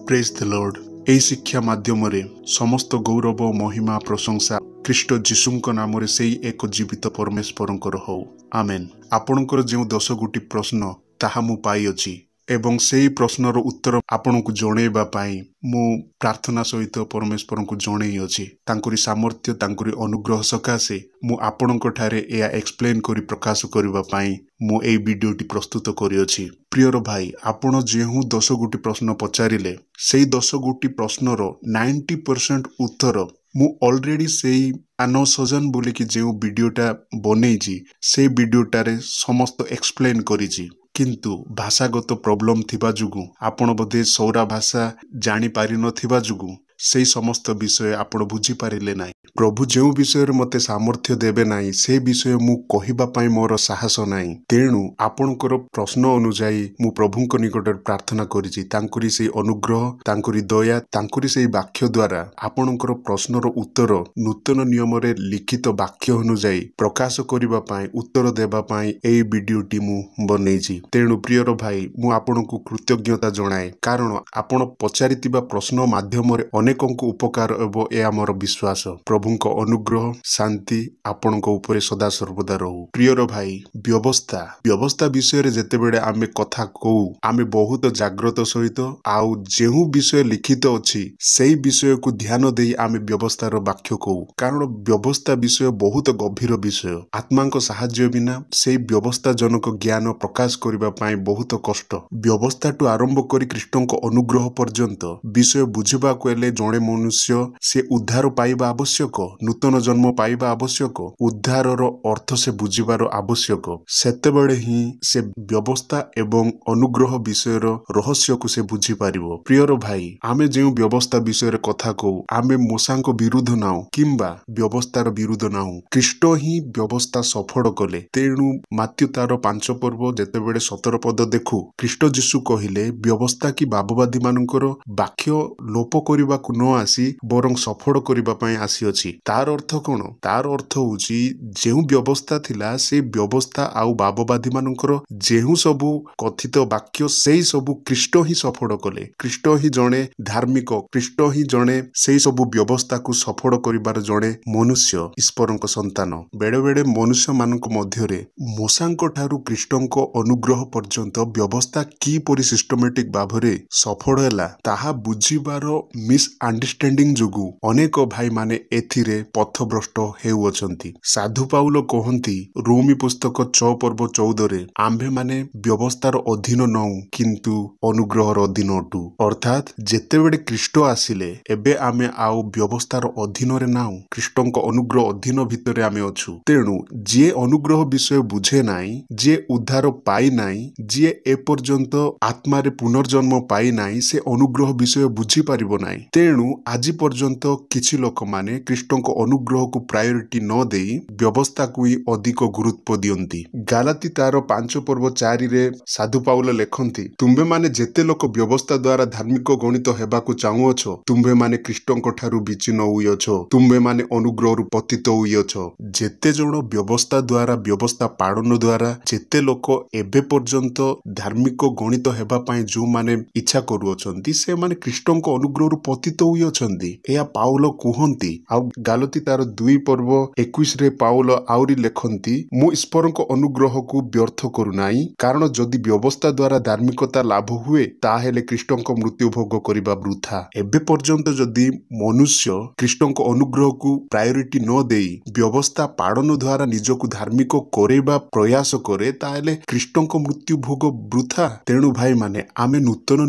Praise the Lord. ଏହି ଶିକ୍ଷା ମାଧ୍ୟମରେ ସମସ୍ତ ଗୌରବ, ମହିମା, ପ୍ରଶଂସା ଖ୍ରୀଷ୍ଟ ଯୀଶୁଙ୍କ ନାମରେ ସେଇ ଏକ ଜୀବିତ ପରମେଶ୍ୱରଙ୍କର ହଉ। ଆମେନ୍। ଆପଣଙ୍କର ଯେଉଁ 10 ଗୋଟି ପ୍ରଶ୍ନ ତାହା ମୁଁ ପାଇଅଛି ଏବଂ ସେଇ ପ୍ରଶ୍ନର ଉତ୍ତର ଆପଣଙ୍କୁ ଜଣେଇବା ପାଇଁ ମୁଁ ପ୍ରାର୍ଥନା ସହିତ ପରମେଶ୍ୱରଙ୍କୁ ଜଣେଇଅଛି। ତାଙ୍କରି ସାମର୍ଥ୍ୟ, ତାଙ୍କରି ଅନୁଗ୍ରହ ସକାଶେ ମୁଁ ଆପଣଙ୍କ ଠାରେ ଏହା ଏକ୍ସପ୍ଲେନ୍ କରି ପ୍ରକାଶ କରିବା ପାଇଁ ମୁଁ ଏଇ ଭିଡ଼ିଓଟି ପ୍ରସ୍ତୁତ କରିଅଛି। ପ୍ରିୟର ଭାଇ, ଆପଣ ଯେଉଁ 10 ଗୋଟି ପ୍ରଶ୍ନ ପଚାରିଲେ ସେଇ 10 ଗୋଟି ପ୍ରଶ୍ନର 90% ଉତ୍ତର ମୁଁ ଅଲରେଡ଼ି ସେଇ ଆନ ସଜନ ବୋଲିକି ଯେଉଁ ଭିଡ଼ିଓଟା ବନେଇଛି ସେଇ ଭିଡ଼ିଓଟାରେ ସମସ୍ତ ଏକ୍ସପ୍ଲେନ୍ କରିଛି। କିନ୍ତୁ ଭାଷାଗତ ପ୍ରୋବ୍ଲେମ୍ ଥିବା ଯୋଗୁଁ ଆପଣ ବୋଧେ ସୌରା ଭାଷା ଜାଣିପାରିନଥିବା ଯୋଗୁଁ ସେଇ ସମସ୍ତ ବିଷୟ ଆପଣ ବୁଝିପାରିଲେ ନାହିଁ। ପ୍ରଭୁ ଯେଉଁ ବିଷୟରେ ମୋତେ ସାମର୍ଥ୍ୟ ଦେବେ ନାହିଁ ସେ ବିଷୟ ମୁଁ କହିବା ପାଇଁ ମୋର ସାହସ ନାହିଁ। ତେଣୁ ଆପଣଙ୍କର ପ୍ରଶ୍ନ ଅନୁଯାୟୀ ମୁଁ ପ୍ରଭୁଙ୍କ ନିକଟରେ ପ୍ରାର୍ଥନା କରିଛି। ତାଙ୍କରି ସେଇ ଅନୁଗ୍ରହ, ତାଙ୍କରି ଦୟା, ତାଙ୍କରି ସେଇ ବାକ୍ୟ ଦ୍ୱାରା ଆପଣଙ୍କର ପ୍ରଶ୍ନର ଉତ୍ତର ନୂତନ ନିୟମରେ ଲିଖିତ ବାକ୍ୟ ଅନୁଯାୟୀ ପ୍ରକାଶ କରିବା ପାଇଁ, ଉତ୍ତର ଦେବା ପାଇଁ ଏଇ ଭିଡ଼ିଓଟି ମୁଁ ବନେଇଛି। ତେଣୁ ପ୍ରିୟର ଭାଇ, ମୁଁ ଆପଣଙ୍କୁ କୃତଜ୍ଞତା ଜଣାଏ, କାରଣ ଆପଣ ପଚାରିଥିବା ପ୍ରଶ୍ନ ମାଧ୍ୟମରେ ଅନେକଙ୍କୁ ଉପକାର ହେବ, ଏହା ମୋର ବିଶ୍ୱାସ। ପ୍ରଭୁଙ୍କ ଅନୁଗ୍ରହ, ଶାନ୍ତି ଆପଣଙ୍କ ଉପରେ ସଦାସର୍ବଦା ରହୁ। ପ୍ରିୟର ଭାଇ, ବ୍ୟବସ୍ଥା ବିଷୟରେ ଯେତେବେଳେ ଆମେ କଥା କହୁ, ଆମେ ବହୁତ ଜାଗ୍ରତ ସହିତ ଆଉ ଯେଉଁ ବିଷୟ ଲିଖିତ ଅଛି ସେଇ ବିଷୟକୁ ଧ୍ୟାନ ଦେଇ ଆମେ ବ୍ୟବସ୍ଥାର ବାକ୍ୟ କହୁ। କାରଣ ବ୍ୟବସ୍ଥା ବିଷୟ ବହୁତ ଗଭୀର ବିଷୟ। ଆତ୍ମାଙ୍କ ସାହାଯ୍ୟ ବିନା ସେଇ ବ୍ୟବସ୍ଥାଜନକ ଜ୍ଞାନ ପ୍ରକାଶ କରିବା ପାଇଁ ବହୁତ କଷ୍ଟ। ବ୍ୟବସ୍ଥାଠୁ ଆରମ୍ଭ କରି ଖ୍ରୀଷ୍ଟଙ୍କ ଅନୁଗ୍ରହ ପର୍ଯ୍ୟନ୍ତ ବିଷୟ ବୁଝିବାକୁ ହେଲେ ଜଣେ ମନୁଷ୍ୟ ସେ ଉଦ୍ଧାର ପାଇବା ଆବଶ୍ୟକ, ନୂତନ ଜନ୍ମ ପାଇବା ଆବଶ୍ୟକ, ଉଦ୍ଧାରର ଅର୍ଥ ସେ ବୁଝିବାର ଆବଶ୍ୟକ। ସେତେବେଳେ ହିଁ ସେ ବ୍ୟବସ୍ଥା ଏବଂ ଅନୁଗ୍ରହ ବିଷୟର ରହସ୍ୟକୁ ସେ ବୁଝିପାରିବ। ପ୍ରିୟର ଭାଇ, ଆମେ ଯେଉଁ ବ୍ୟବସ୍ଥା ବିଷୟରେ କଥା କହୁ, ଆମେ ମୋଶାଙ୍କ ବିରୁଦ୍ଧ ନାହୁଁ କିମ୍ବା ବ୍ୟବସ୍ଥାର ବିରୁଦ୍ଧ ନାହୁଁ। ଖ୍ରୀଷ୍ଟ ହିଁ ବ୍ୟବସ୍ଥା ସଫଳ କଲେ। ତେଣୁ ମାତ୍ୟୁ ତାର 5 ପର୍ବ ଯେତେବେଳେ 17 ପଦ ଦେଖୁ, ଖ୍ରୀଷ୍ଟ ଯୀଶୁ କହିଲେ ବ୍ୟବସ୍ଥା କି ଭାବବାଦୀ ମାନଙ୍କର ବାକ୍ୟ ଲୋପ କରିବାକୁ ନ ଆସି ବରଂ ସଫଳ କରିବା ପାଇଁ ଆସିଅଛି। ତାର ଅର୍ଥ କଣ? ତାର ଅର୍ଥ ହଉଛି ଯେଉଁ ବ୍ୟବସ୍ଥା ଥିଲା ସେ ବ୍ୟବସ୍ଥା ଆଉ ଭାବବାଦୀ ମାନଙ୍କର ଯେଉଁ ସବୁ କଥିତ ବାକ୍ୟ ସେଇ ସବୁ ଖ୍ରୀଷ୍ଟ ହିଁ ସଫଳ କଲେ। ଖ୍ରୀଷ୍ଟ ହିଁ ଜଣେ ଧାର୍ମିକ, ଖ୍ରୀଷ୍ଟ ହିଁ ଜଣେ ସେଇ ସବୁ ବ୍ୟବସ୍ଥାକୁ ସଫଳ କରିବାର ଜଣେ ମନୁଷ୍ୟ, ଈଶ୍ୱରଙ୍କ ସନ୍ତାନ। ବେଳେ ବେଳେ ମନୁଷ୍ୟମାନଙ୍କ ମଧ୍ୟରେ ମୋଶାଙ୍କ ଠାରୁ ଖ୍ରୀଷ୍ଟଙ୍କ ଅନୁଗ୍ରହ ପର୍ଯ୍ୟନ୍ତ ବ୍ୟବସ୍ଥା କିପରି ସିଷ୍ଟମେଟିକ ଭାବରେ ସଫଳ ହେଲା ତାହା ବୁଝିବାର ମିସ୍ ଅଣ୍ଡରଷ୍ଟାଣ୍ଡିଂ ଯୋଗୁଁ ଅନେକ ଭାଇମାନେ ଏଥିରେ ପଥଭ୍ରଷ୍ଟ ହେଉଅଛନ୍ତି। ସାଧୁ ପାଉଲ କହନ୍ତି ରୋମୀ ପୁସ୍ତକ 6 ପର୍ବ 14ରେ, ଆମ୍ଭେମାନେ ବ୍ୟବସ୍ଥାର ଅଧୀନ ନଉଁ କିନ୍ତୁ ଅନୁଗ୍ରହର ଅଧୀନ ଅଟୁ। ଅର୍ଥାତ୍ ଯେତେବେଳେ ଖ୍ରୀଷ୍ଟ ଆସିଲେ ଏବେ ଆମେ ଆଉ ବ୍ୟବସ୍ଥାର ଅଧୀନରେ ନାହୁଁ, ଖ୍ରୀଷ୍ଟଙ୍କ ଅନୁଗ୍ରହ ଅଧୀନ ଭିତରେ ଆମେ ଅଛୁ। ତେଣୁ ଯିଏ ଅନୁଗ୍ରହ ବିଷୟ ବୁଝେ ନାହିଁ, ଯିଏ ଉଦ୍ଧାର ପାଇନାହିଁ, ଯିଏ ଏପର୍ଯ୍ୟନ୍ତ ଆତ୍ମାରେ ପୁନର୍ଜନ୍ମ ପାଇନାହିଁ, ସେ ଅନୁଗ୍ରହ ବିଷୟ ବୁଝିପାରିବ ନାହିଁ। ତେଣୁ ଆଜି ପର୍ଯ୍ୟନ୍ତ କିଛି ଲୋକମାନେ ଖ୍ରୀଷ୍ଟଙ୍କ ଅନୁଗ୍ରହକୁ ପ୍ରାୟୋରିଟି ନ ଦେଇ ବ୍ୟବସ୍ଥାକୁ ହିଁ ଅଧିକ ଗୁରୁତ୍ୱ ଦିଅନ୍ତି। ଗାଲାତି ତାର 5 ପର୍ବ 4ରେ ସାଧୁ ପାଉଲ ଲେଖନ୍ତି, ତୁମ୍ଭେମାନେ ଯେତେ ଲୋକ ବ୍ୟବସ୍ଥା ଦ୍ୱାରା ଧାର୍ମିକ ଗଣିତ ହେବାକୁ ଚାହୁଁଅଛ, ତୁମ୍ଭେମାନେ ଖ୍ରୀଷ୍ଟଙ୍କ ଠାରୁ ବିଚ୍ଛିନ୍ନ ହୋଇଅଛ, ତୁମ୍ଭେମାନେ ଅନୁଗ୍ରହରୁ ପତିତ ହୋଇଅଛ। ଯେତେ ଜଣ ବ୍ୟବସ୍ଥା ଦ୍ୱାରା, ବ୍ୟବସ୍ଥା ପାଳନ ଦ୍ୱାରା ଯେତେ ଲୋକ ଏବେ ପର୍ଯ୍ୟନ୍ତ ଧାର୍ମିକ ଗଣିତ ହେବା ପାଇଁ ଯେଉଁମାନେ ଇଚ୍ଛା କରୁଅଛନ୍ତି, ସେମାନେ ଖ୍ରୀଷ୍ଟଙ୍କ ଅନୁଗ୍ରହରୁ ପତିତ ହୋଇଅଛନ୍ତି, ଏହା ପାଉଲ କୁହନ୍ତି। ଆଉ ଗାଲତି ତାର 2 ପର୍ବ 21ରେ ପାଉଲ ଆହୁରି ଲେଖନ୍ତି, ମୁଁ ଈଶ୍ୱରଙ୍କ ଅନୁଗ୍ରହକୁ ବ୍ୟର୍ଥ କରୁନାହିଁ, କାରଣ ଯଦି ବ୍ୟବସ୍ଥା ଦ୍ୱାରା ଧାର୍ମିକତା ଲାଭ ହୁଏ ତାହେଲେ ଖ୍ରୀଷ୍ଟଙ୍କ ମୃତ୍ୟୁ ଭୋଗ କରିବା ବୃଥା। ଏବେ ପର୍ଯ୍ୟନ୍ତ ଯଦି ମନୁଷ୍ୟ ଖ୍ରୀଷ୍ଟଙ୍କ ଅନୁଗ୍ରହକୁ ପ୍ରାୟୋରିଟି ନ ଦେଇ ବ୍ୟବସ୍ଥା ପାଳନ ଦ୍ୱାରା ନିଜକୁ ଧାର୍ମିକ କରେଇବା ପ୍ରୟାସ କରେ, ତାହେଲେ ଖ୍ରୀଷ୍ଟଙ୍କ ମୃତ୍ୟୁ ଭୋଗ ବୃଥା। ତେଣୁ ଭାଇମାନେ, ଆମେ ନୂତନ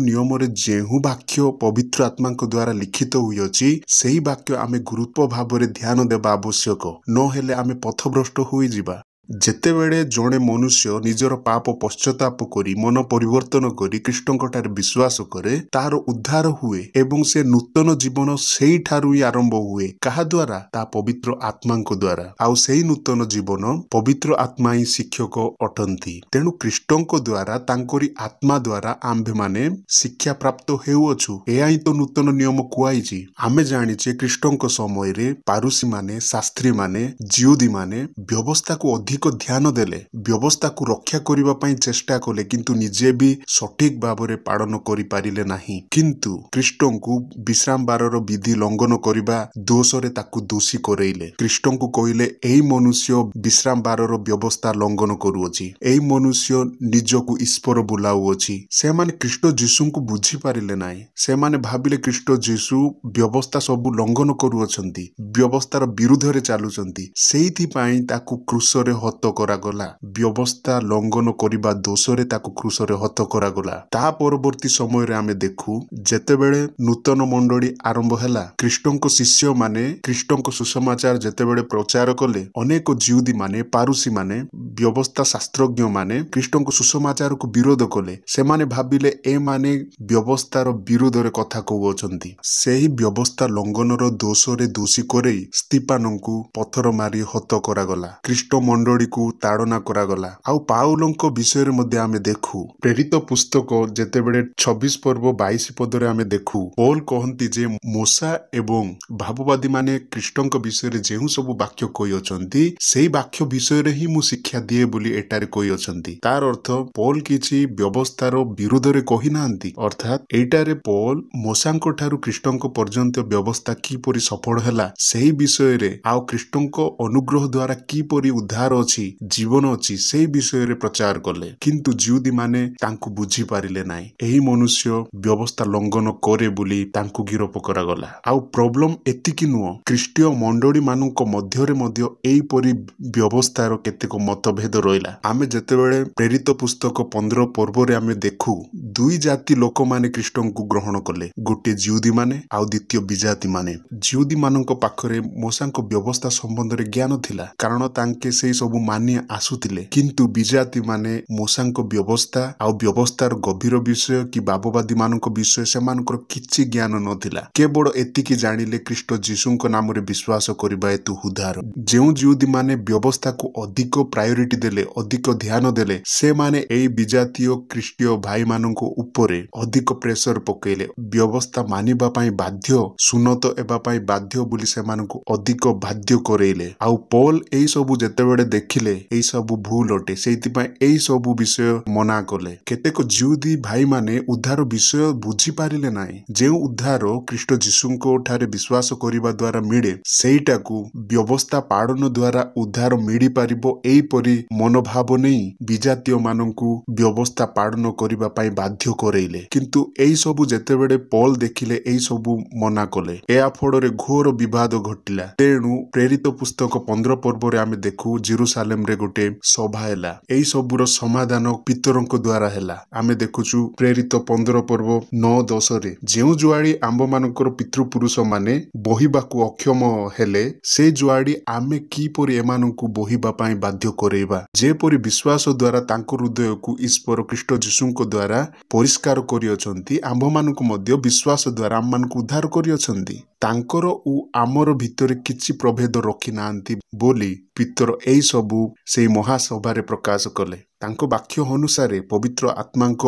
ନିୟମରେ ଯେଉଁ ବାକ୍ୟ ପବିତ୍ର ଆତ୍ମାଙ୍କ ଦ୍ୱାରା ଲିଖିତ ହୋଇଅଛି ସେଇ ବାକ୍ୟ ଆମେ ଗୁରୁତ୍ୱ ଭାବରେ ଧ୍ୟାନ ଦେବା ଆବଶ୍ୟକ, ନହେଲେ ଆମେ ପଥଭ୍ରଷ୍ଟ ହୋଇଯିବା। ଯେତେବେଳେ ଜଣେ ମନୁଷ୍ୟ ନିଜର ପାପ ପଶ୍ଚାତାପ କରି ମନ ପରିବର୍ତ୍ତନ କରି ଖ୍ରୀଷ୍ଟଙ୍କ ଠାରେ ବିଶ୍ୱାସ କରେ, ତାହାର ଉଦ୍ଧାର ହୁଏ ଏବଂ ସେ ନୂତନ ଜୀବନ ସେଇଠାରୁ ହିଁ ଆରମ୍ଭ ହୁଏ। କାହା ଦ୍ୱାରା? ତା ପବିତ୍ର ଆତ୍ମାଙ୍କ ଦ୍ୱାରା। ଆଉ ସେଇ ନୂତନ ଜୀବନ ପବିତ୍ର ଆତ୍ମା ହିଁ ଶିକ୍ଷକ ଅଟନ୍ତି। ତେଣୁ ଖ୍ରୀଷ୍ଟଙ୍କ ଦ୍ୱାରା, ତାଙ୍କରି ଆତ୍ମା ଦ୍ୱାରା ଆମ୍ଭେମାନେ ଶିକ୍ଷା ପ୍ରାପ୍ତ ହେଉଅଛୁ। ଏହା ହିଁ ତ ନୂତନ ନିୟମ କୁହାଯାଇଛି। ଆମେ ଜାଣିଛେ ଖ୍ରୀଷ୍ଟଙ୍କ ସମୟରେ ପାରୁସୀମାନେ, ଶାସ୍ତ୍ରୀମାନେ, ଜିଉଦୀମାନେ ବ୍ୟବସ୍ଥାକୁ ଅଧିକ ଅଧିକ ଧ୍ୟାନ ଦେଲେ, ବ୍ୟବସ୍ଥାକୁ ରକ୍ଷା କରିବା ପାଇଁ ଚେଷ୍ଟା କଲେ, କିନ୍ତୁ ନିଜେ ବି ସଠିକ ଭାବରେ ପାଳନ କରିପାରିଲେ ନାହିଁ। କିନ୍ତୁ ଖ୍ରୀଷ୍ଟଙ୍କୁ ବିଶ୍ରାମବାରର ବିଧି ଲଙ୍ଘନ କରିବା ଦୋଷରେ ତାକୁ ଦୋଷୀ କରେଇଲେ। ଖ୍ରୀଷ୍ଟଙ୍କୁ କହିଲେ, ଏଇ ମନୁଷ୍ୟ ବିଶ୍ରାମବାରର ବ୍ୟବସ୍ଥା ଲଙ୍ଘନ କରୁଅଛି, ଏଇ ମନୁଷ୍ୟ ନିଜକୁ ଈଶ୍ୱର ବୋଲାଉଅଛି। ସେମାନେ ଖ୍ରୀଷ୍ଟ ଯୀଶୁଙ୍କୁ ବୁଝିପାରିଲେ ନାହିଁ। ସେମାନେ ଭାବିଲେ ଖ୍ରୀଷ୍ଟ ଯୀଶୁ ବ୍ୟବସ୍ଥା ସବୁ ଲଙ୍ଘନ କରୁଅଛନ୍ତି, ବ୍ୟବସ୍ଥାର ବିରୁଦ୍ଧରେ ଚାଲୁଛନ୍ତି, ସେଇଥିପାଇଁ ତାକୁ କ୍ରୁଶରେ ହତ କରାଗଲା। ବ୍ୟବସ୍ଥା ଲଙ୍ଘନ କରିବା ଦୋଷରେ ତାକୁ କ୍ରୁଶରେ ହତ କରାଗଲା। ତା ପରବର୍ତ୍ତୀ ସମୟରେ ଆମେ ଦେଖୁ, ଯେତେବେଳେ ନୂତନ ମଣ୍ଡଳୀ ଆରମ୍ଭ ହେଲା, ଖ୍ରୀଷ୍ଟଙ୍କ ଶିଷ୍ୟମାନେ ଖ୍ରୀଷ୍ଟଙ୍କ ସୁସମାଚାର ଯେତେବେଳେ ପ୍ରଚାର କଲେ, ଅନେକ ଜିଉଦୀମାନେ, ପାରୁସୀମାନେ, ବ୍ୟବସ୍ଥା ଶାସ୍ତ୍ରଜ୍ଞମାନେ ଖ୍ରୀଷ୍ଟଙ୍କ ସୁସମାଚାରକୁ ବିରୋଧ କଲେ। ସେମାନେ ଭାବିଲେ ଏମାନେ ବ୍ୟବସ୍ଥାର ବିରୋଧରେ କଥା କହୁଅଛନ୍ତି। ସେହି ବ୍ୟବସ୍ଥା ଲଙ୍ଘନର ଦୋଷରେ ଦୋଷୀ କରେଇ ସ୍ତିଫାନଙ୍କୁ ପଥର ମାରି ହତ କରାଗଲା। ଖ୍ରୀଷ୍ଟ ମଣ୍ଡଳୀକୁ ତାଡ଼ନା କରାଗଲା। ଆଉ ପାଉଲଙ୍କ ବିଷୟରେ ମଧ୍ୟ ଆମେ ଦେଖୁ, ପ୍ରେରିତ ପୁସ୍ତକ ଯେତେବେଳେ 26 ପର୍ବ 22 ପଦରେ ଆମେ ଦେଖୁ, ପୌଲ କହନ୍ତି ଯେ ମୋଶା ଏବଂ ଭାବବାଦୀମାନେ ଖ୍ରୀଷ୍ଟଙ୍କ ବିଷୟରେ ଯେଉଁ ସବୁ ବାକ୍ୟ କହିଅଛନ୍ତି, ସେଇ ବାକ୍ୟ ବିଷୟରେ ହିଁ ମୁଁ ଶିକ୍ଷା ଦିଏ ବୋଲି ଏଠାରେ କହିଅଛନ୍ତି। ତାର ଅର୍ଥ ପୌଲ କିଛି ବ୍ୟବସ୍ଥାର ବିରୋଧରେ କହିନାହାନ୍ତି। ଅର୍ଥାତ୍ ଏଇଟାରେ ପୌଲ ମୋଶାଙ୍କ ଠାରୁ ଖ୍ରୀଷ୍ଟଙ୍କ ପର୍ଯ୍ୟନ୍ତ ବ୍ୟବସ୍ଥା କିପରି ସଫଳ ହେଲା ସେହି ବିଷୟରେ, ଆଉ ଖ୍ରୀଷ୍ଟଙ୍କ ଅନୁଗ୍ରହ ଦ୍ୱାରା କିପରି ଉଦ୍ଧାର ଅଛି, ଜୀବନ ଅଛି, ସେଇ ବିଷୟରେ ପ୍ରଚାର କଲେ। କିନ୍ତୁ ଜିଉଦୀମାନେ ତାଙ୍କୁ ବୁଝିପାରିଲେ ନାହିଁ। ଏହି ମନୁଷ୍ୟ ବ୍ୟବସ୍ଥା ଲଙ୍ଘନ କରେ ବୋଲି ତାଙ୍କୁ ଗିରଫ କରାଗଲା। ଆଉ ପ୍ରୋବ୍ଲେମ ଏତିକି ନୁହଁ, ଖ୍ରୀଷ୍ଟୀୟ ମଣ୍ଡଳୀ ମାନଙ୍କ ମଧ୍ୟରେ ମଧ୍ୟ ଏହିପରି ବ୍ୟବସ୍ଥାର କେତେକ ମତଭେଦ ରହିଲା। ଆମେ ଯେତେବେଳେ ପ୍ରେରିତ ପୁସ୍ତକ 15 ପର୍ବରେ ଆମେ ଦେଖୁ, ଦୁଇ ଜାତି ଲୋକମାନେ ଖ୍ରୀଷ୍ଟଙ୍କୁ ଗ୍ରହଣ କଲେ, ଗୋଟିଏ ଜିଉଦୀମାନେ ଆଉ ଦ୍ୱିତୀୟ ବିଜାତି ମାନେ। ଜିଉଦୀ ମାନଙ୍କ ପାଖରେ ମୋଶାଙ୍କ ବ୍ୟବସ୍ଥା ସମ୍ବନ୍ଧରେ ଜ୍ଞାନ ଥିଲା, କାରଣ ତାଙ୍କେ ସେଇ ସବୁ ମାନି ଆସୁଥିଲେ। କିନ୍ତୁ ବିଜାତି ମାନେ ମୋଶାଙ୍କ ବ୍ୟବସ୍ଥା ଆଉ ବ୍ୟବସ୍ଥାର ଗଭୀର ବିଷୟ କି ଭାବବାଦୀ ମାନଙ୍କ ବିଷୟ ସେମାନଙ୍କର କିଛି ଜ୍ଞାନ ନଥିଲା। କେବଳ ଏତିକି ଜାଣିଲେ ଖ୍ରୀଷ୍ଟ ଯୀଶୁଙ୍କ ନାମରେ ବିଶ୍ୱାସ କରିବା ହେତୁ ଉଦ୍ଧାର। ଯେଉଁ ଜିଉଦୀ ମାନେ ବ୍ୟବସ୍ଥାକୁ ଅଧିକ ପ୍ରାୟୋରିଟି ଦେଲେ, ଅଧିକ ଧ୍ୟାନ ଦେଲେ, ସେମାନେ ଏଇ ବିଜାତୀୟ ଖ୍ରୀଷ୍ଟୀୟ ଭାଇମାନଙ୍କ ଉପରେ ଅଧିକ ପ୍ରେସର ପକେଇଲେ। ବ୍ୟବସ୍ଥା ମାନିବା ପାଇଁ ବାଧ୍ୟ, ସୁନତ ହେବା ପାଇଁ ବାଧ୍ୟ ବୋଲି ସେମାନଙ୍କୁ ଅଧିକ ବାଧ୍ୟ କରେଇଲେ। ଆଉ ପୌଲ ଏଇ ସବୁ ଯେତେବେଳେ ଦେଖିଲେ ଏଇ ସବୁ ଭୁଲ ଅଟେ, ସେଇଥିପାଇଁ ଏଇ ସବୁ ବିଷୟ ମନା କଲେ। କେତେକ ଜିଉଦୀ ଭାଇମାନେ ଉଦ୍ଧାର ବିଷୟ ବୁଝିପାରିଲେ ନାହିଁ। ଯେଉଁ ଉଦ୍ଧାର ଖ୍ରୀଷ୍ଟ ଯୀଶୁଙ୍କ ଠାରେ ବିଶ୍ୱାସ କରିବା ଦ୍ୱାରା ମିଳେ, ସେଇଟାକୁ ବ୍ୟବସ୍ଥା ପାଳନ ଦ୍ୱାରା ଉଦ୍ଧାର ମିଳିପାରିବ ଏହିପରି ମନୋଭାବ ନେଇ ବିଜାତୀୟ ମାନଙ୍କୁ ବ୍ୟବସ୍ଥା ପାଳନ କରିବା ପାଇଁ ବାଧ୍ୟ କରେଇଲେ। କିନ୍ତୁ ଏଇ ସବୁ ଯେତେବେଳେ ପୌଲ ଦେଖିଲେ ଏଇ ସବୁ ମନା କଲେ। ଏହା ଫଳରେ ଘୋର ବିବାଦ ଘଟିଲା। ତେଣୁ ପ୍ରେରିତ ପୁସ୍ତକ 15 ପର୍ବରେ ଆମେ ଦେଖୁ ଜେରୁସାଲେମରେ ଗୋଟେ ସଭା ହେଲା। ଏଇ ସବୁର ସମାଧାନ ପିତରଙ୍କ ଦ୍ୱାରା ହେଲା। ଆମେ ଦେଖୁଛୁ ପ୍ରେରିତ 15 ପର୍ବ 9 10ରେ, ଯେଉଁ ଜୁଆଳି ଆମ୍ଭମାନଙ୍କର ପିତୃପୁରୁଷ ମାନେ ବହିବାକୁ ଅକ୍ଷମ ହେଲେ, ସେ ଜୁଆଳି ଆମେ କିପରି ଏମାନଙ୍କୁ ବହିବା ପାଇଁ ବାଧ୍ୟ କରେଇବା? ଯେପରି ବିଶ୍ୱାସ ଦ୍ୱାରା ତାଙ୍କ ହୃଦୟକୁ ଈଶ୍ୱର ଖ୍ରୀଷ୍ଟ ଯୀଶୁଙ୍କ ଦ୍ୱାରା ପରିଷ୍କାର କରିଅଛନ୍ତି, ଆମ୍ଭମାନଙ୍କୁ ମଧ୍ୟ ବିଶ୍ୱାସ ଦ୍ୱାରା ଆମମାନଙ୍କୁ ଉଦ୍ଧାର କରିଅଛନ୍ତି। ତାଙ୍କର ଓ ଆମର ଭିତରେ କିଛି ପ୍ରଭେଦ ରଖିନାହାନ୍ତି ବୋଲି ପିତର ଏଇ ସବୁ ସେଇ ମହାସଭାରେ ପ୍ରକାଶ କଲେ। ତାଙ୍କ ବାକ୍ୟ ଅନୁସାରେ ପବିତ୍ର ଆତ୍ମାଙ୍କ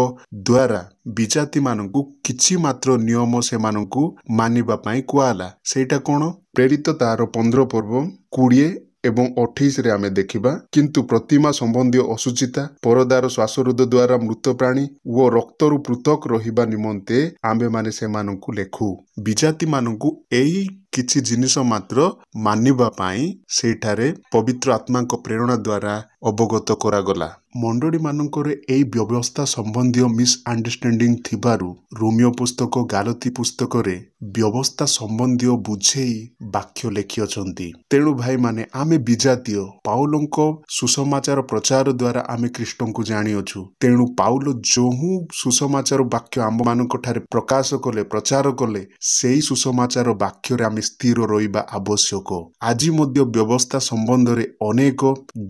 ଦ୍ୱାରା ବିଜାତିମାନଙ୍କୁ କିଛି ମାତ୍ର ନିୟମ ସେମାନଙ୍କୁ ମାନିବା ପାଇଁ କୁହାହେଲା। ସେଇଟା କଣ? ପ୍ରେରିତ ତାର 15 ପର୍ବ 20 ଏବଂ 28ରେ ଆମେ ଦେଖିବା, କିନ୍ତୁ ପ୍ରତିମା ସମ୍ବନ୍ଧୀୟ ଅଶୁଚିତା, ପରଦାର ଶ୍ୱାସରୁଦ୍ଧ ଦ୍ୱାରା ମୃତ ପ୍ରାଣୀ ଓ ରକ୍ତରୁ ପୃଥକ ରହିବା ନିମନ୍ତେ ଆମ୍ଭେମାନେ ସେମାନଙ୍କୁ ଲେଖୁ। ବିଜାତିମାନଙ୍କୁ ଏଇ କିଛି ଜିନିଷ ମାତ୍ର ମାନିବା ପାଇଁ ସେଇଠାରେ ପବିତ୍ର ଆତ୍ମାଙ୍କ ପ୍ରେରଣା ଦ୍ୱାରା ଅବଗତ କରାଗଲା। ମଣ୍ଡଳୀମାନଙ୍କରେ ଏଇ ବ୍ୟବସ୍ଥା ସମ୍ବନ୍ଧୀୟ ମିସ୍ଅଣ୍ଡରଷ୍ଟାଣ୍ଡିଂ ଥିବାରୁ ରୋମିଓ ପୁସ୍ତକ, ଗାଲତୀ ପୁସ୍ତକରେ ବ୍ୟବସ୍ଥା ସମ୍ବନ୍ଧୀୟ ବୁଝେଇ ବାକ୍ୟ ଲେଖିଅଛନ୍ତି। ତେଣୁ ଭାଇମାନେ, ଆମେ ବିଜାତୀୟ, ପାଉଲଙ୍କ ସୁସମାଚାର ପ୍ରଚାର ଦ୍ୱାରା ଆମେ ଖ୍ରୀଷ୍ଟଙ୍କୁ ଜାଣିଅଛୁ। ତେଣୁ ପାଉଲ ଯୋଉଁ ସୁସମାଚାର ବାକ୍ୟ ଆମ୍ଭମାନଙ୍କ ଠାରେ ପ୍ରକାଶ କଲେ, ପ୍ରଚାର କଲେ, ସେଇ ସୁସମାଚାର ବାକ୍ୟରେ ଆମେ ସ୍ଥିର ରହିବା ଆବଶ୍ୟକ। ଆଜି ମଧ୍ୟ ବ୍ୟବସ୍ଥା ସମ୍ବନ୍ଧରେ ଅନେକ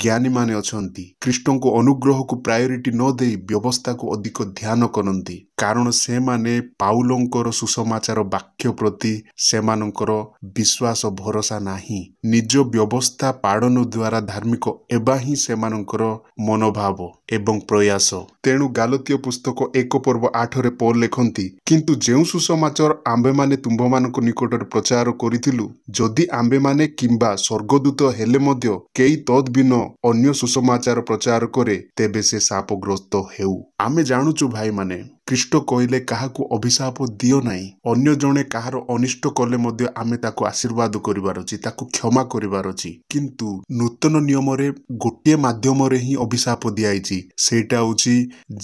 ଜ୍ଞାନୀମାନେ ଅଛନ୍ତି, ଖ୍ରୀଷ୍ଟଙ୍କୁ ଅନୁଗ୍ରହକୁ ପ୍ରାୟୋରିଟି ନ ଦେଇ ବ୍ୟବସ୍ଥାକୁ ଅଧିକ ଧ୍ୟାନ କରନ୍ତି, କାରଣ ସେମାନେ ପାଉଲଙ୍କର ସୁସମାଚାର ବାକ୍ୟ ପ୍ରତି ସେମାନଙ୍କର ବିଶ୍ୱାସ ଭରସା ନାହିଁ। ନିଜ ବ୍ୟବସ୍ଥା ପାଳନ ଦ୍ୱାରା ଧାର୍ମିକ ହେବା ହିଁ ସେମାନଙ୍କର ମନୋଭାବ ଏବଂ ପ୍ରୟାସ। ତେଣୁ ଗାଲତୀୟ ପୁସ୍ତକ 1 ପର୍ବ 8ରେ ପୌଲ ଲେଖନ୍ତି, କିନ୍ତୁ ଯେଉଁ ସୁସମାଚାର ଆମ୍ଭେମାନେ ତୁମ୍ଭମାନଙ୍କ ନିକଟରେ ପ୍ରଚାର କରିଥିଲୁ, ଯଦି ଆମ୍ଭେମାନେ କିମ୍ବା ସ୍ୱର୍ଗଦୂତ ହେଲେ ମଧ୍ୟ କେହି ତଦ୍ଭିନ୍ନ ଅନ୍ୟ ସୁସମାଚାର ସୁସମାଚାର ପ୍ରଚାର କରେ, ତେବେ ସେ ଶାପଗ୍ରସ୍ତ ହେଉ। ଆମେ ଜାଣୁଛୁ ଭାଇମାନେ, ଖ୍ରୀଷ୍ଟ କହିଲେ କାହାକୁ ଅଭିଶାପ ଦିଅ ନାହିଁ। ଅନ୍ୟ ଜଣେ କାହାର ଅନିଷ୍ଟ କଲେ ମଧ୍ୟ ଆମେ ତାକୁ ଆଶୀର୍ବାଦ କରିବାର ଅଛି, ତାକୁ କ୍ଷମା କରିବାର ଅଛି। କିନ୍ତୁ ନୂତନ ନିୟମରେ ଗୋଟିଏ ମାଧ୍ୟମରେ ହିଁ ଅଭିଶାପ ଦିଆଯାଇଛି, ସେଇଟା ହେଉଛି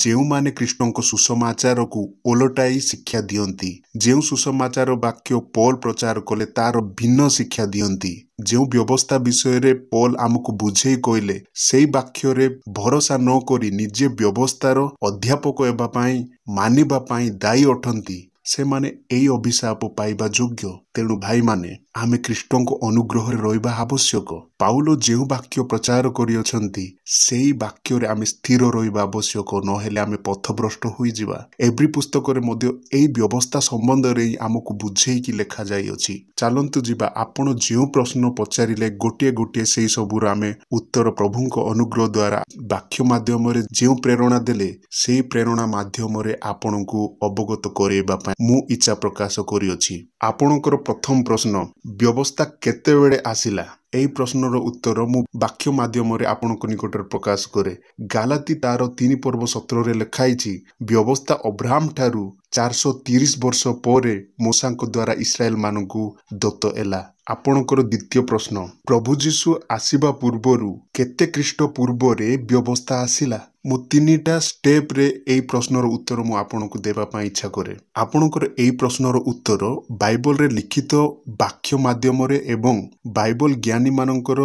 ଯେଉଁମାନେ ଖ୍ରୀଷ୍ଟଙ୍କ ସୁସମାଚାରକୁ ଓଲଟାଇ ଶିକ୍ଷା ଦିଅନ୍ତି, ଯେଉଁ ସୁସମାଚାର ବାକ୍ୟ ପୌଲ ପ୍ରଚାର କଲେ ତାର ଭିନ୍ନ ଶିକ୍ଷା ଦିଅନ୍ତି, ଯେଉଁ ବ୍ୟବସ୍ଥା ବିଷୟରେ ପୌଲ ଆମକୁ ବୁଝେଇ କହିଲେ ସେଇ ବାକ୍ୟରେ ଭରସା ନ କରି ନିଜେ ବ୍ୟବସ୍ଥାର ଅଧ୍ୟାପକ ହେବା ପାଇଁ ମାନିବା ପାଇଁ ଦାୟୀ ଅଟନ୍ତି, ସେମାନେ ଏଇ ଅଭିଶାପ ପାଇବା ଯୋଗ୍ୟ। ତେଣୁ ଭାଇମାନେ, ଆମେ ଖ୍ରୀଷ୍ଟଙ୍କ ଅନୁଗ୍ରହରେ ରହିବା ଆବଶ୍ୟକ। ପାଉଲ ଯେଉଁ ବାକ୍ୟ ପ୍ରଚାର କରିଅଛନ୍ତି ସେଇ ବାକ୍ୟରେ ଆମେ ସ୍ଥିର ରହିବା ଆବଶ୍ୟକ, ନହେଲେ ଆମେ ପଥଭ୍ରଷ୍ଟ ହୋଇଯିବା। ଏବ୍ରୀ ପୁସ୍ତକରେ ମଧ୍ୟ ଏଇ ବ୍ୟବସ୍ଥା ସମ୍ବନ୍ଧରେ ହିଁ ଆମକୁ ବୁଝେଇକି ଲେଖାଯାଇଅଛି। ଚାଲନ୍ତୁ ଯିବା, ଆପଣ ଯେଉଁ ପ୍ରଶ୍ନ ପଚାରିଲେ ଗୋଟିଏ ଗୋଟିଏ ସେଇ ସବୁର ଆମେ ଉତ୍ତର ପ୍ରଭୁଙ୍କ ଅନୁଗ୍ରହ ଦ୍ୱାରା ବାକ୍ୟ ମାଧ୍ୟମରେ ଯେଉଁ ପ୍ରେରଣା ଦେଲେ ସେଇ ପ୍ରେରଣା ମାଧ୍ୟମରେ ଆପଣଙ୍କୁ ଅବଗତ କରାଇବା ପାଇଁ ମୁଁ ଇଚ୍ଛା ପ୍ରକାଶ କରିଅଛି। ଆପଣଙ୍କର ପ୍ରଥମ ପ୍ରଶ୍ନ, ବ୍ୟବସ୍ଥା କେତେବେଳେ ଆସିଲା? ଏହି ପ୍ରଶ୍ନର ଉତ୍ତର ମୁଁ ବାକ୍ୟ ମାଧ୍ୟମରେ ଆପଣଙ୍କ ନିକଟରେ ପ୍ରକାଶ କରେ। ଗାଲାତି ତାର 3:17 ଲେଖା ହେଇଛି, ବ୍ୟବସ୍ଥା ଅବ୍ରାହମ ଠାରୁ 430 ବର୍ଷ ପରେ ମୋଶାଙ୍କ ଦ୍ୱାରା ଇସ୍ରାଏଲ ମାନଙ୍କୁ ଦତ୍ତ ହେଲା। ଆପଣଙ୍କର ଦ୍ୱିତୀୟ ପ୍ରଶ୍ନ, ପ୍ରଭୁ ଯୀଶୁ ଆସିବା ପୂର୍ବରୁ କେତେ ଖ୍ରୀଷ୍ଟ ପୂର୍ବରେ ବ୍ୟବସ୍ଥା ଆସିଲା? ମୁଁ 3ଟା ଷ୍ଟେପରେ ଏଇ ପ୍ରଶ୍ନର ଉତ୍ତର ମୁଁ ଆପଣଙ୍କୁ ଦେବା ପାଇଁ ଇଚ୍ଛା କରେ। ଆପଣଙ୍କର ଏଇ ପ୍ରଶ୍ନର ଉତ୍ତର ବାଇବଲରେ ଲିଖିତ ବାକ୍ୟ ମାଧ୍ୟମରେ ଏବଂ ବାଇବଲ ଜ୍ଞାନୀମାନଙ୍କର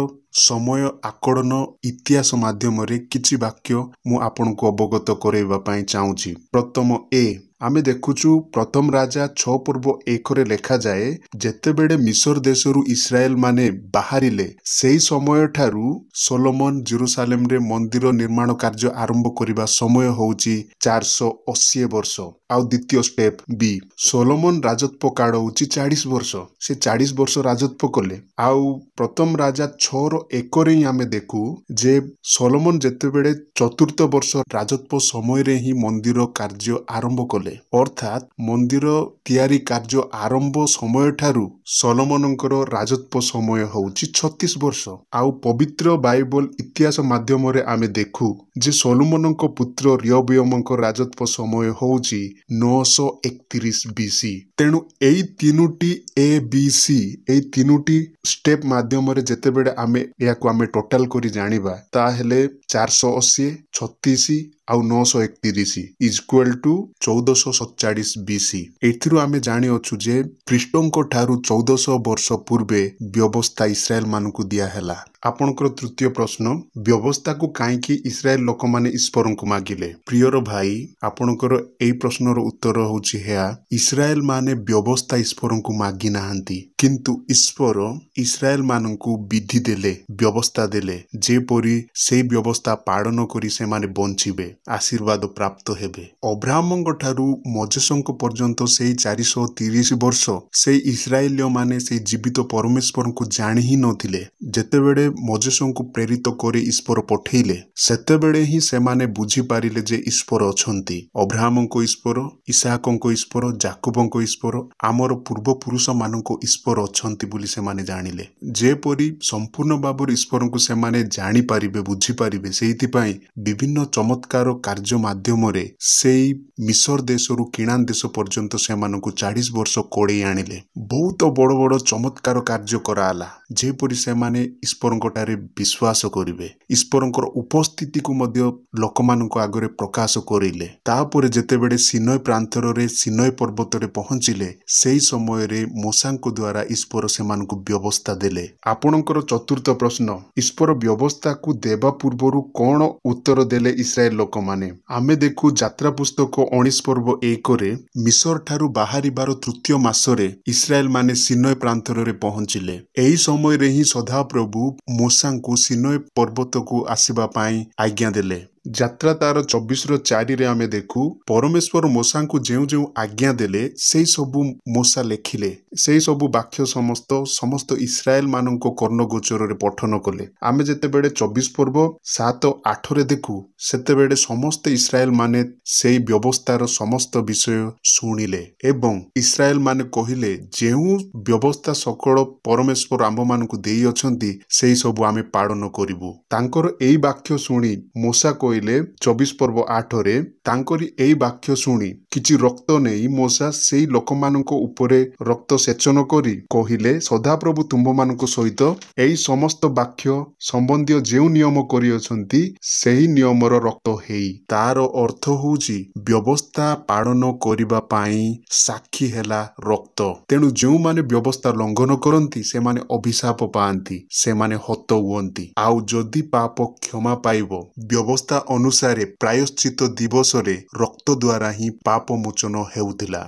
ସମୟ ଆକଳନ ଇତିହାସ ମାଧ୍ୟମରେ କିଛି ବାକ୍ୟ ମୁଁ ଆପଣଙ୍କୁ ଅବଗତ କରାଇବା ପାଇଁ ଚାହୁଁଛି। ପ୍ରଥମ ଏ, ଆମେ ଦେଖୁଛୁ ପ୍ରଥମ ରାଜା 6:1 ଲେଖାଯାଏ, ଯେତେବେଳେ ମିଶର ଦେଶରୁ ଇସ୍ରାଏଲ ମାନେ ବାହାରିଲେ ସେଇ ସମୟଠାରୁ ସୋଲୋମନ ଜେରୁସାଲେମରେ ମନ୍ଦିର ନିର୍ମାଣ କାର୍ଯ୍ୟ ଆରମ୍ଭ କରିବା ସମୟ ହେଉଛି 480 ବର୍ଷ। ଆଉ ଦ୍ୱିତୀୟ ଷ୍ଟେପ ବି, ସୋଲୋମନ ରାଜତ୍ୱ କାଳ ହେଉଛି 40 ବର୍ଷ, ସେ 40 ବର୍ଷ ରାଜତ୍ୱ କଲେ। ଆଉ ପ୍ରଥମ ରାଜା 6:1 ହିଁ ଆମେ ଦେଖୁ ଯେ ସୋଲୋମନ ଯେତେବେଳେ ଚତୁର୍ଥ ବର୍ଷ ରାଜତ୍ୱ ସମୟରେ ହିଁ ମନ୍ଦିର କାର୍ଯ୍ୟ ଆରମ୍ଭ କଲେ, ଅର୍ଥାତ୍ ମନ୍ଦିର ତିଆରି କାର୍ଯ୍ୟ ଆରମ୍ଭ ସମୟଠାରୁ ସୋଲୋମନଙ୍କର ରାଜତ୍ୱ ସମୟ ହେଉଛି 36 ବର୍ଷ। ଆଉ ପବିତ୍ର ବାଇବଲ ଇତିହାସ ମାଧ୍ୟମରେ ଆମେ ଦେଖୁ ଯେ ସୋଲୋମନଙ୍କ ପୁତ୍ର ରିୟୋବିୟମଙ୍କ ରାଜତ୍ୱ ସମୟ ହେଉଛି 931 BC। ତେଣୁ ଏଇ 3ଟି ଏ ବି ସି, ଏଇ 3ଟି ଷ୍ଟେପ ମାଧ୍ୟମରେ ଯେତେବେଳେ ଆମେ ଏହାକୁ ଆମେ ଟୋଟାଲ କରି ଜାଣିବା, ତାହେଲେ 480, 36 ଆଉ 931 ଇଜୁଆଲ ଟୁ 1447 BC। ଏଥିରୁ ଆମେ ଜାଣିଅଛୁ ଯେ ଖ୍ରୀଷ୍ଟଙ୍କ ଠାରୁ 1400 ବର୍ଷ ପୂର୍ବେ ବ୍ୟବସ୍ଥା ଇସ୍ରାଏଲ ମାନଙ୍କୁ ଦିଆହେଲା। ଆପଣଙ୍କର ତୃତୀୟ ପ୍ରଶ୍ନ, ବ୍ୟବସ୍ଥାକୁ କାହିଁକି ଇସ୍ରାଏଲ ଲୋକମାନେ ଈଶ୍ୱରଙ୍କୁ ମାଗିଲେ? ପ୍ରିୟର ଭାଇ, ଆପଣଙ୍କର ଏଇ ପ୍ରଶ୍ନର ଉତ୍ତର ହେଉଛି ଏହା, ଇସ୍ରାଏଲ ମାନେ ବ୍ୟବସ୍ଥା ଈଶ୍ୱରଙ୍କୁ ମାଗି ନାହାନ୍ତି, କିନ୍ତୁ ଈଶ୍ୱର ଇସ୍ରାଏଲ ମାନଙ୍କୁ ବିଧି ଦେଲେ, ବ୍ୟବସ୍ଥା ଦେଲେ, ଯେପରି ସେଇ ବ୍ୟବସ୍ଥା ପାଳନ କରି ସେମାନେ ବଞ୍ଚିବେ, ଆଶୀର୍ବାଦ ପ୍ରାପ୍ତ ହେବେ। ଅବ୍ରାହମଙ୍କ ଠାରୁ ମୋଜେସଙ୍କ ପର୍ଯ୍ୟନ୍ତ ସେଇ 430 ବର୍ଷ ସେଇ ଇସ୍ରାଏଲୀୟ ମାନେ ସେଇ ଜୀବିତ ପରମେଶ୍ୱରଙ୍କୁ ଜାଣି ହିଁ ନଥିଲେ। ଯେତେବେଳେ ମୋଜେସଙ୍କୁ ପ୍ରେରିତ କରି ଈଶ୍ୱର ପଠେଇଲେ, ସେତେବେଳେ ହିଁ ସେମାନେ ବୁଝିପାରିଲେ ଯେ ଈଶ୍ୱର ଅଛନ୍ତି। ଅବ୍ରାହମଙ୍କ ଈଶ୍ୱର, ଇସାକଙ୍କ ଈଶ୍ୱର, ଜାକୁବଙ୍କ ଈଶ୍ୱର, ଆମର ପୂର୍ବପୁରୁଷମାନଙ୍କ ଈଶ୍ୱର ଅଛନ୍ତି ବୋଲି ସେମାନେ ଜାଣିଲେ। ଯେପରି ସମ୍ପୂର୍ଣ୍ଣ ଭାବରେ ଈଶ୍ୱରଙ୍କୁ ସେମାନେ ଜାଣିପାରିବେ, ବୁଝିପାରିବେ, ସେଇଥିପାଇଁ ବିଭିନ୍ନ ଚମତ୍କାର କାର୍ଯ୍ୟ ମାଧ୍ୟମରେ ସେଇ ମିଶର ଦେଶରୁ କିଣାନ ଦେଶ ପର୍ଯ୍ୟନ୍ତ ସେମାନଙ୍କୁ 40 ବର୍ଷ କୋଡ଼େଇ ଆଣିଲେ। ବହୁତ ବଡ଼ ବଡ଼ ଚମତ୍କାର କାର୍ଯ୍ୟ କରାହେଲା, ଯେପରି ସେମାନେ ଈଶ୍ୱରଙ୍କ ଠାରେ ବିଶ୍ୱାସ କରିବେ, ଈଶ୍ୱରଙ୍କର ଉପସ୍ଥିତିକୁ ମଧ୍ୟ ଲୋକମାନଙ୍କ ଆଗରେ ପ୍ରକାଶ କରିଲେ। ତାପରେ ଯେତେବେଳେ ସିନୟ ପ୍ରାନ୍ତରରେ ସିନୟ ପର୍ବତରେ ପହଞ୍ଚିଲେ, ସେଇ ସମୟରେ ମୋଶାଙ୍କ ଦ୍ୱାରା ଈଶ୍ୱର ସେମାନଙ୍କୁ ବ୍ୟବସ୍ଥା ଦେଲେ। ଆପଣଙ୍କର ଚତୁର୍ଥ ପ୍ରଶ୍ନ, ଈଶ୍ୱର ବ୍ୟବସ୍ଥାକୁ ଦେବା ପୂର୍ବରୁ କଣ ଉତ୍ତର ଦେଲେ ଇସ୍ରାଏଲ ଲୋକମାନେ? ଆମେ ଦେଖୁ ଯାତ୍ରା ପୁସ୍ତକ 19:1 ମିଶର ଠାରୁ ବାହାରିବାର ତୃତୀୟ ମାସରେ ଇସ୍ରାଏଲ ମାନେ ସିନୟ ପ୍ରାନ୍ତରରେ ପହଞ୍ଚିଲେ। ଏହି ସମୟରେ ହିଁ ସଦାପ୍ରଭୁ ମୋଶାଙ୍କୁ ସିନୟ ପର୍ବତକୁ ଆସିବା ପାଇଁ ଆଜ୍ଞା ଦେଲେ। ଯାତ୍ରା ତାର 24ର 4ରେ ଆମେ ଦେଖୁ, ପରମେଶ୍ୱର ମୋଶାଙ୍କୁ ଯେଉଁ ଯେଉଁ ଆଜ୍ଞା ଦେଲେ, ସେଇ ସବୁ ମୋଶା ଲେଖିଲେ। ସେଇ ସବୁ ବାକ୍ୟ ସମସ୍ତ ସମସ୍ତ ଇସ୍ରାଏଲ ମାନଙ୍କ କର୍ଣ୍ଣଗୋଚରରେ ପଠନ କଲେ। ଆମେ ଯେତେବେଳେ 24 ପର୍ବ 7 8ରେ ଦେଖୁ, ସେତେବେଳେ ସମସ୍ତେ ଇସ୍ରାଏଲ ମାନେ ସେଇ ବ୍ୟବସ୍ଥାର ସମସ୍ତ ବିଷୟ ଶୁଣିଲେ ଏବଂ ଇସ୍ରାଏଲ ମାନେ କହିଲେ, ଯେଉଁ ବ୍ୟବସ୍ଥା ସକଳ ପରମେଶ୍ୱର ଆମ୍ଭମାନଙ୍କୁ ଦେଇଅଛନ୍ତି, ସେଇ ସବୁ ଆମେ ପାଳନ କରିବୁ। ତାଙ୍କର ଏଇ ବାକ୍ୟ ଶୁଣି ମୋଶା କହିଲେ, 24 ପର୍ବ 8ରେ, ତାଙ୍କରି ଏଇ ବାକ୍ୟ ଶୁଣି କିଛି ରକ୍ତ ନେଇ ମୋଶା ସେଇ ଲୋକମାନଙ୍କ ଉପରେ ରକ୍ତ ସେଚନ କରି କହିଲେ, ସଦାପ୍ରଭୁ ତୁମ୍ଭମାନଙ୍କ ସହିତ ଏଇ ସମସ୍ତ ବାକ୍ୟ ସମ୍ବନ୍ଧୀୟ ଯେଉଁ ନିୟମ କରିଅଛନ୍ତି, ସେହି ନିୟମର ରକ୍ତ ହେଇ। ତାର ଅର୍ଥ ହଉଛି, ବ୍ୟବସ୍ଥା ପାଳନ କରିବା ପାଇଁ ସାକ୍ଷୀ ହେଲା ରକ୍ତ। ତେଣୁ ଯେଉଁମାନେ ବ୍ୟବସ୍ଥା ଲଙ୍ଘନ କରନ୍ତି, ସେମାନେ ଅଭିଶାପ ପାଆନ୍ତି, ସେମାନେ ହତ ହୁଅନ୍ତି। ଆଉ ଯଦି ପାପ କ୍ଷମା ପାଇବ, ବ୍ୟବସ୍ଥା ଅନୁସାରେ ପ୍ରାୟଶ୍ଚିତ ଦିବସରେ ରକ୍ତ ଦ୍ୱାରା ହିଁ ପାପ ମୋଚନ ହେଉଥିଲା।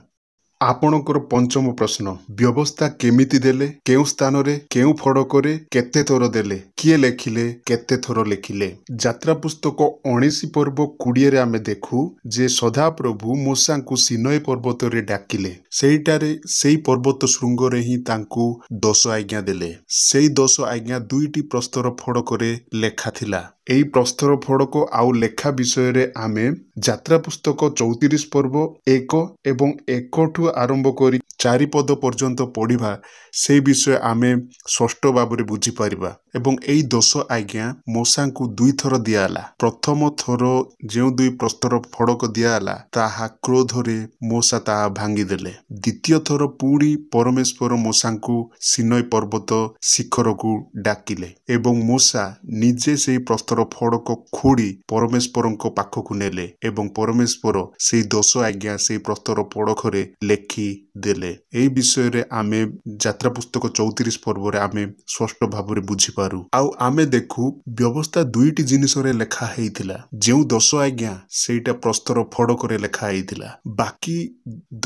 ଆପଣଙ୍କର ପଞ୍ଚମ ପ୍ରଶ୍ନ, ବ୍ୟବସ୍ଥା କେମିତି ଦେଲେ? କେଉଁ ସ୍ଥାନରେ, କେଉଁ ଫଳକରେ, କେତେ ଥର ଦେଲେ, କିଏ ଲେଖିଲେ, କେତେ ଥର ଲେଖିଲେ? ଯାତ୍ରା ପୁସ୍ତକ 19 ପର୍ବ 20ରେ ଆମେ ଦେଖୁ ଯେ ସଦାପ୍ରଭୁ ମୋଶାଙ୍କୁ ସିନୟ ପର୍ବତରେ ଡାକିଲେ। ସେଇଟାରେ, ସେଇ ପର୍ବତ ଶୃଙ୍ଗରେ ହିଁ ତାଙ୍କୁ ଦଶ ଆଜ୍ଞା ଦେଲେ। ସେଇ ଦଶ ଆଜ୍ଞା ଦୁଇଟି ପ୍ରସ୍ତର ଫଳକରେ ଲେଖା ଥିଲା। ଏଇ ପ୍ରସ୍ତର ଫଳକ ଆଉ ଲେଖା ବିଷୟରେ ଆମେ ଯାତ୍ରା ପୁସ୍ତକ 34 ପର୍ବ 1 ଏବଂ 1ଠୁ ଆରମ୍ଭ କରି 4 ପଦ ପର୍ଯ୍ୟନ୍ତ ପଢ଼ିବା, ସେଇ ବିଷୟ ଆମେ ସ୍ପଷ୍ଟ ଭାବରେ ବୁଝିପାରିବା। ଏବଂ ଏଇ ଦଶ ଆଜ୍ଞା ମୋଶାଙ୍କୁ ଦୁଇଥର ଦିଆହେଲା। ପ୍ରଥମ ଥର ଯେଉଁ ଦୁଇ ପ୍ରସ୍ତର ଫଳକ ଦିଆହେଲା, ତାହା କ୍ରୋଧରେ ମୋଶା ତାହା ଭାଙ୍ଗିଦେଲେ। ଦ୍ୱିତୀୟ ଥର ପୁଣି ପରମେଶ୍ୱର ମୋଶାଙ୍କୁ ସିନୟ ପର୍ବତ ଶିଖରକୁ ଡାକିଲେ ଏବଂ ମୋଶା ନିଜେ ସେଇ ପ୍ରସ୍ତର ଫଳକ ଖୋଡ଼ି ପରମେଶ୍ୱରଙ୍କ ପାଖକୁ ନେଲେ ଏବଂ ପରମେଶ୍ୱର ସେଇ ଦଶ ଆଜ୍ଞା ସେଇ ପ୍ରସ୍ତର ଫଳକରେ ଲେଖି ଦେଲେ। ଏଇ ବିଷୟରେ ଆମେ ଯାତ୍ରା ପୁସ୍ତକ 34 ପର୍ବରେ ଆମେ ସ୍ପଷ୍ଟ ଭାବରେ ବୁଝିପାରୁ। ଆଉ ଆମେ ଦେଖୁ, ବ୍ୟବସ୍ଥା ଦୁଇଟି ଜିନିଷରେ ଲେଖା ହେଇଥିଲା। ଯେଉଁ ଦଶ ଆଜ୍ଞା, ସେଇଟା ପ୍ରସ୍ତର ଫଳକରେ ଲେଖା ହେଇଥିଲା। ବାକି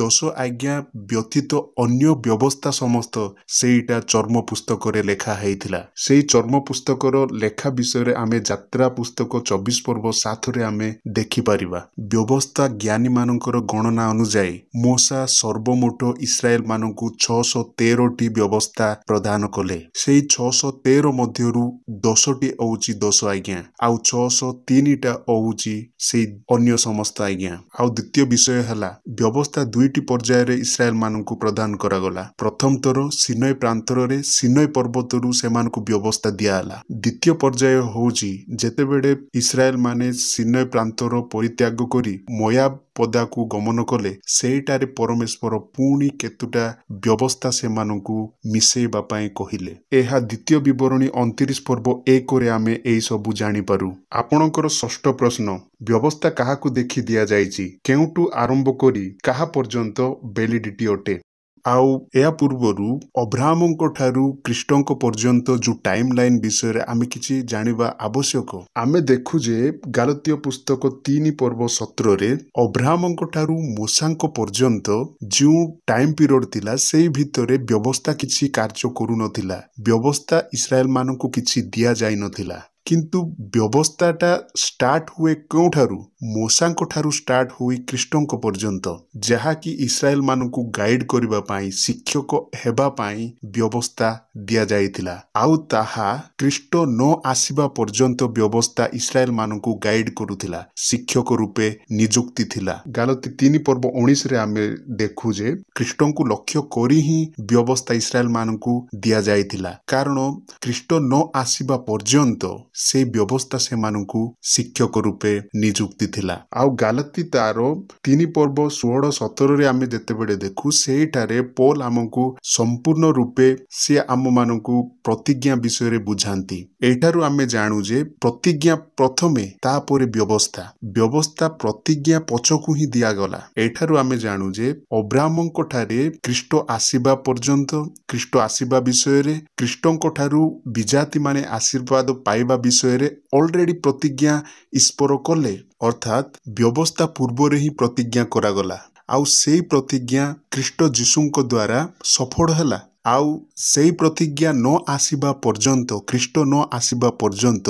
ଦଶ ଆଜ୍ଞା ବ୍ୟତୀତ ଅନ୍ୟ ବ୍ୟବସ୍ଥା ସମସ୍ତ, ସେଇଟା ଚର୍ମ ପୁସ୍ତକରେ ଲେଖା ହେଇଥିଲା। ସେଇ ଚର୍ମ ପୁସ୍ତକର ଲେଖା ବିଷୟରେ ଆମେ ଯାତ୍ରା ପୁସ୍ତକ 24 ପର୍ବ 7ରେ ଆମେ ଦେଖିପାରିବା। ବ୍ୟବସ୍ଥା ଜ୍ଞାନୀମାନଙ୍କର ଗଣନା ଅନୁଯାୟୀ ମୋଶା ସର୍ବମୋଟ ଇସ୍ରାଏଲ ମାନଙ୍କୁ 613ଟି ବ୍ୟବସ୍ଥା ପ୍ରଦାନ କଲେ। ସେଇ 613 ମଧ୍ୟରୁ 10ଟି ହଉଛି ଦଶ ଆଜ୍ଞା, ଆଉ 603ଟା ହଉଛି ସେଇ ଅନ୍ୟ ସମସ୍ତ ଆଜ୍ଞା। ଆଉ ଦ୍ୱିତୀୟ ବିଷୟ ହେଲା, ବ୍ୟବସ୍ଥା ଦୁଇଟି ପର୍ଯ୍ୟାୟରେ ଇସ୍ରାଏଲ ମାନଙ୍କୁ ପ୍ରଦାନ କରାଗଲା। ପ୍ରଥମ ଥର ସିନୟ ପ୍ରାନ୍ତରରେ ସିନୟ ପର୍ବତରୁ ସେମାନଙ୍କୁ ବ୍ୟବସ୍ଥା ଦିଆହେଲା। ଦ୍ୱିତୀୟ ପର୍ଯ୍ୟାୟ ହଉଛି ଯେତେବେଳେ ଇସ୍ରାଏଲ ମାନେ ସିନୟ ପ୍ରାନ୍ତର ପରିତ୍ୟାଗ କରି ମୋୟାବ ପଦାକୁ ଗମନ କଲେ, ସେଇଟାରେ ପରମେଶ୍ୱର ପୁଣି କେତୁଟା ବ୍ୟବସ୍ଥା ସେମାନଙ୍କୁ ମିଶେଇବା ପାଇଁ କହିଲେ। ଏହା ଦ୍ୱିତୀୟ ବିବରଣୀ 29 ପର୍ବ 1ରେ ଆମେ ଏଇସବୁ ଜାଣିପାରୁ। ଆପଣଙ୍କର ଷଷ୍ଠ ପ୍ରଶ୍ନ, ବ୍ୟବସ୍ଥା କାହାକୁ ଦେଖି ଦିଆଯାଇଛି? କେଉଁଠୁ ଆରମ୍ଭ କରି କାହା ପର୍ଯ୍ୟନ୍ତ ଭ୍ୟାଲିଡିଟି ଅଟେ? ଆଉ ଏହା ପୂର୍ବରୁ ଅବ୍ରାହମଙ୍କ ଠାରୁ ଖ୍ରୀଷ୍ଟଙ୍କ ପର୍ଯ୍ୟନ୍ତ ଯୋଉ ଟାଇମ ଲାଇନ ବିଷୟରେ ଆମେ କିଛି ଜାଣିବା ଆବଶ୍ୟକ। ଆମେ ଦେଖୁ ଯେ ଗାଲତୀୟ ପୁସ୍ତକ 3 ପର୍ବ 17ରେ ଅବ୍ରାହମଙ୍କ ଠାରୁ ମୋଶାଙ୍କ ପର୍ଯ୍ୟନ୍ତ ଯେଉଁ ଟାଇମ ପିରିୟଡ ଥିଲା, ସେଇ ଭିତରେ ବ୍ୟବସ୍ଥା କିଛି କାର୍ଯ୍ୟ କରୁନଥିଲା। ବ୍ୟବସ୍ଥା ଇସ୍ରାଏଲ ମାନଙ୍କୁ କିଛି ଦିଆଯାଇନଥିଲା। କିନ୍ତୁ ବ୍ୟବସ୍ଥାଟା ଷ୍ଟାର୍ଟ ହୁଏ କେଉଁଠାରୁ? ମୋଶାଙ୍କ ଠାରୁ ଷ୍ଟାର୍ଟ ହୋଇ ଖ୍ରୀଷ୍ଟଙ୍କ ପର୍ଯ୍ୟନ୍ତ, ଯାହାକି ଇସ୍ରାଏଲ ମାନଙ୍କୁ ଗାଇଡ କରିବା ପାଇଁ, ଶିକ୍ଷକ ହେବା ପାଇଁ ବ୍ୟବସ୍ଥା ଦିଆଯାଇଥିଲା। ଆଉ ତାହା ଖ୍ରୀଷ୍ଟ ନ ଆସିବା ପର୍ଯ୍ୟନ୍ତ ବ୍ୟବସ୍ଥା ଇସ୍ରାଏଲ ମାନଙ୍କୁ ଗାଇଡ କରୁଥିଲା, ଶିକ୍ଷକ ରୂପେ ନିଯୁକ୍ତି ଥିଲା। ଗାଲତୀ 3 ପର୍ବ 19ରେ ଆମେ ଦେଖୁ ଯେ ଖ୍ରୀଷ୍ଟଙ୍କୁ ଲକ୍ଷ୍ୟ କରି ହିଁ ବ୍ୟବସ୍ଥା ଇସ୍ରାଏଲ ମାନଙ୍କୁ ଦିଆଯାଇଥିଲା, କାରଣ ଖ୍ରୀଷ୍ଟ ନ ଆସିବା ପର୍ଯ୍ୟନ୍ତ ସେଇ ବ୍ୟବସ୍ଥା ସେମାନଙ୍କୁ ଶିକ୍ଷକ ରୂପେ ନିଯୁକ୍ତି ଥିଲା। ଆଉ ଗାଲତୀ ତାର 3 ପର୍ବ 16 17ରେ ଆମେ ଯେତେବେଳେ ଦେଖୁ, ସେଇଠାରେ ପୋଲ ଆମକୁ ସମ୍ପୂର୍ଣ୍ଣ ରୂପେ ସେ ଆମମାନଙ୍କୁ ପ୍ରତିଜ୍ଞା ବିଷୟରେ ବୁଝାନ୍ତି। ଏଇଠାରୁ ଆମେ ଜାଣୁ ଯେ ପ୍ରତିଜ୍ଞା ପ୍ରଥମେ, ତାପରେ ବ୍ୟବସ୍ଥା। ବ୍ୟବସ୍ଥା ପ୍ରତିଜ୍ଞା ପଛକୁ ହିଁ ଦିଆଗଲା। ଏଠାରୁ ଆମେ ଜାଣୁ ଯେ ଅବ୍ରାହମଙ୍କ ଠାରେ ଖ୍ରୀଷ୍ଟ ଆସିବା ପର୍ଯ୍ୟନ୍ତ, ଖ୍ରୀଷ୍ଟ ଆସିବା ବିଷୟରେ, ଖ୍ରୀଷ୍ଟଙ୍କ ଠାରୁ ବିଜାତି ମାନେ ଆଶୀର୍ବାଦ ପାଇବା ବିଷୟରେ ଅଲରେଡି ପ୍ରତିଜ୍ଞା ଈଶ୍ୱର କଲେ। ଅର୍ଥାତ୍ ବ୍ୟବସ୍ଥା ପୂର୍ବରେ ହିଁ ପ୍ରତିଜ୍ଞା କରାଗଲା, ଆଉ ସେଇ ପ୍ରତିଜ୍ଞା ଖ୍ରୀଷ୍ଟ ଯୀଶୁଙ୍କ ଦ୍ୱାରା ସଫଳ ହେଲା। ଆଉ ସେଇ ପ୍ରତିଜ୍ଞା ନ ଆସିବା ପର୍ଯ୍ୟନ୍ତ, ଖ୍ରୀଷ୍ଟ ନ ଆସିବା ପର୍ଯ୍ୟନ୍ତ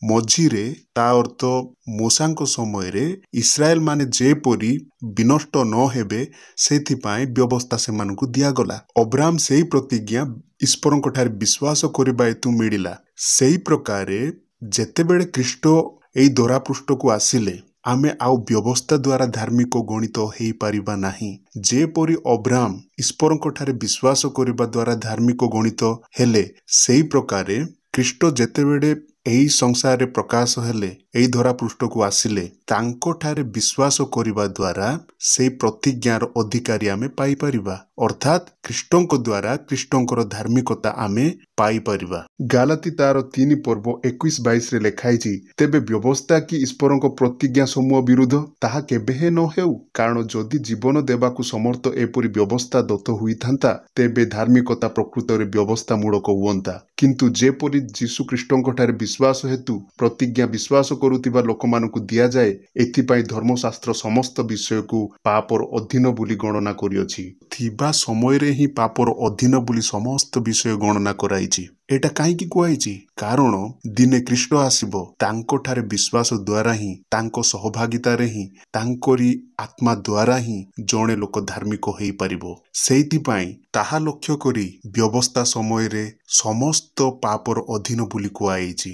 ମଝିରେ, ତା ଅର୍ଥ ମୋଶାଙ୍କ ସମୟରେ ଇସ୍ରାଏଲ ମାନେ ଯେପରି ବିନଷ୍ଟ ନ ହେବେ ସେଥିପାଇଁ ବ୍ୟବସ୍ଥା ସେମାନଙ୍କୁ ଦିଆଗଲା। ଅବ୍ରାହମ ସେଇ ପ୍ରତିଜ୍ଞା ଈଶ୍ୱରଙ୍କ ଠାରେ ବିଶ୍ୱାସ କରିବା ହେତୁ ମିଳିଲା। ସେଇ ପ୍ରକାରେ ଯେତେବେଳେ ଖ୍ରୀଷ୍ଟ ଏଇ ଧରାପୃଷ୍ଠକୁ ଆସିଲେ, ଆମେ ଆଉ ବ୍ୟବସ୍ଥା ଦ୍ୱାରା ଧାର୍ମିକ ଗଣିତ ହେଇପାରିବା ନାହିଁ। ଯେପରି ଅବ୍ରାହମ ଈଶ୍ୱରଙ୍କ ଠାରେ ବିଶ୍ୱାସ କରିବା ଦ୍ୱାରା ଧାର୍ମିକ ଗଣିତ ହେଲେ, ସେଇ ପ୍ରକାରେ ଖ୍ରୀଷ୍ଟ ଯେତେବେଳେ ଏହି ସଂସାରରେ ପ୍ରକାଶ ହେଲେ, ଏହି ଧରାପୃଷ୍ଠକୁ ଆସିଲେ, ତାଙ୍କଠାରେ ବିଶ୍ୱାସ କରିବା ଦ୍ୱାରା ସେଇ ପ୍ରତିଜ୍ଞାର ଅଧିକାରୀ ଆମେ ପାଇପାରିବା। ଅର୍ଥାତ୍ ଖ୍ରୀଷ୍ଟଙ୍କ ଦ୍ୱାରା ଖ୍ରୀଷ୍ଟଙ୍କର ଧାର୍ମିକତା ଆମେ ପାଇପାରିବା। ଗାଲାତି ତାର 3 ପର୍ବ 21-22ରେ ଲେଖା ହେଇଛି, ତେବେ ବ୍ୟବସ୍ଥା କି ଈଶ୍ୱରଙ୍କ ପ୍ରତିଜ୍ଞା ସମୂହ ବିରୁଦ୍ଧ? ତାହା କେବେ ହେଁ ନ ହେଉ। କାରଣ ଯଦି ଜୀବନ ଦେବାକୁ ସମର୍ଥ ଏପରି ବ୍ୟବସ୍ଥା ଦତ୍ତ ହୋଇଥାନ୍ତା, ତେବେ ଧାର୍ମିକତା ପ୍ରକୃତରେ ବ୍ୟବସ୍ଥା ମୂଳକ ହୁଅନ୍ତା। କିନ୍ତୁ ଯେପରି ଯୀଶୁ ଖ୍ରୀଷ୍ଟଙ୍କଠାରେ ବିଶ୍ୱାସ ହେତୁ ପ୍ରତିଜ୍ଞା ବିଶ୍ୱାସ କରୁଥିବା ଲୋକମାନଙ୍କୁ ଦିଆଯାଏ, ଏଥିପାଇଁ ଧର୍ମଶାସ୍ତ୍ର ସମସ୍ତ ବିଷୟକୁ ପାପର ଅଧୀନ ବୋଲି ଗଣନା କରିଅଛି। ଥିବା ସମୟରେ ହିଁ ପାପର ଅଧୀନ ବୋଲି ସମସ୍ତ ବିଷୟ ଗଣନା କରାଯାଇଛି। ଏଇଟା କାହିଁକି କୁହାଯାଇଛି? କାରଣ ଦିନେ ଖ୍ରୀଷ୍ଟ ଆସିବ, ତାଙ୍କଠାରେ ବିଶ୍ୱାସ ଦ୍ୱାରା ହିଁ, ତାଙ୍କ ସହଭାଗିତାରେ ହିଁ, ତାଙ୍କରି ଆତ୍ମା ଦ୍ୱାରା ହିଁ ଜଣେ ଲୋକ ଧାର୍ମିକ ହେଇପାରିବ। ସେଇଥିପାଇଁ ତାହା ଲକ୍ଷ୍ୟ କରି ବ୍ୟବସ୍ଥା ସମୟରେ ସମସ୍ତ ପାପର ଅଧୀନ ବୋଲି କୁହାଯାଇଛି।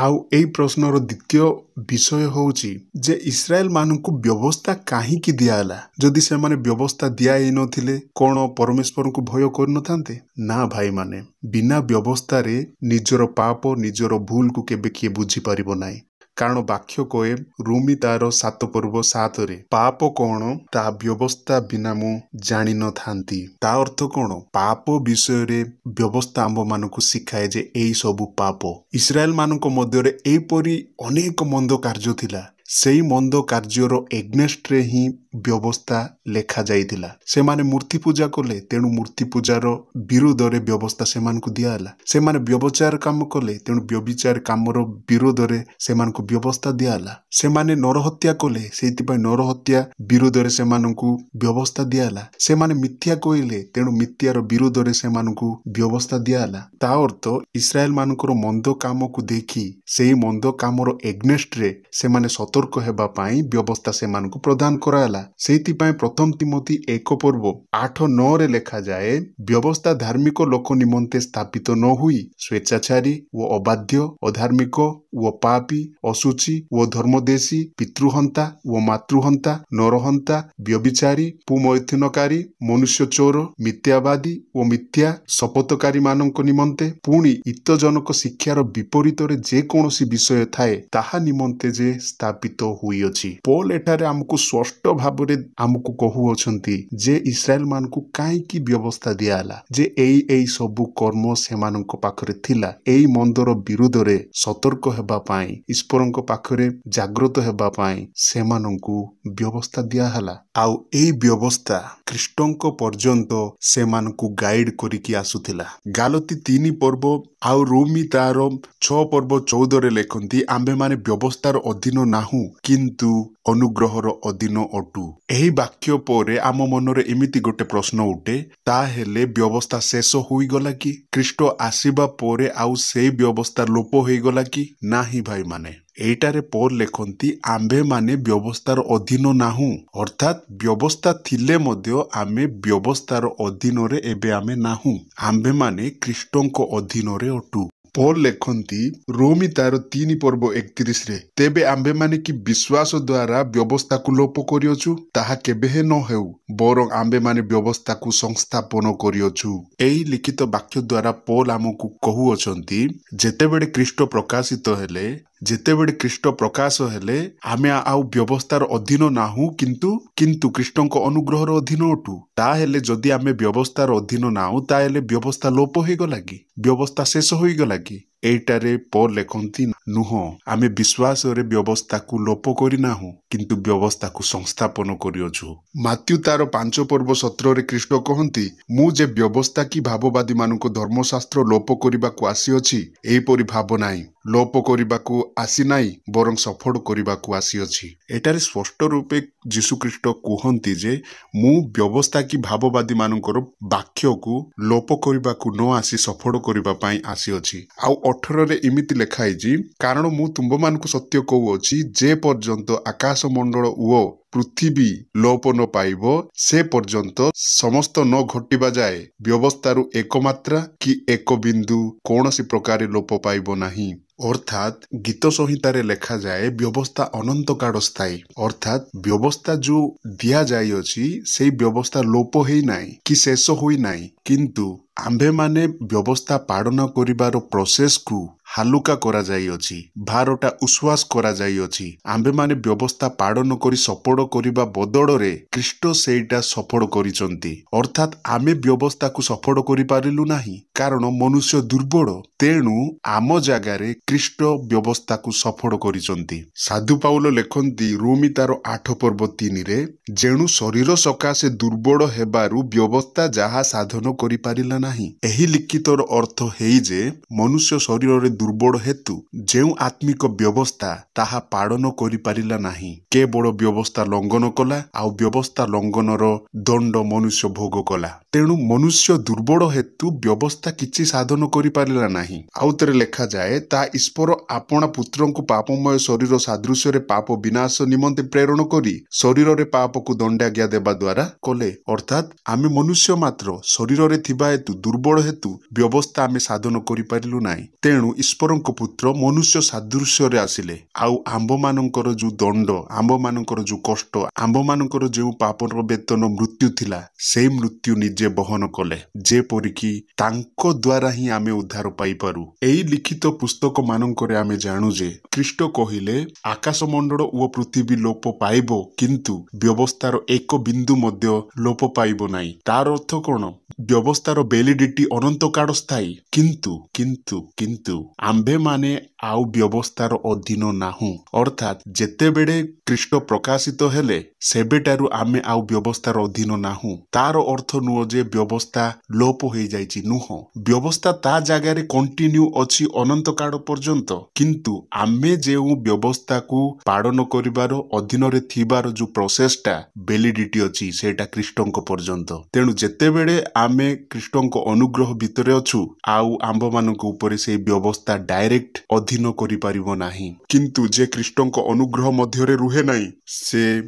ଆଉ ଏଇ ପ୍ରଶ୍ନର ଦ୍ୱିତୀୟ ବିଷୟ ହେଉଛି ଯେ ଇସ୍ରାଏଲ ମାନଙ୍କୁ ବ୍ୟବସ୍ଥା କାହିଁକି ଦିଆହେଲା? ଯଦି ସେମାନେ ବ୍ୟବସ୍ଥା ଦିଆ ହେଇନଥିଲେ କ'ଣ ପରମେଶ୍ୱରଙ୍କୁ ଭୟ କରିନଥାନ୍ତେ? ନା ଭାଇମାନେ, ବିନା ବ୍ୟବସ୍ଥାରେ ନିଜର ପାପ, ନିଜର ଭୁଲକୁ କେବେ କିଏ ବୁଝିପାରିବ ନାହିଁ। କାରଣ ବାକ୍ୟ କହେ ରୋମୀ ତାର 7 ପର୍ବ 7ରେ, ପାପ କ'ଣ ତା ବ୍ୟବସ୍ଥା ବିନା ମୁଁ ଜାଣିନଥାନ୍ତି। ତା ଅର୍ଥ କ'ଣ? ପାପ ବିଷୟରେ ବ୍ୟବସ୍ଥା ଆମ୍ଭମାନଙ୍କୁ ଶିଖାଏ ଯେ ଏଇ ସବୁ ପାପ। ଇସ୍ରାଏଲ ମାନଙ୍କ ମଧ୍ୟରେ ଏହିପରି ଅନେକ ମନ୍ଦ କାର୍ଯ୍ୟ ଥିଲା। ସେଇ ମନ୍ଦ କାର୍ଯ୍ୟର ଏଗନେଷ୍ଟରେ ହିଁ ବ୍ୟବସ୍ଥା ଲେଖାଯାଇଥିଲା। ସେମାନେ ମୂର୍ତ୍ତି ପୂଜା କଲେ, ତେଣୁ ମୂର୍ତ୍ତି ପୂଜାର ବିରୋଧରେ ବ୍ୟବସ୍ଥା ସେମାନଙ୍କୁ ଦିଆହେଲା। ସେମାନେ ବ୍ୟଭିଚାର କାମ କଲେ, ତେଣୁ ବ୍ୟଭିଚାର କାମର ବିରୋଧରେ ସେମାନଙ୍କୁ ବ୍ୟବସ୍ଥା ଦିଆହେଲା। ସେମାନେ ନରହତ୍ୟା କଲେ, ସେଇଥିପାଇଁ ନରହତ୍ୟା ବିରୋଧରେ ସେମାନଙ୍କୁ ବ୍ୟବସ୍ଥା ଦିଆହେଲା। ସେମାନେ ମିଥ୍ୟା କହିଲେ, ତେଣୁ ମିଥ୍ୟାର ବିରୋଧରେ ସେମାନଙ୍କୁ ବ୍ୟବସ୍ଥା ଦିଆହେଲା। ତା ଅର୍ଥ ଇସ୍ରାଏଲ ମାନଙ୍କର ମନ୍ଦ କାମକୁ ଦେଖି ସେଇ ମନ୍ଦ କାମର ଏଗନେଷ୍ଟରେ ସେମାନେ ସତର୍କ ହେବା ପାଇଁ ବ୍ୟବସ୍ଥା ସେମାନଙ୍କୁ ପ୍ରଦାନ କରାହେଲା। ସେଇଥିପାଇଁ ପ୍ରଥମ ତିମୋଥି 1 ପର୍ବ 8-9ରେ ଲେଖାଯାଏ, ବ୍ୟବସ୍ଥା ଧାର୍ମିକ ଲୋକ ନିମନ୍ତେ ସ୍ଥାପିତ ନ ହୋଇ ସ୍ୱେଚ୍ଛାଚାରୀ ଓ ଅବାଧ୍ୟ, ଅଧାର୍ମିକ ଓ ପାପୀ, ଅଶୁଚି ଓ ଧର୍ମଦେଶୀ, ପିତୃହନ୍ତା ଓ ମାତୃହନ୍ତା, ନରହନ୍ତା, ବ୍ୟଭିଚାରୀ, ପୁମୈଥୁନକାରୀ, ମନୁଷ୍ୟ ଚୋର, ମିଥ୍ୟାବାଦୀ ଓ ମିଥ୍ୟା ଶପଥକାରୀ ମାନଙ୍କ ନିମନ୍ତେ, ପୁଣି ହିତଜନକ ଶିକ୍ଷାର ବିପରୀତରେ ଯେକୌଣସି ବିଷୟ ଥାଏ ତାହା ନିମନ୍ତେ ଯେ ସ୍ଥାପିତ ହୋଇଅଛି। ପୌଲ ଏଠାରେ ଆମକୁ ସ୍ପଷ୍ଟ ଭାବରେ ଆମକୁ କହୁଅଛନ୍ତି ଯେ ଇସ୍ରାଏଲ ମାନଙ୍କୁ କାହିଁକି ବ୍ୟବସ୍ଥା ଦିଆହେଲା, ଯେ ଏଇ ଏଇ ସବୁ କର୍ମ ସେମାନଙ୍କ ପାଖରେ ଥିଲା। ଏଇ ମନ୍ଦର ବିରୁଦ୍ଧରେ ସତର୍କ ହେବା ପାଇଁ, ଈଶ୍ୱରଙ୍କ ପାଖରେ ଜାଗ୍ରତ ହେବା ପାଇଁ ସେମାନଙ୍କୁ ବ୍ୟବସ୍ଥା ଦିଆହେଲା। ଆଉ ଏଇ ବ୍ୟବସ୍ଥା ଖ୍ରୀଷ୍ଟଙ୍କ ପର୍ଯ୍ୟନ୍ତ ସେମାନଙ୍କୁ ଗାଇଡ କରିକି ଆସୁଥିଲା। ଗାଲତି 3 ପର୍ବ ଆଉ ରୋମୀ ତାର 6 ପର୍ବ 14ରେ ଲେଖନ୍ତି, ଆମ୍ଭେମାନେ ବ୍ୟବସ୍ଥାର ଅଧୀନ ନାହୁଁ, କିନ୍ତୁ ଅନୁଗ୍ରହର ଅଧୀନ ଅଟୁ। ଏହି ବାକ୍ୟ ପରେ ଆମ ମନରେ ଏମିତି ଗୋଟେ ପ୍ରଶ୍ନ ଉଠେ, ତାହେଲେ ବ୍ୟବସ୍ଥା ଶେଷ ହୋଇଗଲା କି? ଖ୍ରୀଷ୍ଟ ଆସିବା ପରେ ଆଉ ସେଇ ବ୍ୟବସ୍ଥା ଲୋପ ହୋଇଗଲା କି? ନାହିଁ ଭାଇମାନେ, ଏଇଟାରେ ପୌଲ ଲେଖନ୍ତି, ଆମ୍ଭେମାନେ ବ୍ୟବସ୍ଥାର ଅଧୀନ ନାହୁଁ। ଅର୍ଥାତ୍ ବ୍ୟବସ୍ଥା ଥିଲେ ମଧ୍ୟ ଆମେ ବ୍ୟବସ୍ଥାର ଅଧୀନରେ ଏବେ ଆମେ ନାହୁଁ, ଆମ୍ଭେମାନେ ଖ୍ରୀଷ୍ଟଙ୍କ ଅଧୀନରେ ଅଟୁ। ପୌଲ ଲେଖନ୍ତି ରୋମୀ ତାର 3 ପର୍ବ 31ରେ, ତେବେ ଆମ୍ଭେମାନେ କି ବିଶ୍ୱାସ ଦ୍ୱାରା ବ୍ୟବସ୍ଥାକୁ ଲୋପ କରିଅଛୁ? ତାହା କେବେ ହେଁ ନ ହେଉ, ବରଂ ଆମ୍ଭେମାନେ ବ୍ୟବସ୍ଥାକୁ ସଂସ୍ଥାପନ କରିଅଛୁ। ଏହି ଲିଖିତ ବାକ୍ୟ ଦ୍ୱାରା ପୌଲ ଆମକୁ କହୁଅଛନ୍ତି, ଯେତେବେଳେ ଖ୍ରୀଷ୍ଟ ପ୍ରକାଶିତ ହେଲେ, ଯେତେବେଳେ ଖ୍ରୀଷ୍ଟ ପ୍ରକାଶ ହେଲେ, ଆମେ ଆଉ ବ୍ୟବସ୍ଥାର ଅଧୀନ ନାହୁଁ, କିନ୍ତୁ ଖ୍ରୀଷ୍ଟଙ୍କ ଅନୁଗ୍ରହର ଅଧୀନ ଅଟୁ। ତାହେଲେ ଯଦି ଆମେ ବ୍ୟବସ୍ଥାର ଅଧୀନ ନାହୁଁ, ତାହେଲେ ବ୍ୟବସ୍ଥା ଲୋପ ହୋଇଗଲା କି? ବ୍ୟବସ୍ଥା ଶେଷ ହୋଇଗଲା କି? ଏଇଟାରେ ପୌଲ ଲେଖନ୍ତି, ନୁହଁ, ଆମେ ବିଶ୍ୱାସରେ ବ୍ୟବସ୍ଥାକୁ ଲୋପ କରିନାହୁଁ, କିନ୍ତୁ ବ୍ୟବସ୍ଥାକୁ ସଂସ୍ଥାପନ କରିଅଛୁ। ମାଥ୍ୟୁ ତାର 5 ପର୍ବ 17ରେ ଖ୍ରୀଷ୍ଟ କହନ୍ତି, ମୁଁ ଯେ ବ୍ୟବସ୍ଥା କି ଭାବବାଦୀମାନଙ୍କ ଧର୍ମଶାସ୍ତ୍ର ଲୋପ କରିବାକୁ ଆସିଅଛି, ଏହିପରି ଭାବ ନାହିଁ। ଲୋପ କରିବାକୁ ଆସିନାହିଁ, ବରଂ ସଫଳ କରିବାକୁ ଆସିଅଛି। ଏଠାରେ ସ୍ପଷ୍ଟ ରୂପେ ଯୀଶୁଖ୍ରୀଷ୍ଟ କୁହନ୍ତି ଯେ ମୁଁ ବ୍ୟବସ୍ଥା କି ଭାବବାଦୀମାନଙ୍କର ବାକ୍ୟକୁ ଲୋପ କରିବାକୁ ନ ଆସି ସଫଳ କରିବା ପାଇଁ ଆସିଅଛି। ଆଉ 18ରେ ଏମିତି ଲେଖା ହେଇଛି, କାରଣ ମୁଁ ତୁମ୍ଭମାନଙ୍କୁ ସତ୍ୟ କହୁଅଛି, ଯେ ପର୍ଯ୍ୟନ୍ତ ଆକାଶ ମଣ୍ଡଳ ଓ ପୃଥିବୀ ଲୋପ ନ ପାଇବ, ସେ ପର୍ଯ୍ୟନ୍ତ ସମସ୍ତ ନ ଘଟିବା ଯାଏ ବ୍ୟବସ୍ଥାରୁ ଏକ ମାତ୍ରା କି ଏକ ବିନ୍ଦୁ କୌଣସି ପ୍ରକାରେ ଲୋପ ପାଇବ ନାହିଁ। ଅର୍ଥାତ୍ ଗୀତ ସଂହିତାରେ ଲେଖାଯାଏ ବ୍ୟବସ୍ଥା ଅନନ୍ତକାଳ ସ୍ଥାୟୀ। ଅର୍ଥାତ୍ ବ୍ୟବସ୍ଥା ଯୋଉ ଦିଆଯାଇଅଛି, ସେଇ ବ୍ୟବସ୍ଥା ଲୋପ ହେଇନାହିଁ କି ଶେଷ ହୋଇନାହିଁ, କିନ୍ତୁ ଆମ୍ଭେମାନେ ବ୍ୟବସ୍ଥା ପାଳନ କରିବାର ପ୍ରୋସେସକୁ ହାଲୁକା କରାଯାଇଅଛି, ଭାରଟା ଉଶ୍ୱାସ କରାଯାଇଅଛି। ଆମ୍ଭେମାନେ ବ୍ୟବସ୍ଥା ପାଳନ କରି ସଫଳ କରିବା ବଦଳରେ ଖ୍ରୀଷ୍ଟ ସେଇଟା ସଫଳ କରିଛନ୍ତି। ଅର୍ଥାତ୍ ଆମେ ବ୍ୟବସ୍ଥାକୁ ସଫଳ କରିପାରିଲୁ ନାହିଁ, କାରଣ ମନୁଷ୍ୟ ଦୁର୍ବଳ। ତେଣୁ ଆମ ଜାଗାରେ ଖ୍ରୀଷ୍ଟ ବ୍ୟବସ୍ଥାକୁ ସଫଳ କରିଛନ୍ତି। ସାଧୁ ପାଉଲ ଲେଖନ୍ତି ରୋମୀ ତାର 8 ପର୍ବ 3ରେ, ଯେଣୁ ଶରୀର ସକାଶେ ଦୁର୍ବଳ ହେବାରୁ ବ୍ୟବସ୍ଥା ଯାହା ସାଧନ କରିପାରିଲା ନାହିଁ। ଏହି ଲିଖିତର ଅର୍ଥ ହେଇ ଯେ ମନୁଷ୍ୟ ଶରୀରରେ ଦୁର୍ବଳ ହେତୁ ଯେଉଁ ଆତ୍ମିକ ବ୍ୟବସ୍ଥା ତାହା ପାଳନ କରିପାରିଲା ନାହିଁ, କେବଳ ବ୍ୟବସ୍ଥା ଲଙ୍ଘନ କଲା, ଆଉ ବ୍ୟବସ୍ଥା ଲଙ୍ଘନର ଦଣ୍ଡ ମନୁଷ୍ୟ ଭୋଗ କଲା। ତେଣୁ ମନୁଷ୍ୟ ଦୁର୍ବଳ ହେତୁ ବ୍ୟବସ୍ଥା କିଛି ସାଧନ କରିପାରିଲା ନାହିଁ। ଆଉ ଥରେ ଲେଖାଯାଏ, ତା ଈଶ୍ୱର ଆପଣା ପୁତ୍ରଙ୍କୁ ପାପମୟ ଶରୀର ସାଦୃଶ୍ୟରେ ପାପ ବିନାଶ ନିମନ୍ତେ ପ୍ରେରଣ କରି ଶରୀରରେ ପାପକୁ ଦଣ୍ଡାଜ୍ଞା ଦେବା ଦ୍ୱାରା କଲେ। ଅର୍ଥାତ୍ ଆମେ ମନୁଷ୍ୟ ମାତ୍ର ଶରୀରରେ ଥିବା ହେତୁ, ଦୁର୍ବଳ ହେତୁ ବ୍ୟବସ୍ଥା ଆମେ ସାଧନ କରିପାରିଲୁ ନାହିଁ। ତେଣୁ ଈଶ୍ୱରଙ୍କ ପୁତ୍ର ମନୁଷ୍ୟ ସାଦୃଶ୍ୟରେ ଆସିଲେ, ଆଉ ଆମ୍ଭମାନଙ୍କର ଯୋଉ ଦଣ୍ଡ, ଆମ୍ଭମାନଙ୍କର ଯୋଉ କଷ୍ଟ, ଆମ୍ଭମାନଙ୍କର ଯେଉଁ ପାପର ବେତନ ମୃତ୍ୟୁ ଥିଲା, ସେଇ ମୃତ୍ୟୁ ନିଜେ ବହନ କଲେ, ଯେପରିକି ତାଙ୍କ ଦ୍ୱାରା ହିଁ ଆମେ ଉଦ୍ଧାର ପାଇପାରୁ। ଏଇ ଲିଖିତ ପୁସ୍ତକ ମାନଙ୍କରେ ଆମେ ଜାଣୁ ଯେ ଖ୍ରୀଷ୍ଟ କହିଲେ ଆକାଶମଣ୍ଡଳ ଓ ପୃଥିବୀ ଲୋପ ପାଇବ, କିନ୍ତୁ ବ୍ୟବସ୍ଥାର ଏକ ବିନ୍ଦୁ ମଧ୍ୟ ଲୋପ ପାଇବ ନାହିଁ। ତାର ଅର୍ଥ କଣ? ବ୍ୟବସ୍ଥାର ଭ୍ୟାଲିଡିଟି ଅନନ୍ତକାଳ ସ୍ଥାୟୀ, କିନ୍ତୁ କିନ୍ତୁ କିନ୍ତୁ ଆମ୍ଭେମାନେ ଆଉ ବ୍ୟବସ୍ଥାର ଅଧୀନ ନାହୁଁ। ଅର୍ଥାତ୍ ଯେତେବେଳେ ଖ୍ରୀଷ୍ଟ ପ୍ରକାଶିତ ହେଲେ, ସେବେଠାରୁ ଆମେ ଆଉ ବ୍ୟବସ୍ଥାର ଅଧୀନ ନାହୁଁ। ତାର ଅର୍ଥ ନୁହଁ ଯେ ବ୍ୟବସ୍ଥା ଲୋପ ହେଇଯାଇଛି, ନୁହଁ। ବ୍ୟବସ୍ଥା ତା ଜାଗାରେ କଣ୍ଟିନ୍ୟୁ ଅଛି ଅନନ୍ତକାଳ ପର୍ଯ୍ୟନ୍ତ, କିନ୍ତୁ ଆମେ ଯେଉଁ ବ୍ୟବସ୍ଥାକୁ ପାଳନ କରିବାର ଅଧୀନରେ ଥିବାର ଯୋଉ ପ୍ରୋସେସଟା ଭ୍ୟାଲିଡିଟି ଅଛି, ସେଇଟା ଖ୍ରୀଷ୍ଟଙ୍କ ପର୍ଯ୍ୟନ୍ତ। ତେଣୁ ଯେତେବେଳେ ଆମେ ଖ୍ରୀଷ୍ଟଙ୍କ ଅନୁଗ୍ରହ ଭିତରେ ଅଛୁ, ଆଉ ଆମ୍ଭମାନଙ୍କ ଉପରେ ସେଇ ବ୍ୟବସ୍ଥା ଡାଇରେକ୍ଟ ଅଧୀନ କରିପାରିବ ନାହିଁ। କିନ୍ତୁ ଯେ ଖ୍ରୀଷ୍ଟଙ୍କ ଅନୁଗ୍ରହ ମଧ୍ୟରେ ରୁହେ ନାହିଁ, ସେ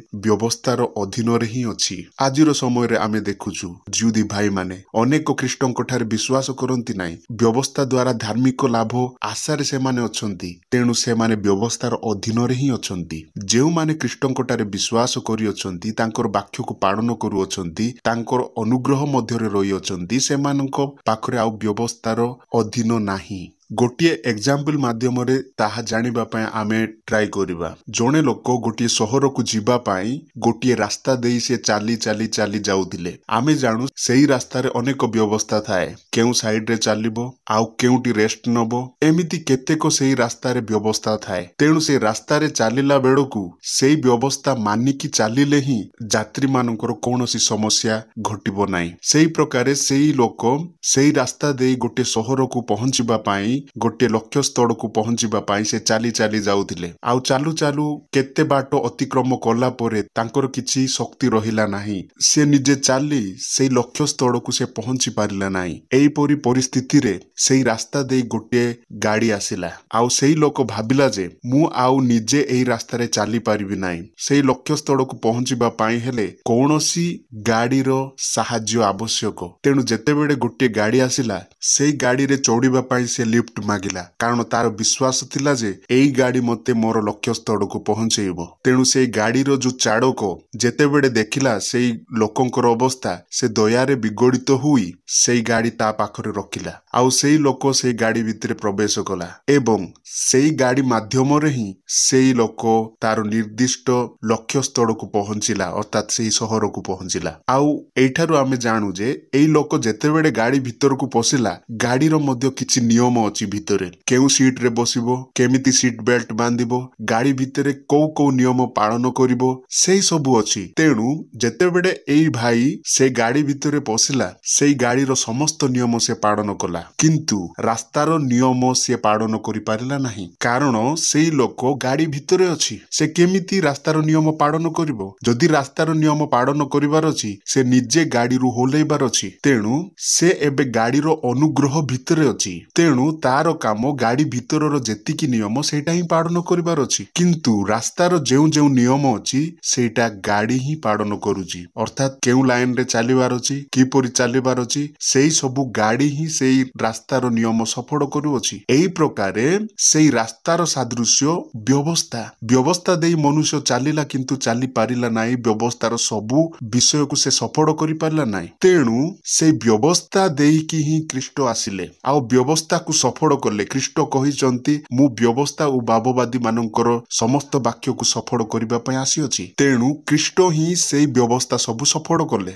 ବ୍ୟବସ୍ଥାର ଅଧୀନରେ ହିଁ ଅଛି। ଆଜିର ସମୟରେ ଆମେ ଦେଖୁଛୁ ଯିହୁଦୀ ଭାଇମାନେ ଅନେକ ଖ୍ରୀଷ୍ଟଙ୍କ ଠାରେ ବିଶ୍ୱାସ କରନ୍ତି ନାହିଁ। ବ୍ୟବସ୍ଥା ଦ୍ୱାରା ଧାର୍ମିକ ଲାଭ ଆଶାରେ ସେମାନେ ଅଛନ୍ତି, ତେଣୁ ସେମାନେ ବ୍ୟବସ୍ଥାର ଅଧୀନରେ ହିଁ ଅଛନ୍ତି। ଯେଉଁମାନେ ଖ୍ରୀଷ୍ଟଙ୍କ ଠାରେ ବିଶ୍ୱାସ କରିଅଛନ୍ତି, ତାଙ୍କର ବାକ୍ୟକୁ ପାଳନ କରୁଅଛନ୍ତି, ତାଙ୍କର ଅନୁଗ୍ରହ ମଧ୍ୟରେ ରହିଅଛନ୍ତି, ସେମାନଙ୍କ ପାଖରେ ଆଉ ବ୍ୟବସ୍ଥାର ଅଧୀନ ନାହିଁ। ଗୋଟିଏ ଏକ୍ଜାମ୍ପଲ ମାଧ୍ୟମରେ ତାହା ଜାଣିବା ପାଇଁ ଆମେ ଟ୍ରାଏ କରିବା। ଜଣେ ଲୋକ ଗୋଟିଏ ସହରକୁ ଯିବା ପାଇଁ ଗୋଟିଏ ରାସ୍ତା ଦେଇ ସେ ଚାଲି ଚାଲି ଚାଲି ଯାଉଥିଲେ। ଆମେ ଜାଣୁ ସେଇ ରାସ୍ତାରେ ଅନେକ ବ୍ୟବସ୍ଥା ଥାଏ, କେଉଁ ସାଇଡରେ ଚାଲିବ ଆଉ କେଉଁଠି ରେଷ୍ଟ ନବ, ଏମିତି କେତେକ ସେଇ ରାସ୍ତାରେ ବ୍ୟବସ୍ଥା ଥାଏ। ତେଣୁ ସେ ରାସ୍ତାରେ ଚାଲିଲା ବେଳକୁ ସେଇ ବ୍ୟବସ୍ଥା ମାନିକି ଚାଲିଲେ ହିଁ ଯାତ୍ରୀମାନଙ୍କର କୌଣସି ସମସ୍ୟା ଘଟିବ ନାହିଁ। ସେଇ ପ୍ରକାରେ ସେଇ ଲୋକ ସେଇ ରାସ୍ତା ଦେଇ ଗୋଟିଏ ସହରକୁ ପହଞ୍ଚିବା ପାଇଁ, ଗୋଟିଏ ଲକ୍ଷ୍ୟସ୍ଥଳକୁ ପହଞ୍ଚିବା ପାଇଁ ସେ ଚାଲି ଚାଲି ଯାଉଥିଲେ। ଆଉ ଚାଲୁ ଚାଲୁ କେତେ ବାଟ ଅତିକ୍ରମ କଲା ପରେ ତାଙ୍କର କିଛି ଶକ୍ତି ରହିଲା ନାହିଁ। ସେ ନିଜେ ଚାଲି ସେଇ ଲକ୍ଷ୍ୟସ୍ଥଳକୁ ସେ ପହଞ୍ଚି ପାରିଲା ନାହିଁ। ଏହିପରି ପରିସ୍ଥିତିରେ ସେଇ ରାସ୍ତା ଦେଇ ଗୋଟିଏ ଗାଡି ଆସିଲା, ଆଉ ସେଇ ଲୋକ ଭାବିଲା ଯେ ମୁଁ ଆଉ ନିଜେ ଏଇ ରାସ୍ତାରେ ଚାଲି ପାରିବି ନାହିଁ। ସେଇ ଲକ୍ଷ୍ୟସ୍ଥଳକୁ ପହଞ୍ଚିବା ପାଇଁ ହେଲେ କୌଣସି ଗାଡିର ସାହାଯ୍ୟ ଆବଶ୍ୟକ। ତେଣୁ ଯେତେବେଳେ ଗୋଟିଏ ଗାଡି ଆସିଲା, ସେଇ ଗାଡିରେ ଚଢିବା ପାଇଁ ସେ ଲିଫ୍ଟ ମାଗିଲା, କାରଣ ତାର ବିଶ୍ୱାସ ଥିଲା ଯେ ଏଇ ଗାଡି ମତେ ମୋର ଲକ୍ଷ୍ୟସ୍ଥଳକୁ ପହଞ୍ଚେଇବ। ତେଣୁ ସେଇ ଗାଡିର ଯୋଉ ଚାଳକ ଯେତେବେଳେ ଦେଖିଲା ସେଇ ଲୋକଙ୍କର ଅବସ୍ଥା, ସେ ଦୟାରେ ବିଗଳିତ ହୋଇ ସେଇ ଗାଡି ତା ପାଖରେ ରଖିଲା, ଆଉ ସେଇ ଲୋକ ସେଇ ଗାଡି ଭିତରେ ପ୍ରବେଶ କଲା, ଏବଂ ସେଇ ଗାଡି ମାଧ୍ୟମରେ ହିଁ ସେଇ ଲୋକ ତାର ନିର୍ଦ୍ଦିଷ୍ଟ ଲକ୍ଷ୍ୟସ୍ଥଳକୁ ପହଞ୍ଚିଲା, ଅର୍ଥାତ୍ ସେଇ ସହରକୁ ପହଞ୍ଚିଲା। ଆଉ ଏଇଠାରୁ ଆମେ ଜାଣୁ ଯେ ଏଇ ଲୋକ ଯେତେବେଳେ ଗାଡି ଭିତରକୁ ପଶିଲା, ଗାଡିର ମଧ୍ୟ କିଛି ନିୟମ ଅଛି ଭିତରେ, କେଉଁ ସିଟରେ ବସିବ, କେମିତି ସିଟ ବେଲ୍ଟ ବାନ୍ଧିବ, ଗାଡି ଭିତରେ କୋଉ କୋଉ ନିୟମ ପାଳନ କରିବ, ସେଇ ସବୁ ଅଛି। ତେଣୁ ଯେତେବେଳେ ଏଇ ଭାଇ ସେ ଗାଡି ଭିତରେ ପଶିଲା, ସେଇ ଗାଡିର ସମସ୍ତ ନିୟମ ସେ ପାଳନ କଲା। କଲା, କିନ୍ତୁ ରାସ୍ତାର ନିୟମ ସେ ପାଳନ କରିପାରିଲା ନାହିଁ, କାରଣ ସେଇ ଲୋକ ଗାଡି ଭିତରେ ଅଛି। ସେ କେମିତି ରାସ୍ତାର ନିୟମ ପାଳନ କରିବ? ଯଦି ରାସ୍ତାର ନିୟମ ପାଳନ କରିବାର ଅଛି, ସେ ନିଜେ ଗାଡିରୁ ଓହ୍ଲେଇବାର ଅଛି। ତେଣୁ ସେ ଏବେ ଗାଡିର ଅନୁଗ୍ରହ ଭିତରେ ଅଛି। ତେଣୁ ତାର କାମ ଗାଡି ଭିତରର ଯେତିକି ନିୟମ ସେଇଟା ହିଁ ପାଳନ କରିବାର ଅଛି। କିନ୍ତୁ ରାସ୍ତାର ଯେଉଁ ଯେଉଁ ନିୟମ ଅଛି ସେଇଟା ଗାଡି ହିଁ ପାଳନ କରୁଛି। ଅର୍ଥାତ୍ କେଉଁ ଲାଇନରେ ଚାଲିବାର ଅଛି, କିପରି ଚାଲିବାର ଅଛି, ସେଇ ସବୁ ଗାଡି ହିଁ ସେଇ ରାସ୍ତାର ନିୟମ ସଫଳ କରୁଅଛି। ଏହି ପ୍ରକାରେ ସେଇ ରାସ୍ତାର ସାଦୃଶ୍ୟ ବ୍ୟବସ୍ଥା। ବ୍ୟବସ୍ଥା ଦେଇ ମନୁଷ୍ୟ ଚାଲିଲା, କିନ୍ତୁ ଚାଲି ପାରିଲା ନାହିଁ। ବ୍ୟବସ୍ଥାର ସବୁ ବିଷୟକୁ ସେ ସଫଳ କରିପାରିଲା ନାହିଁ। ତେଣୁ ସେଇ ବ୍ୟବସ୍ଥା ଦେଇକି ହିଁ ଖ୍ରୀଷ୍ଟ ଆସିଲେ ଆଉ ବ୍ୟବସ୍ଥାକୁ ସଫଳ କଲେ। ଖ୍ରୀଷ୍ଟ କହିଛନ୍ତି, ମୁଁ ବ୍ୟବସ୍ଥା ଓ ଭାବବାଦୀ ମାନଙ୍କର ସମସ୍ତ ବାକ୍ୟକୁ ସଫଳ କରିବା ପାଇଁ ଆସିଅଛି। ତେଣୁ ଖ୍ରୀଷ୍ଟ ହିଁ ସେଇ ବ୍ୟବସ୍ଥା ସବୁ ସଫଳ କଲେ।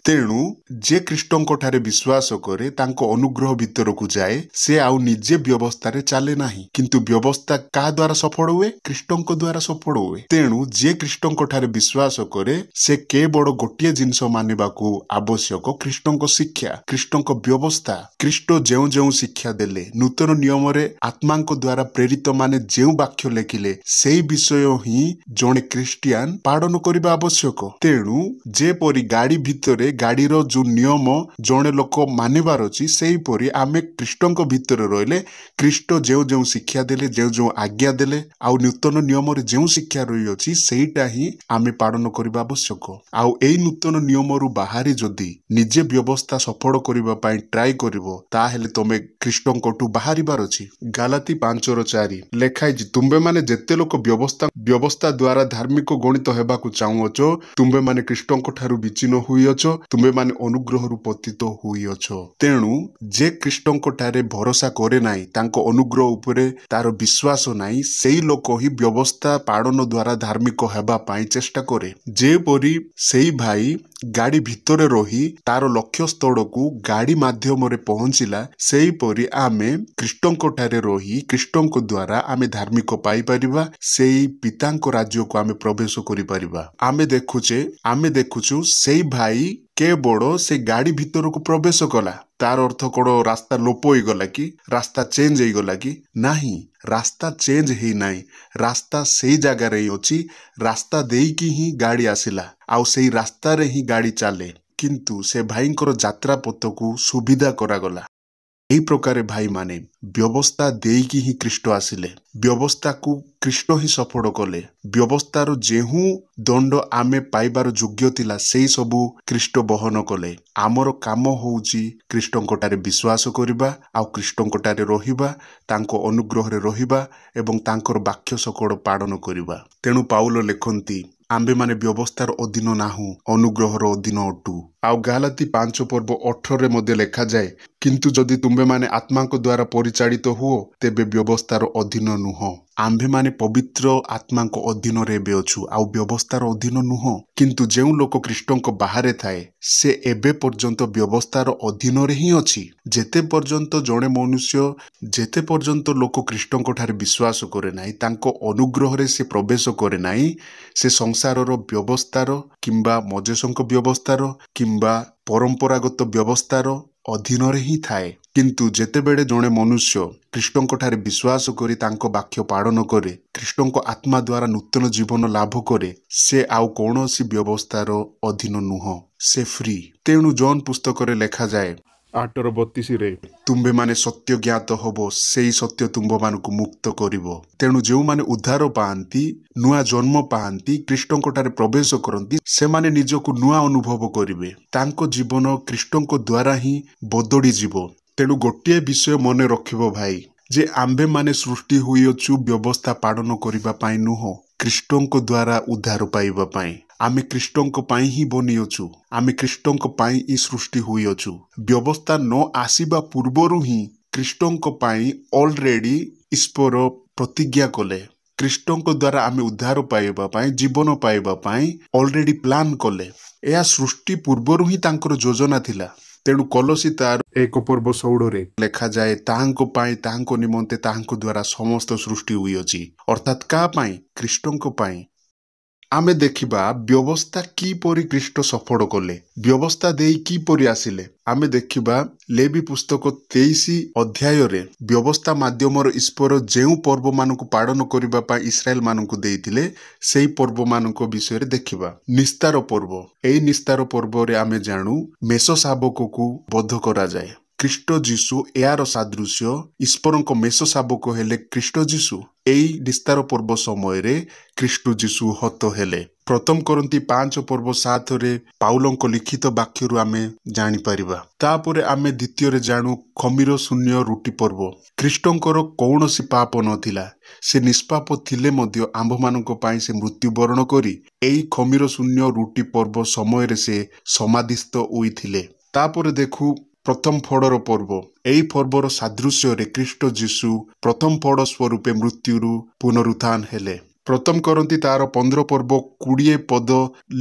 ତେଣୁ ଯେ ଖ୍ରୀଷ୍ଟଙ୍କ ଠାରେ ବିଶ୍ୱାସ କରେ, ତାଙ୍କ ଅନୁଗ୍ରହ ଭିତରକୁ ଯାଏ, ସେ ଆଉ ନିଜେ ବ୍ୟବସ୍ଥାରେ ଚାଲେ ନାହିଁ। କିନ୍ତୁ ବ୍ୟବସ୍ଥା କାହା ଦ୍ୱାରା ସଫଳ ହୁଏ? ଖ୍ରୀଷ୍ଟଙ୍କ ଦ୍ୱାରା ସଫଳ ହୁଏ। ତେଣୁ ଯିଏ ଖ୍ରୀଷ୍ଟଙ୍କ ଠାରେ ବିଶ୍ୱାସ କରେ, ସେ କେବଳ ଗୋଟିଏ ଜିନିଷ ମାନିବାକୁ ଆବଶ୍ୟକ, ଖ୍ରୀଷ୍ଟଙ୍କ ଶିକ୍ଷା, ଖ୍ରୀଷ୍ଟଙ୍କ ବ୍ୟବସ୍ଥା। ଖ୍ରୀଷ୍ଟ ଯେଉଁ ଯେଉଁ ଶିକ୍ଷା ଦେଲେ, ନୂତନ ନିୟମରେ ଆତ୍ମାଙ୍କ ଦ୍ୱାରା ପ୍ରେରିତ ମାନେ ଯେଉଁ ବାକ୍ୟ ଲେଖିଲେ, ସେଇ ବିଷୟ ହିଁ ଜଣେ ଖ୍ରୀଷ୍ଟିଆନ ପାଳନ କରିବା ଆବଶ୍ୟକ। ତେଣୁ ଯେପରି ଗାଡି ଭିତରେ ଗାଡିର ଯୋଉ ନିୟମ ଜଣେ ଲୋକ ମାନିବାର ଅଛି, ସେହିପରି ଆମେ ଖ୍ରୀଷ୍ଟଙ୍କ ଭିତରେ ରହିଲେ ଖ୍ରୀଷ୍ଟ ଯେଉଁ ଯେଉଁ ଶିକ୍ଷା ଦେଲେ, ଯେଉଁ ଯେଉଁ ଆଜ୍ଞା ଦେଲେ ଆଉ ନୂତନ ନିୟମରେ ଯେଉଁ ଶିକ୍ଷା ରହିଅଛି, ସେଇଟା ହିଁ ଆମେ ପାଳନ କରିବା ଆବଶ୍ୟକ। ଆଉ ଏଇ ନୂତନ ନିୟମରୁ ବାହାରି ଯଦି ନିଜେ ବ୍ୟବସ୍ଥା ସଫଳ କରିବା ପାଇଁ ଟ୍ରାଏ କରିବ, ତାହେଲେ ତମେ ଖ୍ରୀଷ୍ଟଙ୍କଠୁ ବାହାରିବାର ଅଛି। ଗାଲାତି 5:4 ଲେଖା ହେଇଛି, ତୁମ୍ଭେମାନେ ଯେତେ ଲୋକ ବ୍ୟବସ୍ଥା ଦ୍ୱାରା ଧାର୍ମିକ ଗଣିତ ହେବାକୁ ଚାହୁଁଅଛ, ତୁମ୍ଭେମାନେ ଖ୍ରୀଷ୍ଟଙ୍କ ଠାରୁ ବିଚ୍ଛିନ୍ନ ହୋଇଅଛ, ତୁମ୍ଭେମାନେ ଅନୁଗ୍ରହରୁ ପତିତ ହୋଇଅଛ। ତେଣୁ ଯେ ଖ୍ରୀଷ୍ଟଙ୍କ ଠାରେ ଭରସା କରେ ନାହିଁ, ତାଙ୍କ ଅନୁଗ୍ରହ ଉପରେ ତାର ବିଶ୍ୱାସ ନାହିଁ, ସେଇ ଲୋକ ହିଁ ବ୍ୟବସ୍ଥା ପାଳନ ଦ୍ୱାରା ଧାର୍ମିକ ହେବା ପାଇଁ ଚେଷ୍ଟା କରେ। ଯେପରି ସେଇ ଭାଇ ଗାଡି ଭିତରେ ରହି ତାର ଲକ୍ଷ୍ୟସ୍ଥଳକୁ ଗାଡି ମାଧ୍ୟମରେ ପହଞ୍ଚିଲା, ସେହିପରି ଆମେ ଖ୍ରୀଷ୍ଟଙ୍କ ଠାରେ ରହି ଖ୍ରୀଷ୍ଟଙ୍କ ଦ୍ୱାରା ଆମେ ଧାର୍ମିକ ପାଇପାରିବା, ସେଇ ପିତାଙ୍କ ରାଜ୍ୟକୁ ଆମେ ପ୍ରବେଶ କରିପାରିବା। ଆମେ ଦେଖୁଛୁ ସେଇ ଭାଇ କେବଳ ସେ ଗାଡି ଭିତରକୁ ପ୍ରବେଶ କଲା। ତାର ଅର୍ଥ କଣ ରାସ୍ତା ଲୋପ ହେଇଗଲା କି? ରାସ୍ତା ଚେଞ୍ଜ ହେଇଗଲା କି? ନାହିଁ, ରାସ୍ତା ଚେଞ୍ଜ ହେଇନାହିଁ। ରାସ୍ତା ସେଇ ଜାଗାରେ ହିଁ ଅଛି। ରାସ୍ତା ଦେଇକି ହିଁ ଗାଡି ଆସିଲା ଆଉ ସେଇ ରାସ୍ତାରେ ହିଁ ଗାଡି ଚାଲେ। କିନ୍ତୁ ସେ ଭାଇଙ୍କର ଯାତ୍ରା ପଥକୁ ସୁବିଧା କରାଗଲା। ଏହି ପ୍ରକାରେ ଭାଇମାନେ, ବ୍ୟବସ୍ଥା ଦେଇକି ହିଁ ଖ୍ରୀଷ୍ଟ ଆସିଲେ। ବ୍ୟବସ୍ଥାକୁ ଖ୍ରୀଷ୍ଟ ହିଁ ସଫଳ କଲେ। ବ୍ୟବସ୍ଥାର ଯେଉଁ ଦଣ୍ଡ ଆମେ ପାଇବାର ଯୋଗ୍ୟ ଥିଲା, ସେଇ ସବୁ ଖ୍ରୀଷ୍ଟ ବହନ କଲେ। ଆମର କାମ ହଉଛି ଖ୍ରୀଷ୍ଟଙ୍କ ଠାରେ ବିଶ୍ୱାସ କରିବା ଆଉ ଖ୍ରୀଷ୍ଟଙ୍କ ଠାରେ ରହିବା, ତାଙ୍କ ଅନୁଗ୍ରହରେ ରହିବା ଏବଂ ତାଙ୍କର ବାକ୍ୟ ସକଳ ପାଳନ କରିବା। ତେଣୁ ପାଉଲ ଲେଖନ୍ତି, ଆମ୍ଭେମାନେ ବ୍ୟବସ୍ଥାର ଅଧୀନ ନାହୁଁ, ଅନୁଗ୍ରହର ଅଧୀନ ଅଟୁ। ଆଉ ଗାଲାତି 5:18 ମଧ୍ୟ ଲେଖାଯାଏ, କିନ୍ତୁ ଯଦି ତୁମ୍ଭେମାନେ ଆତ୍ମାଙ୍କ ଦ୍ୱାରା ପରିଚାଳିତ ହୁଅ, ତେବେ ବ୍ୟବସ୍ଥାର ଅଧୀନ ନୁହଁ। ଆମ୍ଭେମାନେ ପବିତ୍ର ଆତ୍ମାଙ୍କ ଅଧୀନରେ ଏବେ ଅଛୁ, ଆଉ ବ୍ୟବସ୍ଥାର ଅଧୀନ ନୁହଁ। କିନ୍ତୁ ଯେଉଁ ଲୋକ ଖ୍ରୀଷ୍ଟଙ୍କ ବାହାରେ ଥାଏ, ସେ ଏବେ ପର୍ଯ୍ୟନ୍ତ ବ୍ୟବସ୍ଥାର ଅଧୀନରେ ହିଁ ଅଛି। ଯେତେ ପର୍ଯ୍ୟନ୍ତ ଜଣେ ମନୁଷ୍ୟ, ଯେତେ ପର୍ଯ୍ୟନ୍ତ ଲୋକ ଖ୍ରୀଷ୍ଟଙ୍କ ଠାରେ ବିଶ୍ୱାସ କରେ ନାହିଁ, ତାଙ୍କ ଅନୁଗ୍ରହରେ ସେ ପ୍ରବେଶ କରେ ନାହିଁ, ସେ ସଂସାରର ବ୍ୟବସ୍ଥାର କିମ୍ବା ମଜେସଙ୍କ ବ୍ୟବସ୍ଥାର କିମ୍ବା ପରମ୍ପରାଗତ ବ୍ୟବସ୍ଥାର ଅଧୀନରେ ହିଁ ଥାଏ। କିନ୍ତୁ ଯେତେବେଳେ ଜଣେ ମନୁଷ୍ୟ ଖ୍ରୀଷ୍ଟଙ୍କ ଠାରେ ବିଶ୍ୱାସ କରି ତାଙ୍କ ବାକ୍ୟ ପାଳନ କରେ, ଖ୍ରୀଷ୍ଟଙ୍କ ଆତ୍ମା ଦ୍ୱାରା ନୂତନ ଜୀବନ ଲାଭ କରେ, ସେ ଆଉ କୌଣସି ବ୍ୟବସ୍ଥାର ଅଧୀନ ନୁହଁ, ସେ ଫ୍ରି। ତେଣୁ ଜନ୍ ପୁସ୍ତକରେ ଲେଖାଯାଏ 8:32, ତୁମ୍ଭେମାନେ ସତ୍ୟ ଜ୍ଞାତ ହବ, ସେଇ ସତ୍ୟ ତୁମ୍ଭମାନଙ୍କୁ ମୁକ୍ତ କରିବ। ତେଣୁ ଯେଉଁମାନେ ଉଦ୍ଧାର ପାଆନ୍ତି, ନୂଆ ଜନ୍ମ ପାଆନ୍ତି, ଖ୍ରୀଷ୍ଟଙ୍କ ଠାରେ ପ୍ରବେଶ କରନ୍ତି, ସେମାନେ ନିଜକୁ ନୂଆ ଅନୁଭବ କରିବେ। ତାଙ୍କ ଜୀବନ ଖ୍ରୀଷ୍ଟଙ୍କ ଦ୍ୱାରା ହିଁ ବଦଳିଯିବ। ତେଣୁ ଗୋଟିଏ ବିଷୟ ମନେ ରଖିବ ଭାଇ, ଯେ ଆମ୍ଭେମାନେ ସୃଷ୍ଟି ହୋଇଅଛୁ ବ୍ୟବସ୍ଥା ପାଳନ କରିବା ପାଇଁ ନୁହଁ, ଖ୍ରୀଷ୍ଟଙ୍କ ଦ୍ୱାରା ଉଦ୍ଧାର ପାଇବା ପାଇଁ। ଆମେ ଖ୍ରୀଷ୍ଟଙ୍କ ପାଇଁ ହିଁ ବନିଅଛୁ, ଆମେ ଖ୍ରୀଷ୍ଟଙ୍କ ପାଇଁ ହିଁ ସୃଷ୍ଟି ହୋଇଅଛୁ। ବ୍ୟବସ୍ଥା ନ ଆସିବା ପୂର୍ବରୁ ହିଁ ଖ୍ରୀଷ୍ଟଙ୍କ ପାଇଁ ଅଲରେଡି ଈଶ୍ୱର ପ୍ରତିଜ୍ଞା କଲେ। ଖ୍ରୀଷ୍ଟଙ୍କ ଦ୍ୱାରା ଆମେ ଉଦ୍ଧାର ପାଇବା ପାଇଁ, ଜୀବନ ପାଇବା ପାଇଁ ଅଲରେଡି ପ୍ଲାନ୍ କଲେ। ଏହା ସୃଷ୍ଟି ପୂର୍ବରୁ ହିଁ ତାଙ୍କର ଯୋଜନା ଥିଲା। ତେଣୁ କଲସୀ ତାର 1:16 ଲେଖାଯାଏ, ତାହାଙ୍କ ପାଇଁ, ତାହାଙ୍କ ନିମନ୍ତେ, ତାହାଙ୍କ ଦ୍ୱାରା ସମସ୍ତ ସୃଷ୍ଟି ହୋଇଅଛି। ଅର୍ଥାତ୍ କାହା ପାଇଁ? ଖ୍ରୀଷ୍ଟଙ୍କ ପାଇଁ। ଆମେ ଦେଖିବା ବ୍ୟବସ୍ଥା କିପରି ଖ୍ରୀଷ୍ଟ ସଫଳ କଲେ, ବ୍ୟବସ୍ଥା ଦେଇ କିପରି ଆସିଲେ। ଆମେ ଦେଖିବା ଲେବି ପୁସ୍ତକ 23 ଅଧ୍ୟାୟରେ ବ୍ୟବସ୍ଥା ମାଧ୍ୟମରେ ଈଶ୍ୱର ଯେଉଁ ପର୍ବମାନଙ୍କୁ ପାଳନ କରିବା ପାଇଁ ଇସ୍ରାଏଲ ମାନଙ୍କୁ ଦେଇଥିଲେ, ସେଇ ପର୍ବମାନଙ୍କ ବିଷୟରେ ଦେଖିବା। ନିସ୍ତାର ପର୍ବ। ଏଇ ନିସ୍ତାର ପର୍ବରେ ଆମେ ଜାଣୁ ମେଷ ଶାବକକୁ ବଧ କରାଯାଏ। ଖ୍ରୀଷ୍ଟ ଯୀଶୁ ଏହାର ସାଦୃଶ୍ୟ। ଈଶ୍ୱରଙ୍କ ମେଷ ଶାବକ ହେଲେ ଖ୍ରୀଷ୍ଟ ଯୀଶୁ। ଏଇ ନିସ୍ତାର ପର୍ବ ସମୟରେ ଖ୍ରୀଷ୍ଟ ଯୀଶୁ ହତ ହେଲେ। ପ୍ରଥମ କରନ୍ତି 5 ପର୍ବ 7ରେ ପାଉଲଙ୍କ ଲିଖିତ ବାକ୍ୟରୁ ଆମେ ଜାଣିପାରିବା। ତାପରେ ଆମେ ଦ୍ୱିତୀୟରେ ଜାଣୁ ଖମୀର ଶୂନ୍ୟ ରୁଟି ପର୍ବ। ଖ୍ରୀଷ୍ଟଙ୍କର କୌଣସି ପାପ ନଥିଲା, ସେ ନିଷ୍ପାପ ଥିଲେ ମଧ୍ୟ ଆମ୍ଭମାନଙ୍କ ପାଇଁ ସେ ମୃତ୍ୟୁବରଣ କରି ଏଇ ଖମୀର ଶୂନ୍ୟ ରୁଟି ପର୍ବ ସମୟରେ ସେ ସମାଧିସ୍ଥ ହୋଇଥିଲେ। ତାପରେ ଦେଖୁ ପ୍ରଥମ ଫଳର ପର୍ବ। ଏହି ପର୍ବର ସାଦୃଶ୍ୟରେ ଖ୍ରୀଷ୍ଟ ଯୀଶୁ ପ୍ରଥମ ଫଳ ସ୍ୱରୂପେ ମୃତ୍ୟୁରୁ ପୁନରୁତ୍ଥାନ ହେଲେ। ପ୍ରଥମ କରନ୍ତି ତାର 15 ପର୍ବ 20 ପଦ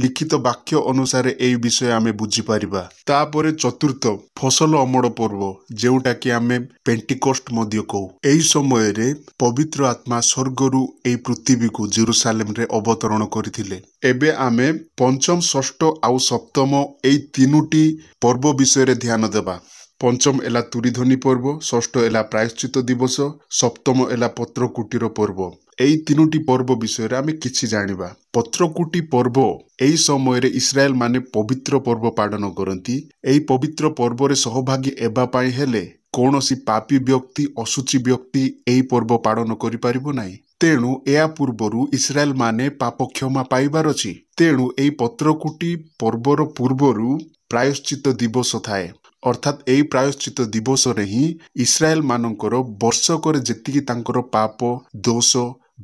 ଲିଖିତ ବାକ୍ୟ ଅନୁସାରେ ଏହି ବିଷୟ ଆମେ ବୁଝିପାରିବା। ତାପରେ ଚତୁର୍ଥ ଫସଲ ଅମଳ ପର୍ବ, ଯେଉଁଟାକି ଆମେ ପେଣ୍ଟିକୋଷ୍ଟ ମଧ୍ୟ କହୁ। ଏହି ସମୟରେ ପବିତ୍ର ଆତ୍ମା ସ୍ୱର୍ଗରୁ ଏହି ପୃଥିବୀକୁ ଜେରୁସାଲେମରେ ଅବତରଣ କରିଥିଲେ। ଏବେ ଆମେ ପଞ୍ଚମ, ଷଷ୍ଠ ଆଉ ସପ୍ତମ ଏଇ 3ଟି ପର୍ବ ବିଷୟରେ ଧ୍ୟାନ ଦେବା। ପଞ୍ଚମ ହେଲା ତୁରିଧ୍ୱନି ପର୍ବ, ଷଷ୍ଠ ହେଲା ପ୍ରାୟଶ୍ଚିତ ଦିବସ, ସପ୍ତମ ହେଲା ପତ୍ରକୁଟିର ପର୍ବ। ଏଇ 3ଟି ପର୍ବ ବିଷୟରେ ଆମେ କିଛି ଜାଣିବା। ପତ୍ରକୁଟି ପର୍ବ, ଏହି ସମୟରେ ଇସ୍ରାଏଲ ମାନେ ପବିତ୍ର ପର୍ବ ପାଳନ କରନ୍ତି। ଏହି ପବିତ୍ର ପର୍ବରେ ସହଭାଗୀ ହେବା ପାଇଁ ହେଲେ କୌଣସି ପାପୀ ବ୍ୟକ୍ତି, ଅଶୁଚି ବ୍ୟକ୍ତି ଏହି ପର୍ବ ପାଳନ କରିପାରିବ ନାହିଁ। ତେଣୁ ଏହା ପୂର୍ବରୁ ଇସ୍ରାଏଲ ମାନେ ପାପ କ୍ଷମା ପାଇବାର ଅଛି। ତେଣୁ ଏହି ପତ୍ରକୁଟି ପର୍ବର ପୂର୍ବରୁ ପ୍ରାୟଶ୍ଚିତ ଦିବସ ଥାଏ। ଅର୍ଥାତ୍ ଏହି ପ୍ରାୟଶ୍ଚିତ ଦିବସରେ ହିଁ ଇସ୍ରାଏଲ ମାନଙ୍କର ବର୍ଷକରେ ଯେତିକି ତାଙ୍କର ପାପ ଦୋଷ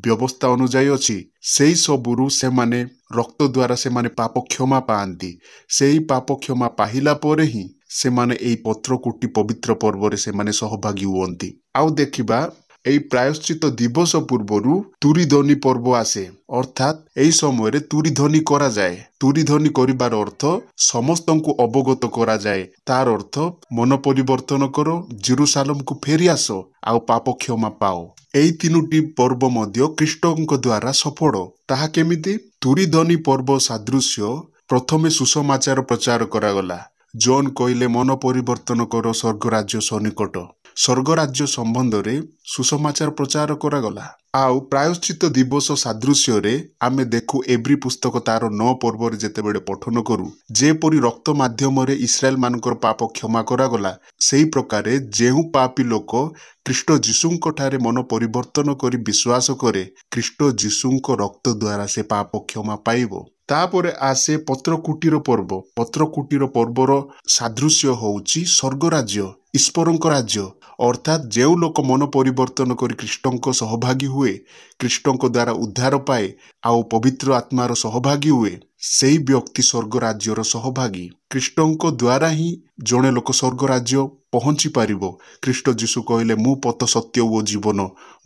ବ୍ୟବସ୍ଥା ଅନୁଯାୟୀ ଅଛି, ସେଇ ସବୁରୁ ସେମାନେ ରକ୍ତ ଦ୍ୱାରା ସେମାନେ ପାପ କ୍ଷମା ପାଆନ୍ତି। ସେଇ ପାପ କ୍ଷମା ପାଇଲା ପରେ ହିଁ ସେମାନେ ଏଇ ପତ୍ରକୁଟି ପବିତ୍ର ପର୍ବରେ ସେମାନେ ସହଭାଗୀ ହୁଅନ୍ତି। ଆଉ ଦେଖିବା ଏଇ ପ୍ରାୟଶ୍ଚିତ ଦିବସ ପୂର୍ବରୁ ତୁରିଧ୍ୱନି ପର୍ବ ଆସେ। ଅର୍ଥାତ୍ ଏହି ସମୟରେ ତୁରିଧ୍ୱନି କରାଯାଏ। ତୁରିଧ୍ୱନି କରିବାର ଅର୍ଥ ସମସ୍ତଙ୍କୁ ଅବଗତ କରାଯାଏ। ତାର ଅର୍ଥ ମନ ପରିବର୍ତ୍ତନ କର, ଜେରୁସାଲମକୁ ଫେରି ଆସ ଆଉ ପାପ କ୍ଷମା ପାଅ। ଏଇ 3ଟି ପର୍ବ ମଧ୍ୟ ଖ୍ରୀଷ୍ଟଙ୍କ ଦ୍ୱାରା ସଫଳ। ତାହା କେମିତି? ତୁରିଧ୍ୱନି ପର୍ବ ସାଦୃଶ୍ୟ ପ୍ରଥମେ ସୁସମାଚାର ପ୍ରଚାର କରାଗଲା। ଜନ୍ କହିଲେ ମନ ପରିବର୍ତ୍ତନ କର, ସ୍ୱର୍ଗରାଜ୍ୟ ସନ୍ନିକଟ। ସ୍ୱର୍ଗରାଜ୍ୟ ସମ୍ବନ୍ଧରେ ସୁସମାଚାର ପ୍ରଚାର କରାଗଲା। ଆଉ ପ୍ରାୟଶ୍ଚିତ ଦିବସ ସାଦୃଶ୍ୟରେ ଆମେ ଦେଖୁ ଏବ୍ରୀ ପୁସ୍ତକ ତାର 9 ପର୍ବରେ ଯେତେବେଳେ ପଠନ କରୁ, ଯେପରି ରକ୍ତ ମାଧ୍ୟମରେ ଇସ୍ରାଏଲ ମାନଙ୍କର ପାପ କ୍ଷମା କରାଗଲା, ସେହି ପ୍ରକାରେ ଯେଉଁ ପାପୀ ଲୋକ ଖ୍ରୀଷ୍ଟ ଯୀଶୁଙ୍କ ଠାରେ ମନ ପରିବର୍ତ୍ତନ କରି ବିଶ୍ୱାସ କରେ, ଖ୍ରୀଷ୍ଟ ଯୀଶୁଙ୍କ ରକ୍ତ ଦ୍ୱାରା ସେ ପାପ କ୍ଷମା ପାଇବ। ତାପରେ ଆସେ ପତ୍ରକୁଟିର ପର୍ବ। ପତ୍ରକୁଟିର ପର୍ବର ସାଦୃଶ୍ୟ ହେଉଛି ସ୍ୱର୍ଗରାଜ୍ୟ, ଈଶ୍ୱରଙ୍କ ରାଜ୍ୟ। ଅର୍ଥାତ୍ ଯେଉଁ ଲୋକ ମନ ପରିବର୍ତ୍ତନ କରି ଖ୍ରୀଷ୍ଟଙ୍କ ସହଭାଗୀ ହୁଏ, ଖ୍ରୀଷ୍ଟଙ୍କ ଦ୍ୱାରା ଉଦ୍ଧାର ପାଏ ଆଉ ପବିତ୍ର ଆତ୍ମାର ସହଭାଗୀ ହୁଏ, ସେଇ ବ୍ୟକ୍ତି ସ୍ୱର୍ଗରାଜ୍ୟର ସହଭାଗୀ। ଖ୍ରୀଷ୍ଟଙ୍କ ଦ୍ୱାରା ହିଁ ଜଣେ ଲୋକ ସ୍ୱର୍ଗରାଜ୍ୟ ପହଞ୍ଚି ପାରିବ। ଖ୍ରୀଷ୍ଟ ଯୀଶୁ କହିଲେ, ମୁଁ ପଥ, ସତ୍ୟ ଓ ଜୀବନ,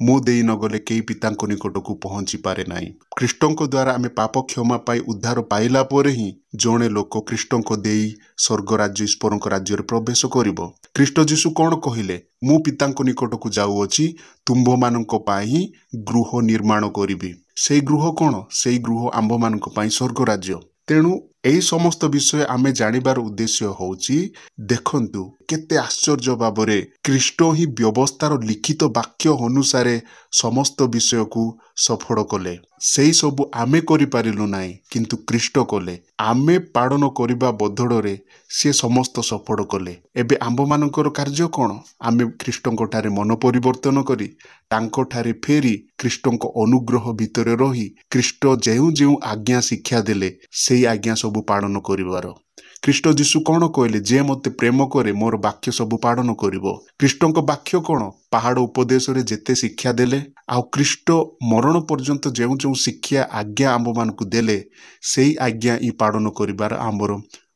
ମୁଁ ଦେଇ ନଗଲେ କେହି ପିତାଙ୍କ ନିକଟକୁ ପହଞ୍ଚି ପାରେ ନାହିଁ। ଖ୍ରୀଷ୍ଟଙ୍କ ଦ୍ୱାରା ଆମେ ପାପ କ୍ଷମା ପାଇ ଉଦ୍ଧାର ପାଇଲା ପରେ ହିଁ ଜଣେ ଲୋକ ଖ୍ରୀଷ୍ଟଙ୍କ ଦେଇ ସ୍ୱର୍ଗରାଜ୍ୟ, ଈଶ୍ୱରଙ୍କ ରାଜ୍ୟରେ ପ୍ରବେଶ କରିବ। ଖ୍ରୀଷ୍ଟ ଯୀଶୁ କ'ଣ କହିଲେ? ମୁଁ ପିତାଙ୍କ ନିକଟକୁ ଯାଉଅଛି, ତୁମ୍ଭମାନଙ୍କ ପାଇଁ ଗୃହ ନିର୍ମାଣ କରିବି। ସେଇ ଗୃହ କ'ଣ? ସେଇ ଗୃହ ଆମ୍ଭମାନଙ୍କ ପାଇଁ ସ୍ୱର୍ଗରାଜ୍ୟ। ତେଣୁ ଏହି ସମସ୍ତ ବିଷୟ ଆମେ ଜାଣିବାର ଉଦ୍ଦେଶ୍ୟ ହେଉଛି, ଦେଖନ୍ତୁ କେତେ ଆଶ୍ଚର୍ଯ୍ୟ ଭାବରେ ଖ୍ରୀଷ୍ଟ ହିଁ ବ୍ୟବସ୍ଥାର ଲିଖିତ ବାକ୍ୟ ଅନୁସାରେ ସମସ୍ତ ବିଷୟକୁ ସଫଳ କଲେ। ସେଇ ସବୁ ଆମେ କରିପାରିଲୁ ନାହିଁ, କିନ୍ତୁ ଖ୍ରୀଷ୍ଟ କଲେ। ଆମେ ପାଳନ କରିବା ବଦଳରେ ସେ ସମସ୍ତ ସଫଳ କଲେ। ଏବେ ଆମ୍ଭମାନଙ୍କର କାର୍ଯ୍ୟ କ'ଣ? ଆମେ ଖ୍ରୀଷ୍ଟଙ୍କ ଠାରେ ମନ ପରିବର୍ତ୍ତନ କରି ତାଙ୍କଠାରେ ଫେରି ଖ୍ରୀଷ୍ଟଙ୍କ ଅନୁଗ୍ରହ ଭିତରେ ରହି ଖ୍ରୀଷ୍ଟ ଯେଉଁ ଯେଉଁ ଆଜ୍ଞା ଶିକ୍ଷା ଦେଲେ ସେଇ ଆଜ୍ଞା ସବୁ ପାଳନ କରିବାର। ଖ୍ରୀଷ୍ଟ ଯୀଶୁ କ'ଣ କହିଲେ? ଯେ ମୋତେ ପ୍ରେମ କରେ ମୋର ବାକ୍ୟ ସବୁ ପାଳନ କରିବ। ଖ୍ରୀଷ୍ଟଙ୍କ ବାକ୍ୟ କ'ଣ? ପାହାଡ଼ ଉପଦେଶରେ ଯେତେ ଶିକ୍ଷା ଦେଲେ ଆଉ ଖ୍ରୀଷ୍ଟ ମରଣ ପର୍ଯ୍ୟନ୍ତ ଯେଉଁ ଯେଉଁ ଶିକ୍ଷା ଆଜ୍ଞା ଆମ୍ଭମାନଙ୍କୁ ଦେଲେ, ସେଇ ଆଜ୍ଞା ହିଁ ପାଳନ କରିବାର ଆମର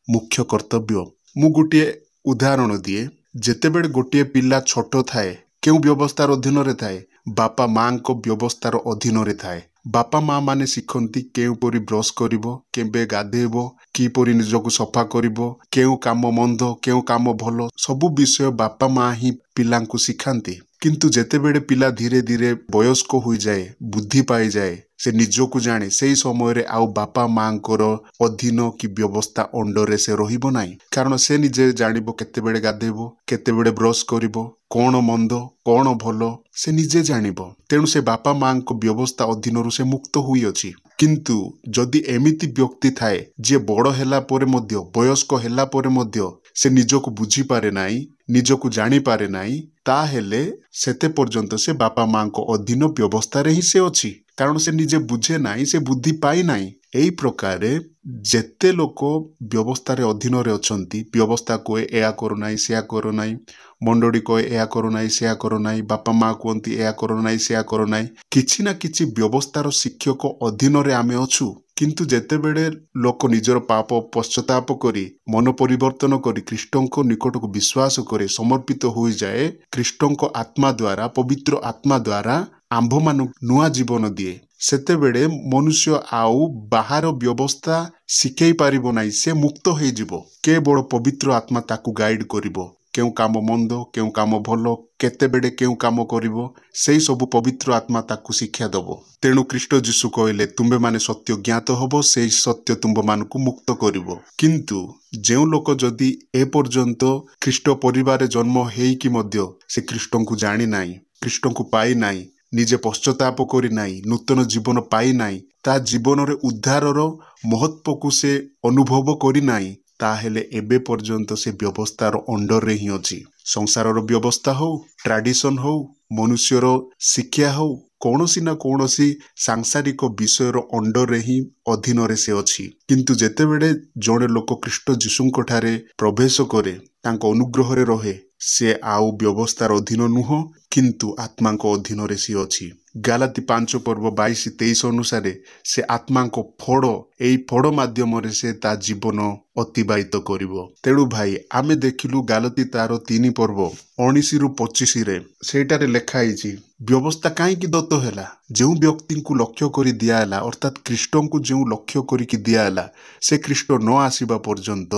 ମୁଖ୍ୟ କର୍ତ୍ତବ୍ୟ। ମୁଁ ଗୋଟିଏ ଉଦାହରଣ ଦିଏ। ଯେତେବେଳେ ଗୋଟିଏ ପିଲା ଛୋଟ ଥାଏ, କେଉଁ ବ୍ୟବସ୍ଥାର ଅଧୀନରେ ଥାଏ? ବାପା ମାଙ୍କ ବ୍ୟବସ୍ଥାର ଅଧୀନରେ ଥାଏ। ବାପା ମା ମାନେ ଶିଖନ୍ତି କେଉଁପରି ବ୍ରଶ କରିବ, କେବେ ଗାଧେଇବ, କିପରି ନିଜକୁ ସଫା କରିବ, କେଉଁ କାମ ମନ୍ଦ, କେଉଁ କାମ ଭଲ, ସବୁ ବିଷୟ ବାପା ମା ହିଁ ପିଲାଙ୍କୁ ଶିଖାନ୍ତି। କିନ୍ତୁ ଯେତେବେଳେ ପିଲା ଧୀରେ ଧୀରେ ବୟସ୍କ ହୋଇଯାଏ, ବୁଦ୍ଧି ପାଇଯାଏ, ସେ ନିଜକୁ ଜାଣେ, ସେଇ ସମୟରେ ଆଉ ବାପା ମାଆଙ୍କର ଅଧୀନ କି ବ୍ୟବସ୍ଥା ଅଣ୍ଡରରେ ସେ ରହିବ ନାହିଁ। କାରଣ ସେ ନିଜେ ଜାଣିବ କେତେବେଳେ ଗାଧେଇବ, କେତେବେଳେ ବ୍ରଶ କରିବ, କ'ଣ ମନ୍ଦ କ'ଣ ଭଲ ସେ ନିଜେ ଜାଣିବ। ତେଣୁ ସେ ବାପା ମାଆଙ୍କ ବ୍ୟବସ୍ଥା ଅଧୀନରୁ ସେ ମୁକ୍ତ ହୋଇଅଛି। କିନ୍ତୁ ଯଦି ଏମିତି ବ୍ୟକ୍ତି ଥାଏ ଯିଏ ବଡ଼ ହେଲା ପରେ ମଧ୍ୟ, ବୟସ୍କ ହେଲା ପରେ ମଧ୍ୟ ସେ ନିଜକୁ ବୁଝିପାରେ ନାହିଁ, ନିଜକୁ ଜାଣିପାରେ ନାହିଁ, ତାହେଲେ ସେତେ ପର୍ଯ୍ୟନ୍ତ ସେ ବାପା ମାଆଙ୍କ ଅଧୀନ ବ୍ୟବସ୍ଥାରେ ହିଁ ସେ ଅଛି। କାରଣ ସେ ନିଜେ ବୁଝେ ନାହିଁ, ସେ ବୁଦ୍ଧି ପାଇନାହିଁ। ଏଇ ପ୍ରକାରେ ଯେତେ ଲୋକ ବ୍ୟବସ୍ଥାରେ ଅଧୀନରେ ଅଛନ୍ତି, ବ୍ୟବସ୍ଥା କୁହେ ଏହା କର ନାହିଁ, ସେୟା କର ନାହିଁ, ମଣ୍ଡଳୀ କହେ ଏହା କର ନାହିଁ, ସେୟା କର ନାହିଁ, ବାପା ମା କୁହନ୍ତି ଏହା କର ନାହିଁ, ସେୟା କର ନାହିଁ, କିଛି ନା କିଛି ବ୍ୟବସ୍ଥାର ଶିକ୍ଷକ ଅଧୀନରେ ଆମେ ଅଛୁ। କିନ୍ତୁ ଯେତେବେଳେ ଲୋକ ନିଜର ପାପ ପଶ୍ଚାତାପ କରି ମନ ପରିବର୍ତ୍ତନ କରି ଖ୍ରୀଷ୍ଟଙ୍କ ନିକଟକୁ ବିଶ୍ୱାସ କରେ, ସମର୍ପିତ ହୋଇଯାଏ, ଖ୍ରୀଷ୍ଟଙ୍କ ଆତ୍ମା ଦ୍ୱାରା, ପବିତ୍ର ଆତ୍ମା ଦ୍ୱାରା ଆମ୍ଭମାନଙ୍କୁ ନୂଆ ଜୀବନ ଦିଏ, ସେତେବେଳେ ମନୁଷ୍ୟ ଆଉ ବାହାର ବ୍ୟବସ୍ଥା ଶିଖେଇ ପାରିବ ନାହିଁ, ସେ ମୁକ୍ତ ହେଇଯିବ। କେବଳ ପବିତ୍ର ଆତ୍ମା ତାକୁ ଗାଇଡ୍ କରିବ, କେଉଁ କାମ ମନ୍ଦ, କେଉଁ କାମ ଭଲ, କେତେବେଳେ କେଉଁ କାମ କରିବ, ସେଇ ସବୁ ପବିତ୍ର ଆତ୍ମା ତାକୁ ଶିକ୍ଷା ଦେବ। ତେଣୁ ଖ୍ରୀଷ୍ଟ ଯୀଶୁ କହିଲେ, ତୁମ୍ଭେମାନେ ସତ୍ୟ ଜ୍ଞାତ ହେବ, ସେଇ ସତ୍ୟ ତୁମ୍ଭମାନଙ୍କୁ ମୁକ୍ତ କରିବ। କିନ୍ତୁ ଯେଉଁ ଲୋକ ଯଦି ଏପର୍ଯ୍ୟନ୍ତ ଖ୍ରୀଷ୍ଟ ପରିବାରରେ ଜନ୍ମ ହେଇକି ମଧ୍ୟ ସେ ଖ୍ରୀଷ୍ଟଙ୍କୁ ଜାଣି ନାହିଁ, ଖ୍ରୀଷ୍ଟଙ୍କୁ ପାଇନାହିଁ, ନିଜେ ପଶ୍ଚାତାପ କରିନାହିଁ, ନୂତନ ଜୀବନ ପାଇନାହିଁ, ତା ଜୀବନରେ ଉଦ୍ଧାରର ମହତ୍ଵକୁ ସେ ଅନୁଭବ କରିନାହିଁ, ତାହେଲେ ଏବେ ପର୍ଯ୍ୟନ୍ତ ସେ ବ୍ୟବସ୍ଥାର ଅଣ୍ଡରରେ ହିଁ ଅଛି। ସଂସାରର ବ୍ୟବସ୍ଥା ହଉ, ଟ୍ରାଡିସନ ହଉ, ମନୁଷ୍ୟର ଶିକ୍ଷା ହଉ, କୌଣସି ନା କୌଣସି ସାଂସାରିକ ବିଷୟର ଅଣ୍ଡରରେ ହିଁ ଅଧୀନରେ ସେ ଅଛି। କିନ୍ତୁ ଯେତେବେଳେ ଜଣେ ଲୋକ ଖ୍ରୀଷ୍ଟ ଯୀଶୁଙ୍କ ଠାରେ ପ୍ରବେଶ କରେ, ତାଙ୍କ ଅନୁଗ୍ରହରେ ରହେ, ସେ ଆଉ ବ୍ୟବସ୍ଥାର ଅଧୀନ ନୁହଁ, କିନ୍ତୁ ଆତ୍ମାଙ୍କ ଅଧୀନରେ ସିଏ ଅଛି। ଗାଲାତି 5 ପର୍ବ 22-23 ଅନୁସାରେ ସେ ଆତ୍ମାଙ୍କ ଫଳ, ଏଇ ଫଳ ମାଧ୍ୟମରେ ସେ ତା ଜୀବନ ଅତିବାହିତ କରିବ। ତେଣୁ ଭାଇ, ଆମେ ଦେଖିଲୁ ଗାଲତି ତାର 3 ପର୍ବ 19-25ରେ ସେଇଟାରେ ଲେଖା ହେଇଛି ବ୍ୟବସ୍ଥା କାହିଁକି ଦତ୍ତ ହେଲା। ଯେଉଁ ବ୍ୟକ୍ତିଙ୍କୁ ଲକ୍ଷ୍ୟ କରି ଦିଆହେଲା, ଅର୍ଥାତ୍ ଖ୍ରୀଷ୍ଟଙ୍କୁ ଯେଉଁ ଲକ୍ଷ୍ୟ କରିକି ଦିଆହେଲା, ସେ ଖ୍ରୀଷ୍ଟ ନ ଆସିବା ପର୍ଯ୍ୟନ୍ତ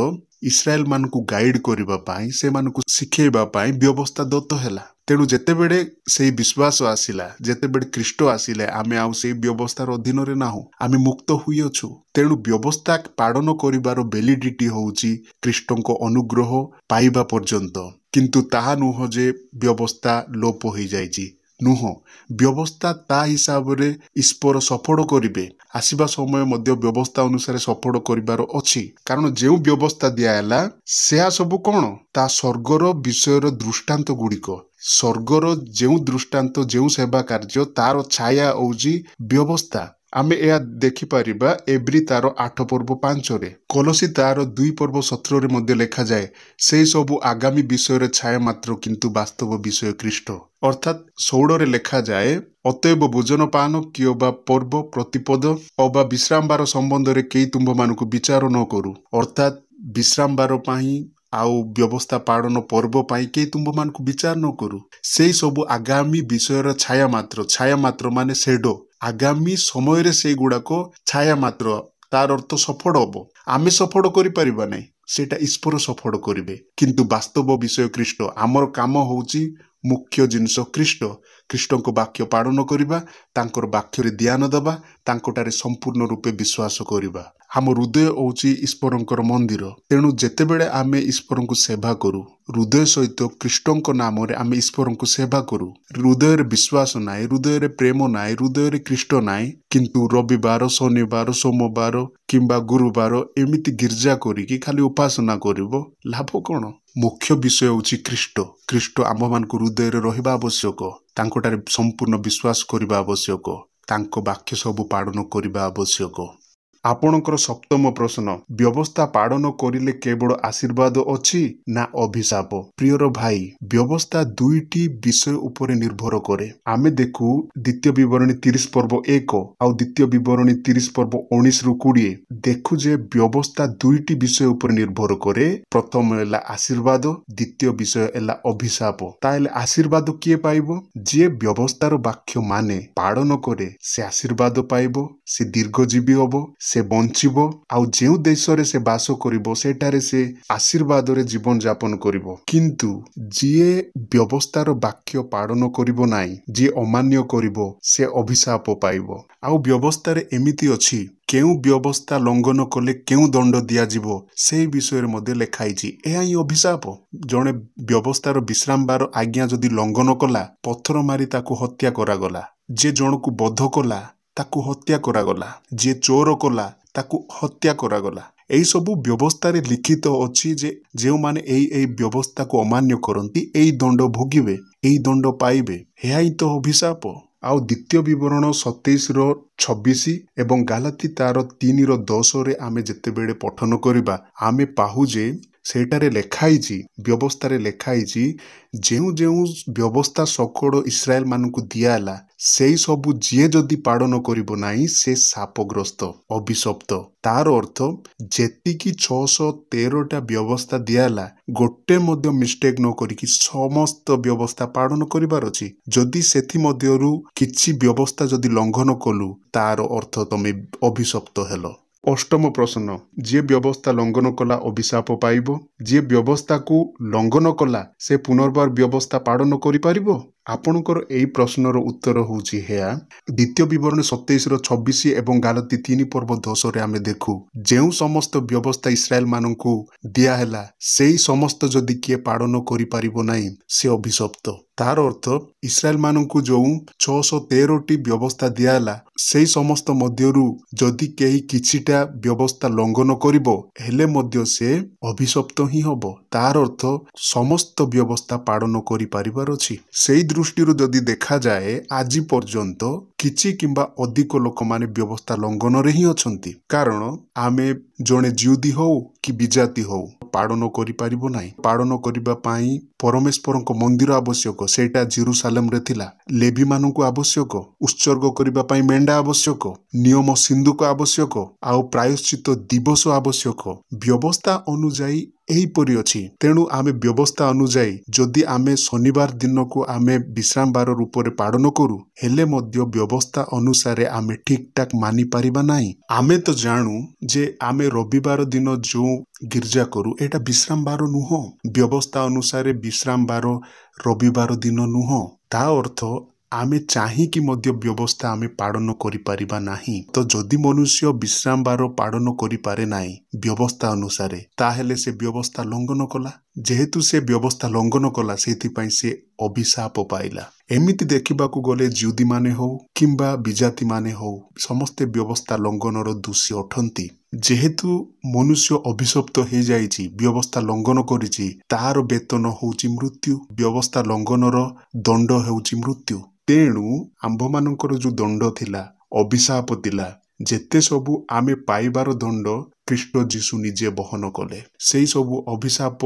ଇସ୍ରାଏଲ ମାନଙ୍କୁ ଗାଇଡ୍ କରିବା ପାଇଁ, ସେମାନଙ୍କୁ ଶିଖେଇବା ପାଇଁ ବ୍ୟବସ୍ଥା ଦତ୍ତ ହେଲା। ତେଣୁ ଯେତେବେଳେ ସେଇ ବିଶ୍ୱାସ ଆସିଲା, ଯେତେବେଳେ ଖ୍ରୀଷ୍ଟ ଆସିଲେ, ଆମେ ଆଉ ସେଇ ବ୍ୟବସ୍ଥାର ଅଧୀନରେ ନାହୁଁ, ଆମେ ମୁକ୍ତ ହୋଇଅଛୁ। ତେଣୁ ବ୍ୟବସ୍ଥା ପାଳନ କରିବାର ଭ୍ୟାଲିଡିଟି ହେଉଛି ଖ୍ରୀଷ୍ଟଙ୍କ ଅନୁଗ୍ରହ ପାଇବା ପର୍ଯ୍ୟନ୍ତ। କିନ୍ତୁ ତାହା ନୁହଁ ଯେ ବ୍ୟବସ୍ଥା ଲୋପ ହୋଇଯାଇଛି, ନୁହଁ। ବ୍ୟବସ୍ଥା ତା ହିସାବରେ ଈଶ୍ୱର ସଫଳ କରିବେ। ଆସିବା ସମୟ ମଧ୍ୟ ବ୍ୟବସ୍ଥା ଅନୁସାରେ ସଫଳ କରିବାର ଅଛି। କାରଣ ଯେଉଁ ବ୍ୟବସ୍ଥା ଦିଆହେଲା ସେହା ସବୁ କ'ଣ, ତା ସ୍ୱର୍ଗର ବିଷୟର ଦୃଷ୍ଟାନ୍ତ ଗୁଡ଼ିକ। ସ୍ୱର୍ଗର ଯେଉଁ ଦୃଷ୍ଟାନ୍ତ, ଯେଉଁ ସେବା କାର୍ଯ୍ୟ, ତାର ଛାୟା ହେଉଛି ବ୍ୟବସ୍ଥା। ଆମେ ଏହା ଦେଖିପାରିବା ଏବ୍ରୀ ତାର 8 ପର୍ବ 5ରେ, କଲସୀ ତାର 2 ପର୍ବ 17ରେ ମଧ୍ୟ ଲେଖାଯାଏ, ସେଇ ସବୁ ଆଗାମୀ ବିଷୟରେ ଛାୟା ମାତ୍ର, କିନ୍ତୁ ବାସ୍ତବ ବିଷୟ ଖ୍ରୀଷ୍ଟ। ଅର୍ଥାତ୍ 16ରେ ଲେଖାଯାଏ, ଅତଏବ ଭୋଜନ ପାନ କିଅବା ପର୍ବ ପ୍ରତିପଦ ଅବା ବିଶ୍ରାମବାର ସମ୍ବନ୍ଧରେ କେହି ତୁମ୍ଭମାନଙ୍କୁ ବିଚାର ନ କରୁ। ଅର୍ଥାତ୍ ବିଶ୍ରାମବାର ପାଇଁ ଆଉ ବ୍ୟବସ୍ଥା ପାଳନ ପର୍ବ ପାଇଁ କେହି ତୁମ୍ଭମାନଙ୍କୁ ବିଚାର ନ କରୁ। ସେଇ ସବୁ ଆଗାମୀ ବିଷୟର ଛାୟା ମାତ୍ର। ଛାୟା ମାତ୍ର ମାନେ ସେଡୋ, ଆଗାମୀ ସମୟରେ ସେଇଗୁଡ଼ାକ ଛାୟା ମାତ୍ର, ତାର ଅର୍ଥ ସଫଳ ହବ। ଆମେ ସଫଳ କରିପାରିବା ନାହିଁ, ସେଇଟା ଈଶ୍ୱର ସଫଳ କରିବେ। କିନ୍ତୁ ବାସ୍ତବ ବିଷୟ ଖ୍ରୀଷ୍ଟ। ଆମର କାମ ହେଉଛି ମୁଖ୍ୟ ଜିନିଷ ଖ୍ରୀଷ୍ଟ, ଖ୍ରୀଷ୍ଟଙ୍କ ବାକ୍ୟ ପାଳନ କରିବା, ତାଙ୍କର ବାକ୍ୟରେ ଧ୍ୟାନ ଦେବା, ତାଙ୍କଠାରେ ସମ୍ପୂର୍ଣ୍ଣ ରୂପେ ବିଶ୍ୱାସ କରିବା। ଆମ ହୃଦୟ ହେଉଛି ଈଶ୍ୱରଙ୍କର ମନ୍ଦିର। ତେଣୁ ଯେତେବେଳେ ଆମେ ଈଶ୍ୱରଙ୍କୁ ସେବା କରୁ, ହୃଦୟ ସହିତ ଖ୍ରୀଷ୍ଟଙ୍କ ନାମରେ ଆମେ ଈଶ୍ୱରଙ୍କୁ ସେବା କରୁ। ହୃଦୟରେ ବିଶ୍ୱାସ ନାହିଁ, ହୃଦୟରେ ପ୍ରେମ ନାହିଁ, ହୃଦୟରେ ଖ୍ରୀଷ୍ଟ ନାହିଁ, କିନ୍ତୁ ରବିବାର, ଶନିବାର, ସୋମବାର କିମ୍ବା ଗୁରୁବାର ଏମିତି ଗିର୍ଜା କରିକି ଖାଲି ଉପାସନା କରିବ, ଲାଭ କ'ଣ? ମୁଖ୍ୟ ବିଷୟ ହେଉଛି ଖ୍ରୀଷ୍ଟ। ଖ୍ରୀଷ୍ଟ ଆମ୍ଭମାନଙ୍କୁ ହୃଦୟରେ ରହିବା ଆବଶ୍ୟକ, ତାଙ୍କଠାରେ ସମ୍ପୂର୍ଣ୍ଣ ବିଶ୍ୱାସ କରିବା ଆବଶ୍ୟକ, ତାଙ୍କ ବାକ୍ୟ ସବୁ ପାଳନ କରିବା ଆବଶ୍ୟକ। ଆପଣଙ୍କର ସପ୍ତମ ପ୍ରଶ୍ନ, ବ୍ୟବସ୍ଥା ପାଳନ କରିଲେ କେବଳ ଆଶୀର୍ବାଦ ଅଛି ନା ଅଭିଶାପ? ପ୍ରିୟର ଭାଇ, ବ୍ୟବସ୍ଥା ଦୁଇଟି ବିଷୟ ଉପରେ ନିର୍ଭର କରେ। ଆମେ ଦେଖୁ ଦ୍ୱିତୀୟ ବିବରଣୀ 30 ପର୍ବ 1 ଆଉ ଦ୍ୱିତୀୟ ବିବରଣୀ 30 ପର୍ବ 19-20। ଦେଖୁ ଯେ ବ୍ୟବସ୍ଥା ଦୁଇଟି ବିଷୟ ଉପରେ ନିର୍ଭର କରେ। ପ୍ରଥମ ହେଲା ଆଶୀର୍ବାଦ, ଦ୍ୱିତୀୟ ବିଷୟ ହେଲା ଅଭିଶାପ। ତାହେଲେ ଆଶୀର୍ବାଦ କିଏ ପାଇବ? ଯିଏ ବ୍ୟବସ୍ଥାର ବାକ୍ୟ ମାନେ ପାଳନ କରେ ସେ ଆଶୀର୍ବାଦ ପାଇବ, ସେ ଦୀର୍ଘଜୀବୀ ହବ, ସେ ବଞ୍ଚିବ, ଆଉ ଯେଉଁ ଦେଶରେ ସେ ବାସ କରିବ ସେଠାରେ ସେ ଆଶୀର୍ବାଦରେ ଜୀବନଯାପନ କରିବ। କିନ୍ତୁ ଯିଏ ବ୍ୟବସ୍ଥାର ବାକ୍ୟ ପାଳନ କରିବ ନାହିଁ, ଯିଏ ଅମାନ୍ୟ କରିବ, ସେ ଅଭିଶାପ ପାଇବ। ଆଉ ବ୍ୟବସ୍ଥାରେ ଏମିତି ଅଛି, କେଉଁ ବ୍ୟବସ୍ଥା ଲଙ୍ଘନ କଲେ କେଉଁ ଦଣ୍ଡ ଦିଆଯିବ ସେଇ ବିଷୟରେ ମଧ୍ୟ ଲେଖା ହେଇଛି। ଏହା ହିଁ ଅଭିଶାପ। ଜଣେ ବ୍ୟବସ୍ଥାର ବିଶ୍ରାମବାର ଆଜ୍ଞା ଯଦି ଲଙ୍ଘନ କଲା, ପଥର ମାରି ତାକୁ ହତ୍ୟା କରାଗଲା। ଯିଏ ଜଣକୁ ବଧ କଲା ତାକୁ ହତ୍ୟା କରାଗଲା। ଯିଏ ଚୋର କଲା ତାକୁ ହତ୍ୟା କରାଗଲା। ଏହିସବୁ ବ୍ୟବସ୍ଥାରେ ଲିଖିତ ଅଛି ଯେ ଯେଉଁମାନେ ଏଇ ଏଇ ବ୍ୟବସ୍ଥାକୁ ଅମାନ୍ୟ କରନ୍ତି ଏଇ ଦଣ୍ଡ ଭୋଗିବେ, ଏଇ ଦଣ୍ଡ ପାଇବେ। ଏହା ହିଁ ତ ଅଭିଶାପ। ଆଉ ଦ୍ୱିତୀୟ ବିବରଣ 27:26 ଏବଂ ଗାଲାତି ତାର 3:10 ଆମେ ଯେତେବେଳେ ପଠନ କରିବା, ଆମେ ପାହୁ ଯେ ସେଇଟାରେ ଲେଖା ହେଇଛି, ବ୍ୟବସ୍ଥାରେ ଲେଖା ହେଇଛି, ଯେଉଁ ଯେଉଁ ବ୍ୟବସ୍ଥା ସକଳ ଇସ୍ରାଏଲ ମାନଙ୍କୁ ଦିଆହେଲା ସେଇ ସବୁ ଯିଏ ଯଦି ପାଳନ କରିବ ନାହିଁ ସେ ଶାପଗ୍ରସ୍ତ, ଅଭିଶପ୍ତ। ତାର ଅର୍ଥ ଯେତିକି 613ଟା ବ୍ୟବସ୍ଥା ଦିଆହେଲା, ଗୋଟେ ମଧ୍ୟ ମିଷ୍ଟେକ୍ ନ କରିକି ସମସ୍ତ ବ୍ୟବସ୍ଥା ପାଳନ କରିବାର ଅଛି। ଯଦି ସେଥିମଧ୍ୟରୁ କିଛି ବ୍ୟବସ୍ଥା ଯଦି ଲଙ୍ଘନ କଲୁ, ତାର ଅର୍ଥ ତମେ ଅଭିଶପ୍ତ ହେଲ। ଅଷ୍ଟମ ପ୍ରଶ୍ନ, ଯିଏ ବ୍ୟବସ୍ଥା ଲଙ୍ଘନ କଲା ଅଭିଶାପ ପାଇବ। ଯିଏ ବ୍ୟବସ୍ଥାକୁ ଲଙ୍ଘନ କଲା ସେ ପୁନର୍ବାର ବ୍ୟବସ୍ଥା ପାଳନ କରିପାରିବ? ଆପଣଙ୍କର ଏଇ ପ୍ରଶ୍ନର ଉତ୍ତର ହେଉଛି ଏହା। ଦ୍ୱିତୀୟ ବିବରଣୀ 27:26 ଏବଂ ଗାଲତି 3:10 ଆମେ ଦେଖୁ, ଯେଉଁ ସମସ୍ତ ବ୍ୟବସ୍ଥା ଇସ୍ରାଏଲ ମାନଙ୍କୁ ଦିଆହେଲା ସେଇ ସମସ୍ତ ଯଦି କିଏ ପାଳନ କରିପାରିବ ନାହିଁ ସେ ଅଭିଶପ୍ତ। ତାର ଅର୍ଥ ଇସ୍ରାଏଲ ମାନଙ୍କୁ ଯେଉଁ 613ଟି ବ୍ୟବସ୍ଥା ଦିଆହେଲା ସେଇ ସମସ୍ତ ମଧ୍ୟରୁ ଯଦି କେହି କିଛିଟା ବ୍ୟବସ୍ଥା ଲଙ୍ଘନ କରିବ ହେଲେ ମଧ୍ୟ ସେ ଅଭିଶପ୍ତ ହିଁ ହବ। ତାର ଅର୍ଥ ସମସ୍ତ ବ୍ୟବସ୍ଥା ପାଳନ କରିପାରିବାର ଅଛି। ସେଇ ଦୃଷ୍ଟିରୁ ଯଦି ଦେଖାଯାଏ ଆଜି ପର୍ଯ୍ୟନ୍ତ କିଛି କିମ୍ବା ଅଧିକ ଲୋକମାନେ ବ୍ୟବସ୍ଥା ଲଙ୍ଘନରେ ହିଁ ଅଛନ୍ତି। କାରଣ ଆମେ ଜଣେ ଜିଉଦୀ ହଉ କି ବିଜାତି ହଉ ପାଳନ କରିପାରିବ ନାହିଁ। ପାଳନ କରିବା ପାଇଁ ପରମେଶ୍ୱରଙ୍କ ମନ୍ଦିର ଆବଶ୍ୟକ, ସେଇଟା ଜେରୁସାଲେମରେ ଥିଲା। ଲେବୀମାନଙ୍କୁ ଆବଶ୍ୟକ, ଉତ୍ସର୍ଗ କରିବା ପାଇଁ ମେଣ୍ଢା ଆବଶ୍ୟକ, ନିୟମ ସିନ୍ଧୁକ ଆବଶ୍ୟକ, ଆଉ ପ୍ରାୟଶ୍ଚିତ ଦିବସ ଆବଶ୍ୟକ। ବ୍ୟବସ୍ଥା ଅନୁଯାୟୀ ଏହିପରି ଅଛି। ତେଣୁ ଆମେ ବ୍ୟବସ୍ଥା ଅନୁଯାୟୀ ଯଦି ଆମେ ଶନିବାର ଦିନକୁ ଆମେ ବିଶ୍ରାମବାର ରୂପରେ ପାଳନ କରୁ, ହେଲେ ମଧ୍ୟ ବ୍ୟବସ୍ଥା ଅନୁସାରେ ଆମେ ଠିକ୍ ଠାକ୍ ମାନିପାରିବା ନାହିଁ। ଆମେ ତ ଜାଣୁ ଯେ ଆମେ ରବିବାର ଦିନ ଯେଉଁ ଗିର୍ଜା କରୁ ଏଇଟା ବିଶ୍ରାମବାର ନୁହଁ। ବ୍ୟବସ୍ଥା ଅନୁସାରେ ବିଶ୍ରାମବାର ରବିବାର ଦିନ ନୁହଁ। ତା ଅର୍ଥ ଆମେ ଚାହିଁକି ମଧ୍ୟ ବ୍ୟବସ୍ଥା ଆମେ ପାଳନ କରିପାରିବା ନାହିଁ। ତ ଯଦି ମନୁଷ୍ୟ ବିଶ୍ରାମବାର ପାଳନ କରିପାରେ ନାହିଁ ବ୍ୟବସ୍ଥା ଅନୁସାରେ, ତାହେଲେ ସେ ବ୍ୟବସ୍ଥା ଲଙ୍ଘନ କଲା। ଯେହେତୁ ସେ ବ୍ୟବସ୍ଥା ଲଙ୍ଘନ କଲା ସେଇଥିପାଇଁ ସେ ଅଭିଶାପ ପାଇଲା। ଏମିତି ଦେଖିବାକୁ ଗଲେ ଜିଉଦୀମାନେ ହଉ କିମ୍ବା ବିଜାତିମାନେ ହଉ ସମସ୍ତେ ବ୍ୟବସ୍ଥା ଲଙ୍ଘନର ଦୋଷୀ ଅଟନ୍ତି। ଯେହେତୁ ମନୁଷ୍ୟ ଅଭିଶପ୍ତ ହେଇଯାଇଛି, ବ୍ୟବସ୍ଥା ଲଙ୍ଘନ କରିଛି, ତାର ବେତନ ହେଉଛି ମୃତ୍ୟୁ। ବ୍ୟବସ୍ଥା ଲଙ୍ଘନର ଦଣ୍ଡ ହେଉଛି ମୃତ୍ୟୁ। ତେଣୁ ଆମ୍ଭମାନଙ୍କର ଯେଉଁ ଦଣ୍ଡ ଥିଲା, ଅଭିଶାପ ଥିଲା, ଯେତେ ସବୁ ଆମେ ପାଇବାର ଦଣ୍ଡ ଖ୍ରୀଷ୍ଟ ଯୀଶୁ ନିଜେ ବହନ କଲେ। ସେଇ ସବୁ ଅଭିଶାପ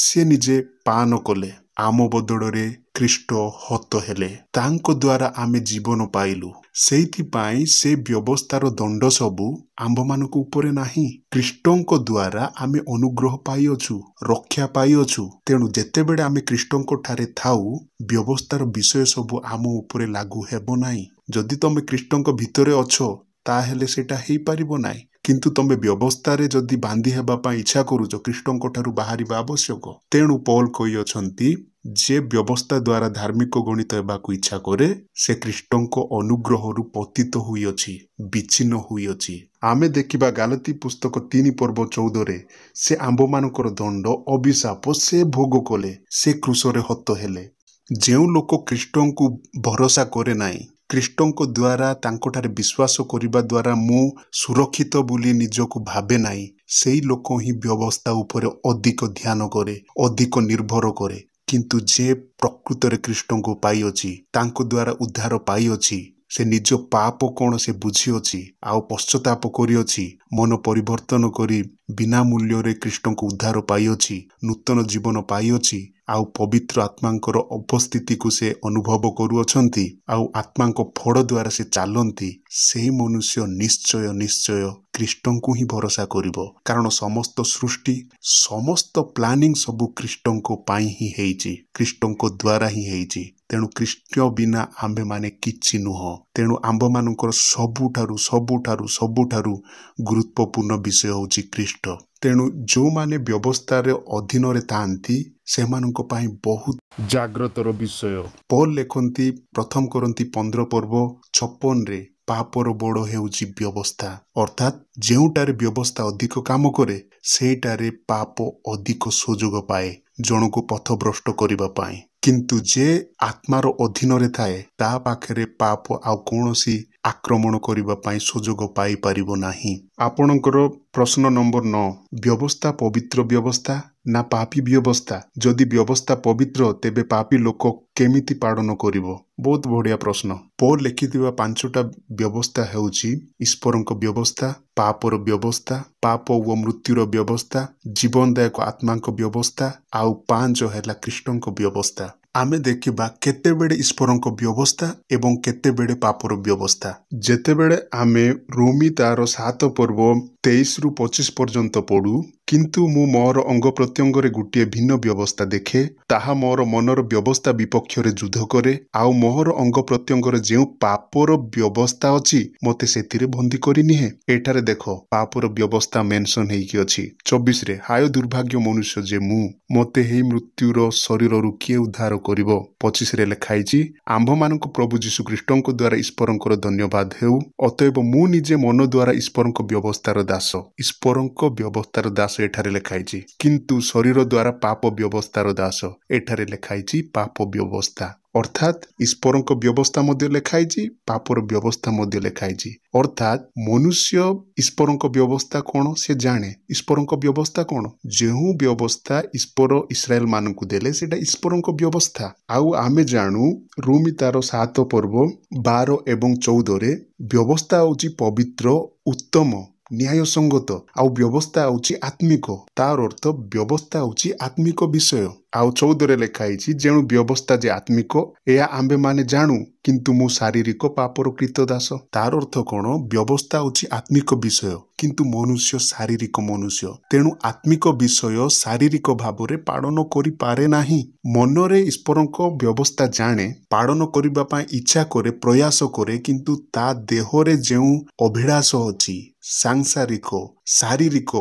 ସେ ନିଜେ ପାନ କଲେ। ଆମ ବଦଳରେ ଖ୍ରୀଷ୍ଟ ହତ ହେଲେ, ତାଙ୍କ ଦ୍ୱାରା ଆମେ ଜୀବନ ପାଇଲୁ। ସେଇଥିପାଇଁ ସେ ବ୍ୟବସ୍ଥାର ଦଣ୍ଡ ସବୁ ଆମ୍ଭମାନଙ୍କ ଉପରେ ନାହିଁ। ଖ୍ରୀଷ୍ଟଙ୍କ ଦ୍ୱାରା ଆମେ ଅନୁଗ୍ରହ ପାଇଅଛୁ, ରକ୍ଷା ପାଇଅଛୁ। ତେଣୁ ଯେତେବେଳେ ଆମେ ଖ୍ରୀଷ୍ଟଙ୍କ ଠାରେ ଥାଉ, ବ୍ୟବସ୍ଥାର ବିଷୟ ସବୁ ଆମ ଉପରେ ଲାଗୁ ହେବ ନାହିଁ। ଯଦି ତମେ ଖ୍ରୀଷ୍ଟଙ୍କ ଭିତରେ ଅଛ ତାହେଲେ ସେଇଟା ହେଇପାରିବ ନାହିଁ। କିନ୍ତୁ ତମେ ବ୍ୟବସ୍ଥାରେ ଯଦି ବାନ୍ଧି ହେବା ପାଇଁ ଇଚ୍ଛା କରୁଛ, ଖ୍ରୀଷ୍ଟଙ୍କ ଠାରୁ ବାହାରିବା ଆବଶ୍ୟକ। ତେଣୁ ପୌଲ କହିଅଛନ୍ତି, ଯେ ବ୍ୟବସ୍ଥା ଦ୍ୱାରା ଧାର୍ମିକ ଗଣିତ ହେବାକୁ ଇଚ୍ଛା କରେ ସେ ଖ୍ରୀଷ୍ଟଙ୍କ ଅନୁଗ୍ରହରୁ ପତିତ ହୋଇଅଛି, ବିଚ୍ଛିନ୍ନ ହୋଇଅଛି। ଆମେ ଦେଖିବା ଗାଲତି ପୁସ୍ତକ 3:14 ସେ ଆମ୍ଭମାନଙ୍କର ଦଣ୍ଡ ଅଭିଶାପ ସେ ଭୋଗ କଲେ, ସେ କ୍ରୁଶରେ ହତ ହେଲେ। ଯେଉଁ ଲୋକ ଖ୍ରୀଷ୍ଟଙ୍କୁ ଭରସା କରେ ନାହିଁ, ଖ୍ରୀଷ୍ଟଙ୍କ ଦ୍ୱାରା ତାଙ୍କଠାରେ ବିଶ୍ୱାସ କରିବା ଦ୍ୱାରା ମୁଁ ସୁରକ୍ଷିତ ବୋଲି ନିଜକୁ ଭାବେ ନାହିଁ, ସେଇ ଲୋକ ହିଁ ବ୍ୟବସ୍ଥା ଉପରେ ଅଧିକ ଧ୍ୟାନ କରେ, ଅଧିକ ନିର୍ଭର କରେ। କିନ୍ତୁ ଯେ ପ୍ରକୃତରେ ଖ୍ରୀଷ୍ଟଙ୍କୁ ପାଇଅଛି, ତାଙ୍କ ଦ୍ୱାରା ଉଦ୍ଧାର ପାଇଅଛି, ସେ ନିଜ ପାପ କ'ଣ ସେ ବୁଝିଅଛି ଆଉ ପଶ୍ଚାତାପ କରିଅଛି, ମନ ପରିବର୍ତ୍ତନ କରି ବିନା ମୂଲ୍ୟରେ ଖ୍ରୀଷ୍ଟଙ୍କୁ ଉଦ୍ଧାର ପାଇଅଛି, ନୂତନ ଜୀବନ ପାଇଅଛି, ଆଉ ପବିତ୍ର ଆତ୍ମାଙ୍କର ଉପସ୍ଥିତିକୁ ସେ ଅନୁଭବ କରୁଅଛନ୍ତି, ଆଉ ଆତ୍ମାଙ୍କ ଫଳ ଦ୍ୱାରା ସେ ଚାଲନ୍ତି, ସେହି ମନୁଷ୍ୟ ନିଶ୍ଚୟ ନିଶ୍ଚୟ ଖ୍ରୀଷ୍ଟଙ୍କୁ ହିଁ ଭରସା କରିବ, କାରଣ ସମସ୍ତ ସୃଷ୍ଟି, ସମସ୍ତ ପ୍ଲାନିଂ ସବୁ ଖ୍ରୀଷ୍ଟଙ୍କ ପାଇଁ ହିଁ ହେଇଛି, ଖ୍ରୀଷ୍ଟଙ୍କ ଦ୍ୱାରା ହିଁ ହେଇଛି। ତେଣୁ ଖ୍ରୀଷ୍ଟ ବିନା ଆମ୍ଭେମାନେ କିଛି ନୁହଁ। ତେଣୁ ଆମ୍ଭମାନଙ୍କର ସବୁଠାରୁ ସବୁଠାରୁ ସବୁଠାରୁ ଗୁରୁତ୍ୱପୂର୍ଣ୍ଣ ବିଷୟ ହେଉଛି ଖ୍ରୀଷ୍ଟ। ତେଣୁ ଯେଉଁମାନେ ବ୍ୟବସ୍ଥାରେ ଅଧୀନରେ ଥାଆନ୍ତି, ସେମାନଙ୍କ ପାଇଁ ବହୁତ ଜାଗ୍ରତର ବିଷୟ। ପଲ ଲେଖନ୍ତି ପ୍ରଥମ କରନ୍ତି 15 ପର୍ବ 56ରେ, ପାପର ବଡ଼ ହେଉଛି ବ୍ୟବସ୍ଥା। ଅର୍ଥାତ୍ ଯେଉଁଟାରେ ବ୍ୟବସ୍ଥା ଅଧିକ କାମ କରେ, ସେଇଟାରେ ପାପ ଅଧିକ ସୁଯୋଗ ପାଏ ଜଣକୁ ପଥଭ୍ରଷ୍ଟ କରିବା ପାଇଁ। କିନ୍ତୁ ଯେ ଆତ୍ମାର ଅଧୀନରେ ଥାଏ, ତା ପାଖରେ ପାପ ଆଉ କୌଣସି ଆକ୍ରମଣ କରିବା ପାଇଁ ସୁଯୋଗ ପାଇପାରିବ ନାହିଁ। ଆପଣଙ୍କର ପ୍ରଶ୍ନ ନମ୍ବର 9, ବ୍ୟବସ୍ଥା ପବିତ୍ର ବ୍ୟବସ୍ଥା ନା ପାପୀ ବ୍ୟବସ୍ଥା? ଯଦି ବ୍ୟବସ୍ଥା ପବିତ୍ର, ତେବେ ପାପୀ ଲୋକ କେମିତି ପାଳନ କରିବ? ବହୁତ ବଢ଼ିଆ ପ୍ରଶ୍ନ। ପୌଲ ଲେଖିଥିବା 5ଟା ବ୍ୟବସ୍ଥା ହେଉଛି ଈଶ୍ୱରଙ୍କ ବ୍ୟବସ୍ଥା, ପାପର ବ୍ୟବସ୍ଥା, ପାପ ଓ ମୃତ୍ୟୁର ବ୍ୟବସ୍ଥା, ଜୀବନଦାୟକ ଆତ୍ମାଙ୍କ ବ୍ୟବସ୍ଥା, ଆଉ 5 ହେଲା ଖ୍ରୀଷ୍ଟଙ୍କ ବ୍ୟବସ୍ଥା। ଆମେ ଦେଖିବା କେତେବେଳେ ଈଶ୍ୱରଙ୍କ ବ୍ୟବସ୍ଥା ଏବଂ କେତେବେଳେ ପାପର ବ୍ୟବସ୍ଥା। ଯେତେବେଳେ ଆମେ ରୋମି ତାର 7 ପର୍ବ 23ରୁ 25 ପର୍ଯ୍ୟନ୍ତ ପଢ଼ୁ, କିନ୍ତୁ ମୁଁ ମୋର ଅଙ୍ଗ ପ୍ରତ୍ୟଙ୍ଗରେ ଗୋଟିଏ ଭିନ୍ନ ବ୍ୟବସ୍ଥା ଦେଖେ, ତାହା ମୋର ମନର ବ୍ୟବସ୍ଥା ବିପକ୍ଷରେ ଯୁଦ୍ଧ କରେ, ଆଉ ମୋହର ଅଙ୍ଗ ପ୍ରତ୍ୟଙ୍ଗରେ ଯେଉଁ ପାପର ବ୍ୟବସ୍ଥା ଅଛି, ମୋତେ ସେଥିରେ ବନ୍ଦୀ କରି ନିଏ। ଏଠାରେ ଦେଖ, ପାପର ବ୍ୟବସ୍ଥା ମେନସନ୍ ହେଇକି ଅଛି। 24ରେ, ହାୟ ଦୁର୍ଭାଗ୍ୟ ମନୁଷ୍ୟ ଯେ ମୁଁ, ମୋତେ ଏହି ମୃତ୍ୟୁର ଶରୀରରୁ କିଏ ଉଦ୍ଧାର କରିବ? 25ରେ ଲେଖା ହେଇଛି, ଆମ୍ଭମାନଙ୍କ ପ୍ରଭୁ ଯୀଶୁ ଖ୍ରୀଷ୍ଟଙ୍କ ଦ୍ୱାରା ଈଶ୍ୱରଙ୍କର ଧନ୍ୟବାଦ ହେଉ। ଅତଏବ ମୁଁ ନିଜେ ମନ ଦ୍ୱାରା ଈଶ୍ୱରଙ୍କ ବ୍ୟବସ୍ଥାର ଦାସ। ଈଶ୍ୱରଙ୍କ ବ୍ୟବସ୍ଥାର ଦାସ ଏଠାରେ ଲେଖା ହେଇଛି, କିନ୍ତୁ ଶରୀର ଦ୍ୱାରା ପାପ ବ୍ୟବସ୍ଥାର ଦାସ। ଏଠାରେ ଲେଖା ହେଇଛି ପାପ ବ୍ୟବସ୍ଥା। ଅର୍ଥାତ୍ ଈଶ୍ୱରଙ୍କ ବ୍ୟବସ୍ଥା ମଧ୍ୟ ଲେଖା ହେଇଛି, ପାପର ବ୍ୟବସ୍ଥା ମଧ୍ୟ ଲେଖା ହେଇଛି। ଅର୍ଥାତ୍ ମନୁଷ୍ୟ ଈଶ୍ୱରଙ୍କ ବ୍ୟବସ୍ଥା କ'ଣ ସେ ଜାଣେ। ଈଶ୍ୱରଙ୍କ ବ୍ୟବସ୍ଥା କ'ଣ? ଯେଉଁ ବ୍ୟବସ୍ଥା ଈଶ୍ୱର ଇସ୍ରାଏଲ ମାନଙ୍କୁ ଦେଲେ, ସେଇଟା ଈଶ୍ୱରଙ୍କ ବ୍ୟବସ୍ଥା। ଆଉ ଆମେ ଜାଣୁ ରୋମି ତାର 7 ପର୍ବ 12 ଏବଂ 14ରେ, ବ୍ୟବସ୍ଥା ହେଉଛି ପବିତ୍ର, ଉତ୍ତମ, ନ୍ୟାୟସଙ୍ଗତ, ଆଉ ବ୍ୟବସ୍ଥା ହେଉଛି ଆତ୍ମିକ। ତାର ଅର୍ଥ ବ୍ୟବସ୍ଥା ହେଉଛି ଆତ୍ମିକ ବିଷୟ। ଆଉ 14ରେ ଲେଖା ହେଇଛି, ଯେଉଁ ବ୍ୟବସ୍ଥା ଯେ ଆତ୍ମିକ, ଏହା ଆମ୍ଭେମାନେ ଜାଣୁ, କିନ୍ତୁ ମୁଁ ଶାରୀରିକ ପାପର କୃତଦାସ। ତାର ଅର୍ଥ କ'ଣ? ବ୍ୟବସ୍ଥା ହେଉଛି ଆତ୍ମିକ ବିଷୟ, କିନ୍ତୁ ମନୁଷ୍ୟ ଶାରୀରିକ ମନୁଷ୍ୟ। ତେଣୁ ଆତ୍ମିକ ବିଷୟ ଶାରୀରିକ ଭାବରେ ପାଳନ କରିପାରେ ନାହିଁ। ମନରେ ଈଶ୍ୱରଙ୍କ ବ୍ୟବସ୍ଥା ଜାଣେ, ପାଳନ କରିବା ପାଇଁ ଇଚ୍ଛା କରେ, ପ୍ରୟାସ କରେ, କିନ୍ତୁ ତା ଦେହରେ ଯେଉଁ ଅଭିଳାଷ ଅଛି ସାଂସାରିକ, ଶାରୀରିକ,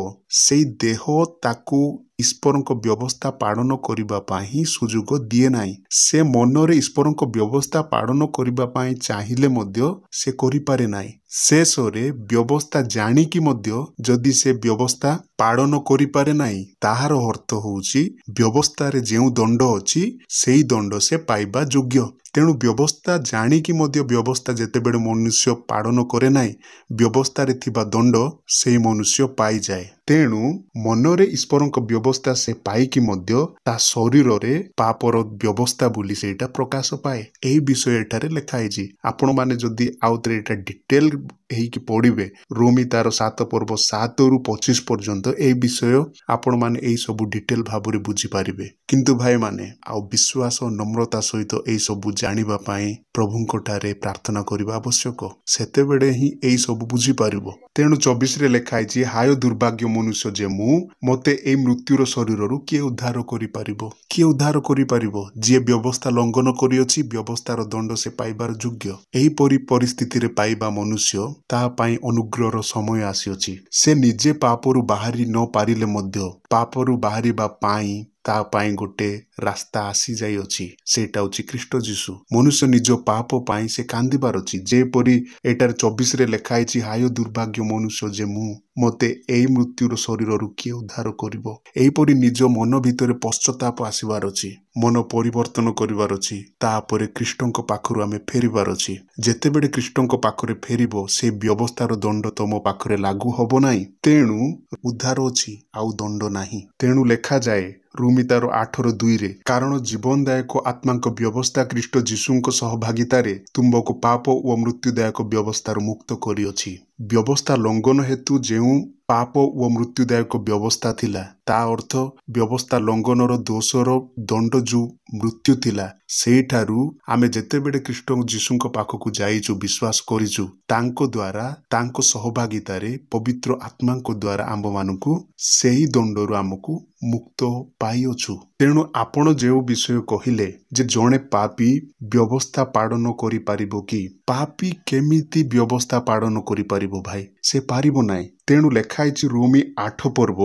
ସେଇ ଦେହ ତାକୁ ଈଶ୍ୱରଙ୍କ ବ୍ୟବସ୍ଥା ପାଳନ କରିବା ପାଇଁ ହିଁ ସୁଯୋଗ ଦିଏ ନାହିଁ। ସେ ମନରେ ଈଶ୍ୱରଙ୍କ ବ୍ୟବସ୍ଥା ପାଳନ କରିବା ପାଇଁ ଚାହିଁଲେ ମଧ୍ୟ ସେ କରିପାରେ ନାହିଁ। ଶେଷରେ ବ୍ୟବସ୍ଥା ଜାଣିକି ମଧ୍ୟ ଯଦି ସେ ବ୍ୟବସ୍ଥା ପାଳନ କରିପାରେ ନାହିଁ, ତାହାର ଅର୍ଥ ହେଉଛି ବ୍ୟବସ୍ଥାରେ ଯେଉଁ ଦଣ୍ଡ ଅଛି, ସେଇ ଦଣ୍ଡ ସେ ପାଇବା ଯୋଗ୍ୟ। ତେଣୁ ବ୍ୟବସ୍ଥା ଜାଣିକି ମଧ୍ୟ ବ୍ୟବସ୍ଥା ଯେତେବେଳେ ମନୁଷ୍ୟ ପାଳନ କରେ ନାହିଁ, ବ୍ୟବସ୍ଥାରେ ଥିବା ଦଣ୍ଡ ସେଇ ମନୁଷ୍ୟ ପାଇଯାଏ। ତେଣୁ ମନରେ ଈଶ୍ୱରଙ୍କ ବ୍ୟବସ୍ଥା ସେ ପାଇକି ମଧ୍ୟ ତା ଶରୀରରେ ପାପର ବ୍ୟବସ୍ଥା ବୋଲି ସେଇଟା ପ୍ରକାଶ ପାଏ। ଏହି ବିଷୟ ଏଠାରେ ଲେଖା ହେଇଛି। ଆପଣମାନେ ଯଦି ଆଉ ଥରେ ଏଇଟା ଡିଟେଲ ହେଇକି ପଢ଼ିବେ, ରୋମି ତାର 7 ପର୍ବ 7ରୁ 25 ପର୍ଯ୍ୟନ୍ତ, ଏହି ବିଷୟ ଆପଣମାନେ ଏଇ ସବୁ ଡିଟେଲ ଭାବରେ ବୁଝିପାରିବେ। କିନ୍ତୁ ଭାଇମାନେ, ଆଉ ବିଶ୍ୱାସ ନମ୍ରତା ସହିତ ଏଇସବୁ ଜାଣିବା ପାଇଁ ପ୍ରଭୁଙ୍କ ଠାରେ ପ୍ରାର୍ଥନା କରିବା ଆବଶ୍ୟକ। ସେତେବେଳେ ହିଁ ଏଇ ସବୁ ବୁଝିପାରିବ। ତେଣୁ 24ରେ ଲେଖା ହେଇଛି, ହାୟ ଦୁର୍ଭାଗ୍ୟ ମନୁଷ୍ୟ ଯେ ମୁଁ, ମୋତେ ଏଇ ମୃତ୍ୟୁର ଶରୀରରୁ କିଏ ଉଦ୍ଧାର କରିପାରିବ? କିଏ ଉଦ୍ଧାର କରିପାରିବ? ଯିଏ ବ୍ୟବସ୍ଥା ଲଙ୍ଘନ କରିଅଛି, ବ୍ୟବସ୍ଥାର ଦଣ୍ଡ ସେ ପାଇବାର ଯୋଗ୍ୟ। ଏହିପରି ପରିସ୍ଥିତିରେ ପାଇବା ମନୁଷ୍ୟ, ତା ପାଇଁ ଅନୁଗ୍ରହର ସମୟ ଆସିଅଛି। ସେ ନିଜେ ପାପରୁ ବାହାରି ନ ପାରିଲେ ମଧ୍ୟ ପାପରୁ ବାହାରିବା ପାଇଁ ତା ପାଇଁ ଗୋଟେ ରାସ୍ତା ଆସିଯାଇଅଛି, ସେଇଟା ହେଉଛି ଖ୍ରୀଷ୍ଟ ଯୀଶୁ। ମନୁଷ୍ୟ ନିଜ ପାପ ପାଇଁ ସେ କାନ୍ଦିବାର ଅଛି। ଯେପରି ଏଠାରେ 24ରେ ଲେଖା ହେଇଛି, ହାୟ ଦୁର୍ଭାଗ୍ୟ ମନୁଷ୍ୟ ଯେ ମୁଁ, ମୋତେ ଏଇ ମୃତ୍ୟୁର ଶରୀରରୁ କିଏ ଉଦ୍ଧାର କରିବ? ଏହିପରି ନିଜ ମନ ଭିତରେ ପଶ୍ଚାତାପ ଆସିବାର ଅଛି, ମନ ପରିବର୍ତ୍ତନ କରିବାର ଅଛି। ତାପରେ ଖ୍ରୀଷ୍ଟଙ୍କ ପାଖରୁ ଆମେ ଫେରିବାର ଅଛି। ଯେତେବେଳେ ଖ୍ରୀଷ୍ଟଙ୍କ ପାଖରେ ଫେରିବ, ସେ ବ୍ୟବସ୍ଥାର ଦଣ୍ଡ ତମ ପାଖରେ ଲାଗୁ ହବ ନାହିଁ। ତେଣୁ ଉଦ୍ଧାର ଅଛି ଆଉ ଦଣ୍ଡ ନାହିଁ। ତେଣୁ ଲେଖାଯାଏ ରୁମି ତାର 8ର 2ରେ, କାରଣ ଜୀବନଦାୟକ ଆତ୍ମାଙ୍କ ବ୍ୟବସ୍ଥା ଖ୍ରୀଷ୍ଟ ଯୀଶୁଙ୍କ ସହଭାଗିତାରେ ତୁମ୍ଭକୁ ପାପ ଓ ମୃତ୍ୟୁଦାୟକ ବ୍ୟବସ୍ଥାରୁ ମୁକ୍ତ କରିଅଛି। ବ୍ୟବସ୍ଥା ଲଙ୍ଘନ ହେତୁ ଯେଉଁ ପାପ ଓ ମୃତ୍ୟୁଦାୟକ ବ୍ୟବସ୍ଥା ଥିଲା, ତା ଅର୍ଥ ବ୍ୟବସ୍ଥା ଲଙ୍ଘନର ଦୋଷର ଦଣ୍ଡ ଯେଉଁ ମୃତ୍ୟୁ ଥିଲା, ସେଇଠାରୁ ଆମେ ଯେତେବେଳେ ଖ୍ରୀଷ୍ଟ ଯୀଶୁଙ୍କ ପାଖକୁ ଯାଇଛୁ, ବିଶ୍ୱାସ କରିଛୁ, ତାଙ୍କ ଦ୍ୱାରା, ତାଙ୍କ ସହଭାଗିତାରେ ପବିତ୍ର ଆତ୍ମାଙ୍କ ଦ୍ୱାରା ଆମ୍ଭମାନଙ୍କୁ ସେହି ଦଣ୍ଡରୁ ଆମକୁ ମୁକ୍ତ ପାଇଅଛୁ। ତେଣୁ ଆପଣ ଯେଉଁ ବିଷୟ କହିଲେ ଯେ ଜଣେ ପାପୀ ବ୍ୟବସ୍ଥା ପାଳନ କରିପାରିବ କି? ପାପୀ କେମିତି ବ୍ୟବସ୍ଥା ପାଳନ କରିପାରିବ ଭାଇ? ସେ ପାରିବ ନାହିଁ। ତେଣୁ ଲେଖା ହେଇଛି ରୋମି 8 ପର୍ବ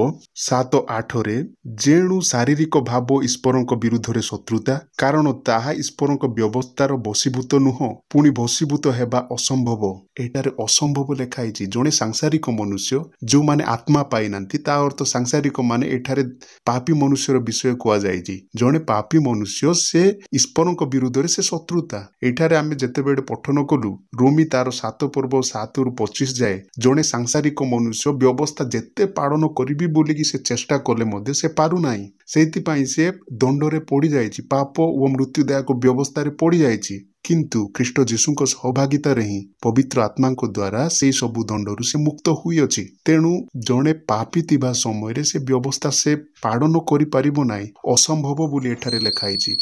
7 8ରେ, ଯେଣୁ ଶାରୀରିକ ଭାବ ଈଶ୍ୱରଙ୍କ ବିରୁଦ୍ଧରେ ଶତ୍ରୁତା, କାରଣ ତାହା ଈଶ୍ୱରଙ୍କ ବ୍ୟବସ୍ଥାର ବଶୀଭୂତ ନୁହଁ, ପୁଣି ବଶୀଭୂତ ହେବା ଅସମ୍ଭବ। ଏଠାରେ ଅସମ୍ଭବ ଲେଖା ହେଇଛି। ଜଣେ ସାଂସାରିକ ମନୁଷ୍ୟ, ଯେଉଁମାନେ ଆତ୍ମା ପାଇନାହାନ୍ତି, ତା ଅର୍ଥ ସାଂସାରିକ ମାନେ ଏଠାରେ ପାପୀ ମନୁଷ୍ୟର ବିଷୟ କୁହାଯାଇଛି। ଜଣେ ପାପୀ ମନୁଷ୍ୟ ସେ ଈଶ୍ୱରଙ୍କ ବିରୁଦ୍ଧରେ ସେ ଶତ୍ରୁତା। ଏଠାରେ ଆମେ ଯେତେବେଳେ ପଠନ କଲୁ ରୋମି ତାର 7 ପର୍ବ 7ରୁ 25 ଯାଏ, ଜଣେ ସାଂସାରିକ ମନୁଷ୍ୟ ବ୍ୟବସ୍ଥା ଯେତେ ପାଳନ କରିବି ବୋଲିକି ସେ ଚେଷ୍ଟା କଲେ ମଧ୍ୟ ସେ ପାରୁନାହିଁ। ସେଇଥିପାଇଁ ସେ ଦଣ୍ଡରେ ପଡ଼ିଯାଇଛି, ପାପ ଓ ମୃତ୍ୟୁଦାୟକ ବ୍ୟବସ୍ଥାରେ ପଡ଼ିଯାଇଛି। କିନ୍ତୁ ଖ୍ରୀଷ୍ଟ ଯୀଶୁଙ୍କ ସହଭାଗିତାରେ ହିଁ ପବିତ୍ର ଆତ୍ମାଙ୍କ ଦ୍ୱାରା ସେଇ ସବୁ ଦଣ୍ଡରୁ ସେ ମୁକ୍ତ ହୋଇଅଛି। ତେଣୁ ଜଣେ ପାପୀ ଥିବା ସମୟରେ ସେ ବ୍ୟବସ୍ଥା ସେ ପାଳନ କରିପାରିବ ନାହିଁ, ଅସମ୍ଭବ ବୋଲି ଏଠାରେ ଲେଖା ହେଇଛି।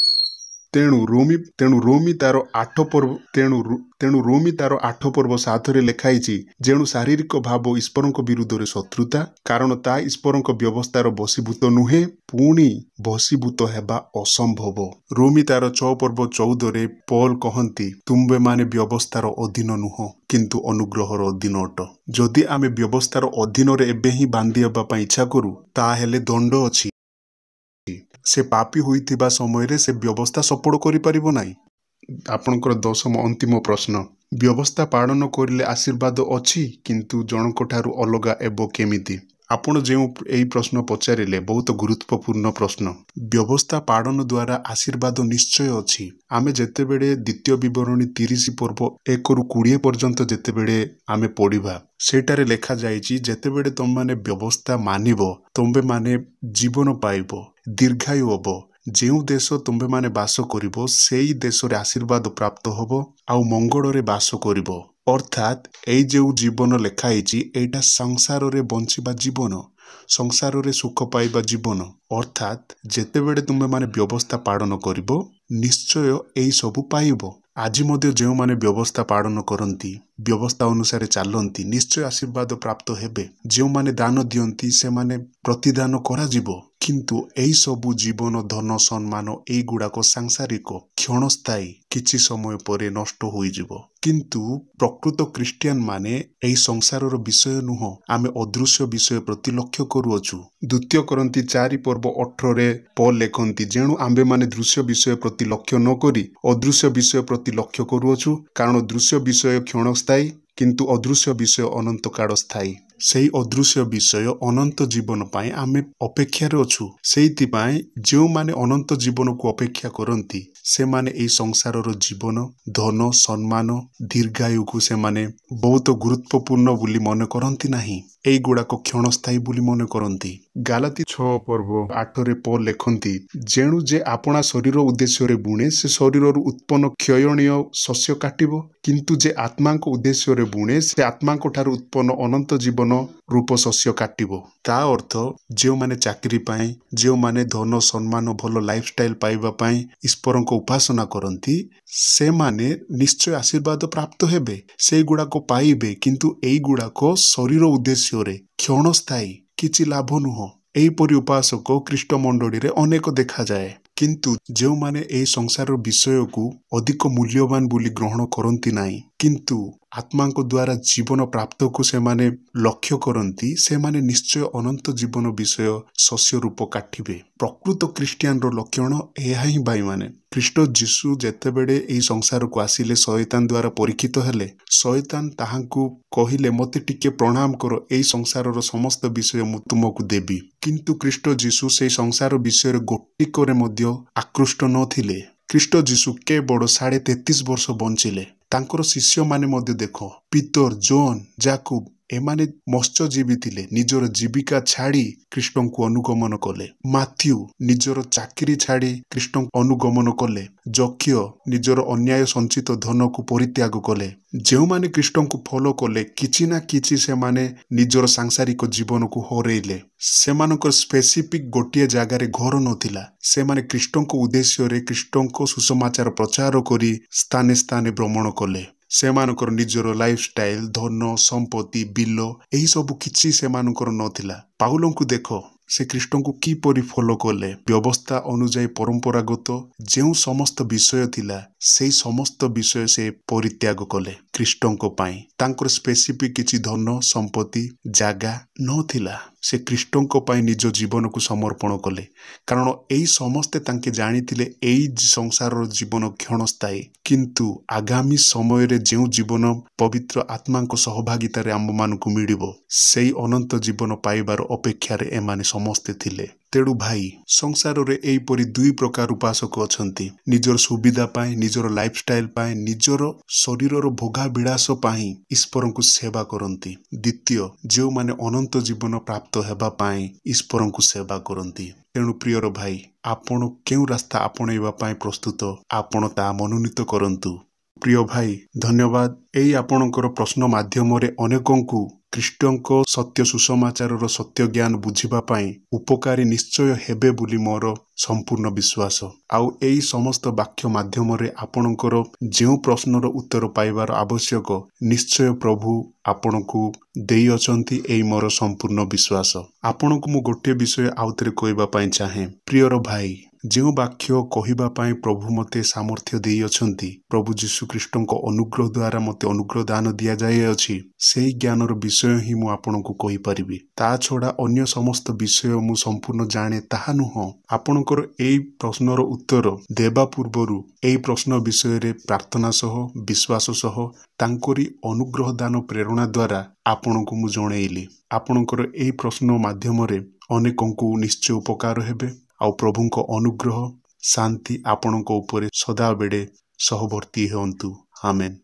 ତେଣୁ ରୋମି ତାର 8 ପର୍ବ ତେଣୁ ରୋମି ତାର 8 ପର୍ବ 7ରେ ଲେଖା ହେଇଛି, ଯେଣୁ ଶାରୀରିକ ଭାବ ଈଶ୍ୱରଙ୍କ ବିରୁଦ୍ଧରେ ଶତ୍ରୁତା, କାରଣ ତାହା ଈଶ୍ୱରଙ୍କ ବ୍ୟବସ୍ଥାର ବଶୀଭୂତ ନୁହେଁ, ପୁଣି ବଶୀଭୂତ ହେବା ଅସମ୍ଭବ। ରୋମି ତାର 6 ପର୍ବ 14ରେ ପଲ କହନ୍ତି, ତୁମ୍ଭେମାନେ ବ୍ୟବସ୍ଥାର ଅଧୀନ ନୁହଁ, କିନ୍ତୁ ଅନୁଗ୍ରହର ଅଧୀନ ଅଟ। ଯଦି ଆମେ ବ୍ୟବସ୍ଥାର ଅଧୀନରେ ଏବେ ହିଁ ବାନ୍ଧି ହେବା ପାଇଁ ଇଚ୍ଛା କରୁ, ତାହେଲେ ଦଣ୍ଡ ଅଛି। ସେ ପାପୀ ହୋଇଥିବା ସମୟରେ ସେ ବ୍ୟବସ୍ଥା ସପୋର୍ଟ କରିପାରିବ ନାହିଁ। ଆପଣଙ୍କର ଦଶମ ଅନ୍ତିମ ପ୍ରଶ୍ନ, ବ୍ୟବସ୍ଥା ପାଳନ କରିଲେ ଆଶୀର୍ବାଦ ଅଛି, କିନ୍ତୁ ଜଣଙ୍କ ଠାରୁ ଅଲଗା ହେବ କେମିତି? ଆପଣ ଯେଉଁ ଏହି ପ୍ରଶ୍ନ ପଚାରିଲେ ବହୁତ ଗୁରୁତ୍ୱପୂର୍ଣ୍ଣ ପ୍ରଶ୍ନ। ବ୍ୟବସ୍ଥା ପାଳନ ଦ୍ୱାରା ଆଶୀର୍ବାଦ ନିଶ୍ଚୟ ଅଛି। ଆମେ ଯେତେବେଳେ ଦ୍ୱିତୀୟ ବିବରଣୀ 30 ପର୍ବ 1ରୁ 20 ପର୍ଯ୍ୟନ୍ତ ଯେତେବେଳେ ଆମେ ପଢ଼ିବା, ସେଇଟାରେ ଲେଖାଯାଇଛି, ଯେତେବେଳେ ତୁମେମାନେ ବ୍ୟବସ୍ଥା ମାନିବ, ତୁମ୍ଭେମାନେ ଜୀବନ ପାଇବ, ଦୀର୍ଘାୟୁ ହେବ। ଯେଉଁ ଦେଶ ତୁମ୍ଭେମାନେ ବାସ କରିବ, ସେଇ ଦେଶରେ ଆଶୀର୍ବାଦ ପ୍ରାପ୍ତ ହେବ ଆଉ ମଙ୍ଗଳରେ ବାସ କରିବ। ଅର୍ଥାତ୍ ଏଇ ଯେଉଁ ଜୀବନ ଲେଖା ହେଇଛି, ଏଇଟା ସଂସାରରେ ବଞ୍ଚିବା ଜୀବନ, ସଂସାରରେ ସୁଖ ପାଇବା ଜୀବନ। ଅର୍ଥାତ୍ ଯେତେବେଳେ ତୁମେମାନେ ବ୍ୟବସ୍ଥା ପାଳନ କରିବ, ନିଶ୍ଚୟ ଏଇସବୁ ପାଇବ। ଆଜି ମଧ୍ୟ ଯେଉଁମାନେ ବ୍ୟବସ୍ଥା ପାଳନ କରନ୍ତି, ବ୍ୟବସ୍ଥା ଅନୁସାରେ ଚାଲନ୍ତି, ନିଶ୍ଚୟ ଆଶୀର୍ବାଦ ପ୍ରାପ୍ତ ହେବେ। ଯେଉଁମାନେ ଦାନ ଦିଅନ୍ତି, ସେମାନେ ପ୍ରତିଦାନ କରାଯିବ। କିନ୍ତୁ ଏଇସବୁ ଜୀବନ, ଧନ, ସମ୍ମାନ, ଏଇଗୁଡ଼ାକ ସାଂସାରିକ, କ୍ଷଣସ୍ଥାୟୀ, କିଛି ସମୟ ପରେ ନଷ୍ଟ ହୋଇଯିବ। କିନ୍ତୁ ପ୍ରକୃତ ଖ୍ରୀଷ୍ଟିଆନ ମାନେ ଏହି ସଂସାରର ବିଷୟ ନୁହଁ, ଆମେ ଅଦୃଶ୍ୟ ବିଷୟ ପ୍ରତି ଲକ୍ଷ୍ୟ କରୁଅଛୁ। ଦ୍ୱିତୀୟ କରନ୍ତି 4 ପର୍ବ 18ରେ ପଲ ଲେଖନ୍ତି, ଯେଣୁ ଆମ୍ଭେମାନେ ଦୃଶ୍ୟ ବିଷୟ ପ୍ରତି ଲକ୍ଷ୍ୟ ନ କରି ଅଦୃଶ୍ୟ ବିଷୟ ପ୍ରତି ଲକ୍ଷ୍ୟ କରୁଅଛୁ, କାରଣ ଦୃଶ୍ୟ ବିଷୟ କ୍ଷଣସ୍ଥାୟୀ, କିନ୍ତୁ ଅଦୃଶ୍ୟ ବିଷୟ ଅନନ୍ତକାଳ ସ୍ଥାୟୀ। ସେଇ ଅଦୃଶ୍ୟ ବିଷୟ ଅନନ୍ତ ଜୀବନ ପାଇଁ ଆମେ ଅପେକ୍ଷାରେ ଅଛୁ। ସେଇଥିପାଇଁ ଯେଉଁମାନେ ଅନନ୍ତ ଜୀବନକୁ ଅପେକ୍ଷା କରନ୍ତି, ସେମାନେ ଏଇ ସଂସାରର ଜୀବନ, ଧନ, ସମ୍ମାନ, ଦୀର୍ଘାୟୁକୁ ସେମାନେ ବହୁତ ଗୁରୁତ୍ୱପୂର୍ଣ୍ଣ ବୋଲି ମନେ କରନ୍ତି ନାହିଁ। ଏଇଗୁଡ଼ାକ କ୍ଷଣସ୍ଥାୟୀ ବୋଲି ମନେ କରନ୍ତି। ଗାଲାତି 6 ପର୍ବ 8ରେ ପଲ ଲେଖନ୍ତି, ଯେଣୁ ଯେ ଆପଣା ଶରୀର ଉଦ୍ଦେଶ୍ୟରେ ବୁଣେ, ସେ ଶରୀରରୁ ଉତ୍ପନ୍ନ କ୍ଷୟଣୀୟ ଶସ୍ୟ କାଟିବ, କିନ୍ତୁ ଯେ ଆତ୍ମାଙ୍କ ଉଦ୍ଦେଶ୍ୟରେ ବୁଣେ, ସେ ଆତ୍ମାଙ୍କ ଠାରୁ ଉତ୍ପନ୍ନ ଅନନ୍ତ ଜୀବନ ରୂପ ଶସ୍ୟ କାଟିବ। ତା ଅର୍ଥ ଯେଉଁମାନେ ଚାକିରି ପାଇଁ, ଯେଉଁମାନେ ଧନ, ସମ୍ମାନ, ଭଲ ଲାଇଫଷ୍ଟାଇଲ ପାଇବା ପାଇଁ ଈଶ୍ୱରଙ୍କ ଉପାସନା କରନ୍ତି, ସେମାନେ ନିଶ୍ଚୟ ଆଶୀର୍ବାଦ ପ୍ରାପ୍ତ ହେବେ, ସେଇଗୁଡ଼ାକ ପାଇବେ। କିନ୍ତୁ ଏଇଗୁଡ଼ାକ ଶରୀର ଉଦ୍ଦେଶ୍ୟରେ କ୍ଷଣସ୍ଥାୟୀ, କିଛି ଲାଭ ନୁହଁ। ଏହିପରି ଉପାସକ ଖ୍ରୀଷ୍ଟମଣ୍ଡଳୀରେ ଅନେକ ଦେଖାଯାଏ। କିନ୍ତୁ ଯେଉଁମାନେ ଏହି ସଂସାରର ବିଷୟକୁ ଅଧିକ ମୂଲ୍ୟବାନ ବୋଲି ଗ୍ରହଣ କରନ୍ତି ନାହିଁ, କିନ୍ତୁ ଆତ୍ମାଙ୍କ ଦ୍ୱାରା ଜୀବନ ପ୍ରାପ୍ତକୁ ସେମାନେ ଲକ୍ଷ୍ୟ କରନ୍ତି, ସେମାନେ ନିଶ୍ଚୟ ଅନନ୍ତ ଜୀବନ ବିଷୟ ଶସ୍ୟ ରୂପ କାଟିବେ। ପ୍ରକୃତ ଖ୍ରୀଷ୍ଟିଆନର ଲକ୍ଷଣ ଏହା ହିଁ ଭାଇମାନେ। ଖ୍ରୀଷ୍ଟ ଯୀଶୁ ଯେତେବେଳେ ଏହି ସଂସାରକୁ ଆସିଲେ, ଶୟତାନ ଦ୍ୱାରା ପରୀକ୍ଷିତ ହେଲେ। ଶୟତାନ ତାହାଙ୍କୁ କହିଲେ, ମୋତେ ଟିକେ ପ୍ରଣାମ କର, ଏହି ସଂସାରର ସମସ୍ତ ବିଷୟ ମୁଁ ତୁମକୁ ଦେବି। କିନ୍ତୁ ଖ୍ରୀଷ୍ଟ ଯୀଶୁ ସେଇ ସଂସାର ବିଷୟରେ ଗୋଟିକରେ ମଧ୍ୟ ଆକୃଷ୍ଟ ନଥିଲେ। ଖ୍ରୀଷ୍ଟ ଯୀଶୁ କେବଳ 33.5 ବର୍ଷ ବଞ୍ଚିଲେ। ତାଙ୍କର ଶିଷ୍ୟମାନେ ମଧ୍ୟ ଦେଖ, ପିତର, ଜୋନ୍, ଜାକୁବ, ଏମାନେ ମତ୍ସ୍ୟଜୀବୀ ଥିଲେ, ନିଜର ଜୀବିକା ଛାଡ଼ି ଖ୍ରୀଷ୍ଟଙ୍କୁ ଅନୁଗମନ କଲେ। ମାଥ୍ୟୁ ନିଜର ଚାକିରି ଛାଡ଼ି ଖ୍ରୀଷ୍ଟଙ୍କୁ ଅନୁଗମନ କଲେ। ଯକ୍ଷ ନିଜର ଅନ୍ୟାୟ ସଞ୍ଚିତ ଧନକୁ ପରିତ୍ୟାଗ କଲେ। ଯେଉଁମାନେ ଖ୍ରୀଷ୍ଟଙ୍କୁ ଫଲୋ କଲେ, କିଛି ନା କିଛି ସେମାନେ ନିଜର ସାଂସାରିକ ଜୀବନକୁ ହରେଇଲେ। ସେମାନଙ୍କର ସ୍ପେସିଫିକ୍ ଗୋଟିଏ ଜାଗାରେ ଘର ନଥିଲା। ସେମାନେ ଖ୍ରୀଷ୍ଟଙ୍କ ଉଦ୍ଦେଶ୍ୟରେ ଖ୍ରୀଷ୍ଟଙ୍କ ସୁସମାଚାର ପ୍ରଚାର କରି ସ୍ଥାନେ ସ୍ଥାନେ ଭ୍ରମଣ କଲେ। ସେମାନଙ୍କର ନିଜର ଲାଇଫଷ୍ଟାଇଲ, ଧନ ସମ୍ପତ୍ତି, ବିଲ ଏହିସବୁ କିଛି ସେମାନଙ୍କର ନଥିଲା। ପାଉଲଙ୍କୁ ଦେଖ, ସେ ଖ୍ରୀଷ୍ଟଙ୍କୁ କିପରି ଫଲୋ କଲେ। ବ୍ୟବସ୍ଥା ଅନୁଯାୟୀ ପରମ୍ପରାଗତ ଯେଉଁ ସମସ୍ତ ବିଷୟ ଥିଲା, ସେଇ ସମସ୍ତ ବିଷୟ ସେ ପରିତ୍ୟାଗ କଲେ ଖ୍ରୀଷ୍ଟଙ୍କ ପାଇଁ। ତାଙ୍କର ସ୍ପେସିଫିକ୍ କିଛି ଧନ ସମ୍ପତ୍ତି, ଜାଗା ନଥିଲା। ସେ ଖ୍ରୀଷ୍ଟଙ୍କ ପାଇଁ ନିଜ ଜୀବନକୁ ସମର୍ପଣ କଲେ, କାରଣ ଏଇ ସମସ୍ତେ ତାଙ୍କେ ଜାଣିଥିଲେ ଏଇ ସଂସାରର ଜୀବନ କ୍ଷଣସ୍ଥାୟୀ, କିନ୍ତୁ ଆଗାମୀ ସମୟରେ ଯେଉଁ ଜୀବନ ପବିତ୍ର ଆତ୍ମାଙ୍କ ସହଭାଗିତାରେ ଆମ୍ଭମାନଙ୍କୁ ମିଳିବ, ସେଇ ଅନନ୍ତ ଜୀବନ ପାଇବାର ଅପେକ୍ଷାରେ ଏମାନେ ସମସ୍ତେ ଥିଲେ। ତେଣୁ ଭାଇ, ସଂସାରରେ ଏହିପରି ଦୁଇ ପ୍ରକାର ଉପାସକ ଅଛନ୍ତି। ନିଜର ସୁବିଧା ପାଇଁ, ନିଜର ଲାଇଫଷ୍ଟାଇଲ ପାଇଁ, ନିଜର ଶରୀରର ଭୋଗାବିଳାସ ପାଇଁ ଈଶ୍ୱରଙ୍କୁ ସେବା କରନ୍ତି। ଦ୍ୱିତୀୟ, ଯେଉଁମାନେ ଅନନ୍ତ ଜୀବନ ପ୍ରାପ୍ତ ହେବା ପାଇଁ ଈଶ୍ୱରଙ୍କୁ ସେବା କରନ୍ତି। ତେଣୁ ପ୍ରିୟର ଭାଇ, ଆପଣ କେଉଁ ରାସ୍ତା ଆପଣେଇବା ପାଇଁ ପ୍ରସ୍ତୁତ, ଆପଣ ତାହା ମନୋନୀତ କରନ୍ତୁ। ପ୍ରିୟ ଭାଇ, ଧନ୍ୟବାଦ। ଏଇ ଆପଣଙ୍କର ପ୍ରଶ୍ନ ମାଧ୍ୟମରେ ଅନେକଙ୍କୁ ଖ୍ରୀଷ୍ଟଙ୍କ ସତ୍ୟ ସୁସମାଚାରର ସତ୍ୟ ଜ୍ଞାନ ବୁଝିବା ପାଇଁ ଉପକାରୀ ନିଶ୍ଚୟ ହେବେ ବୋଲି ମୋର ସମ୍ପୂର୍ଣ୍ଣ ବିଶ୍ୱାସ। ଆଉ ଏଇ ସମସ୍ତ ବାକ୍ୟ ମାଧ୍ୟମରେ ଆପଣଙ୍କର ଯେଉଁ ପ୍ରଶ୍ନର ଉତ୍ତର ପାଇବାର ଆବଶ୍ୟକ, ନିଶ୍ଚୟ ପ୍ରଭୁ ଆପଣଙ୍କୁ ଦେଇଅଛନ୍ତି, ଏଇ ମୋର ସମ୍ପୂର୍ଣ୍ଣ ବିଶ୍ୱାସ। ଆପଣଙ୍କୁ ମୁଁ ଗୋଟିଏ ବିଷୟ ଆଉଥରେ କହିବା ପାଇଁ ଚାହେଁ। ପ୍ରିୟର ଭାଇ, ଯେଉଁ ବାକ୍ୟ କହିବା ପାଇଁ ପ୍ରଭୁ ମୋତେ ସାମର୍ଥ୍ୟ ଦେଇଅଛନ୍ତି, ପ୍ରଭୁ ଯୀଶୁଖ୍ରୀଷ୍ଟଙ୍କ ଅନୁଗ୍ରହ ଦ୍ୱାରା ମୋତେ ଅନୁଗ୍ରହ ଦାନ ଦିଆଯାଇଅଛି, ସେଇ ଜ୍ଞାନର ବିଷୟ ହିଁ ମୁଁ ଆପଣଙ୍କୁ କହିପାରିବି। ତା ଛଡ଼ା ଅନ୍ୟ ସମସ୍ତ ବିଷୟ ମୁଁ ସମ୍ପୂର୍ଣ୍ଣ ଜାଣେ ତାହା ନୁହଁ। ଆପଣଙ୍କର ଏଇ ପ୍ରଶ୍ନର ଉତ୍ତର ଦେବା ପୂର୍ବରୁ ଏଇ ପ୍ରଶ୍ନ ବିଷୟରେ ପ୍ରାର୍ଥନା ସହ, ବିଶ୍ୱାସ ସହ, ତାଙ୍କରି ଅନୁଗ୍ରହ ଦାନ ପ୍ରେରଣା ଦ୍ୱାରା ଆପଣଙ୍କୁ ମୁଁ ଜଣେଇଲି। ଆପଣଙ୍କର ଏଇ ପ୍ରଶ୍ନ ମାଧ୍ୟମରେ ଅନେକଙ୍କୁ ନିଶ୍ଚୟ ଉପକାର ହେବେ, ଆଉ ପ୍ରଭୁଙ୍କ ଅନୁଗ୍ରହ ଶାନ୍ତି ଆପଣଙ୍କ ଉପରେ ସଦାବେଳେ ସହବର୍ତ୍ତୀ ହୁଅନ୍ତୁ। ଆମେନ୍।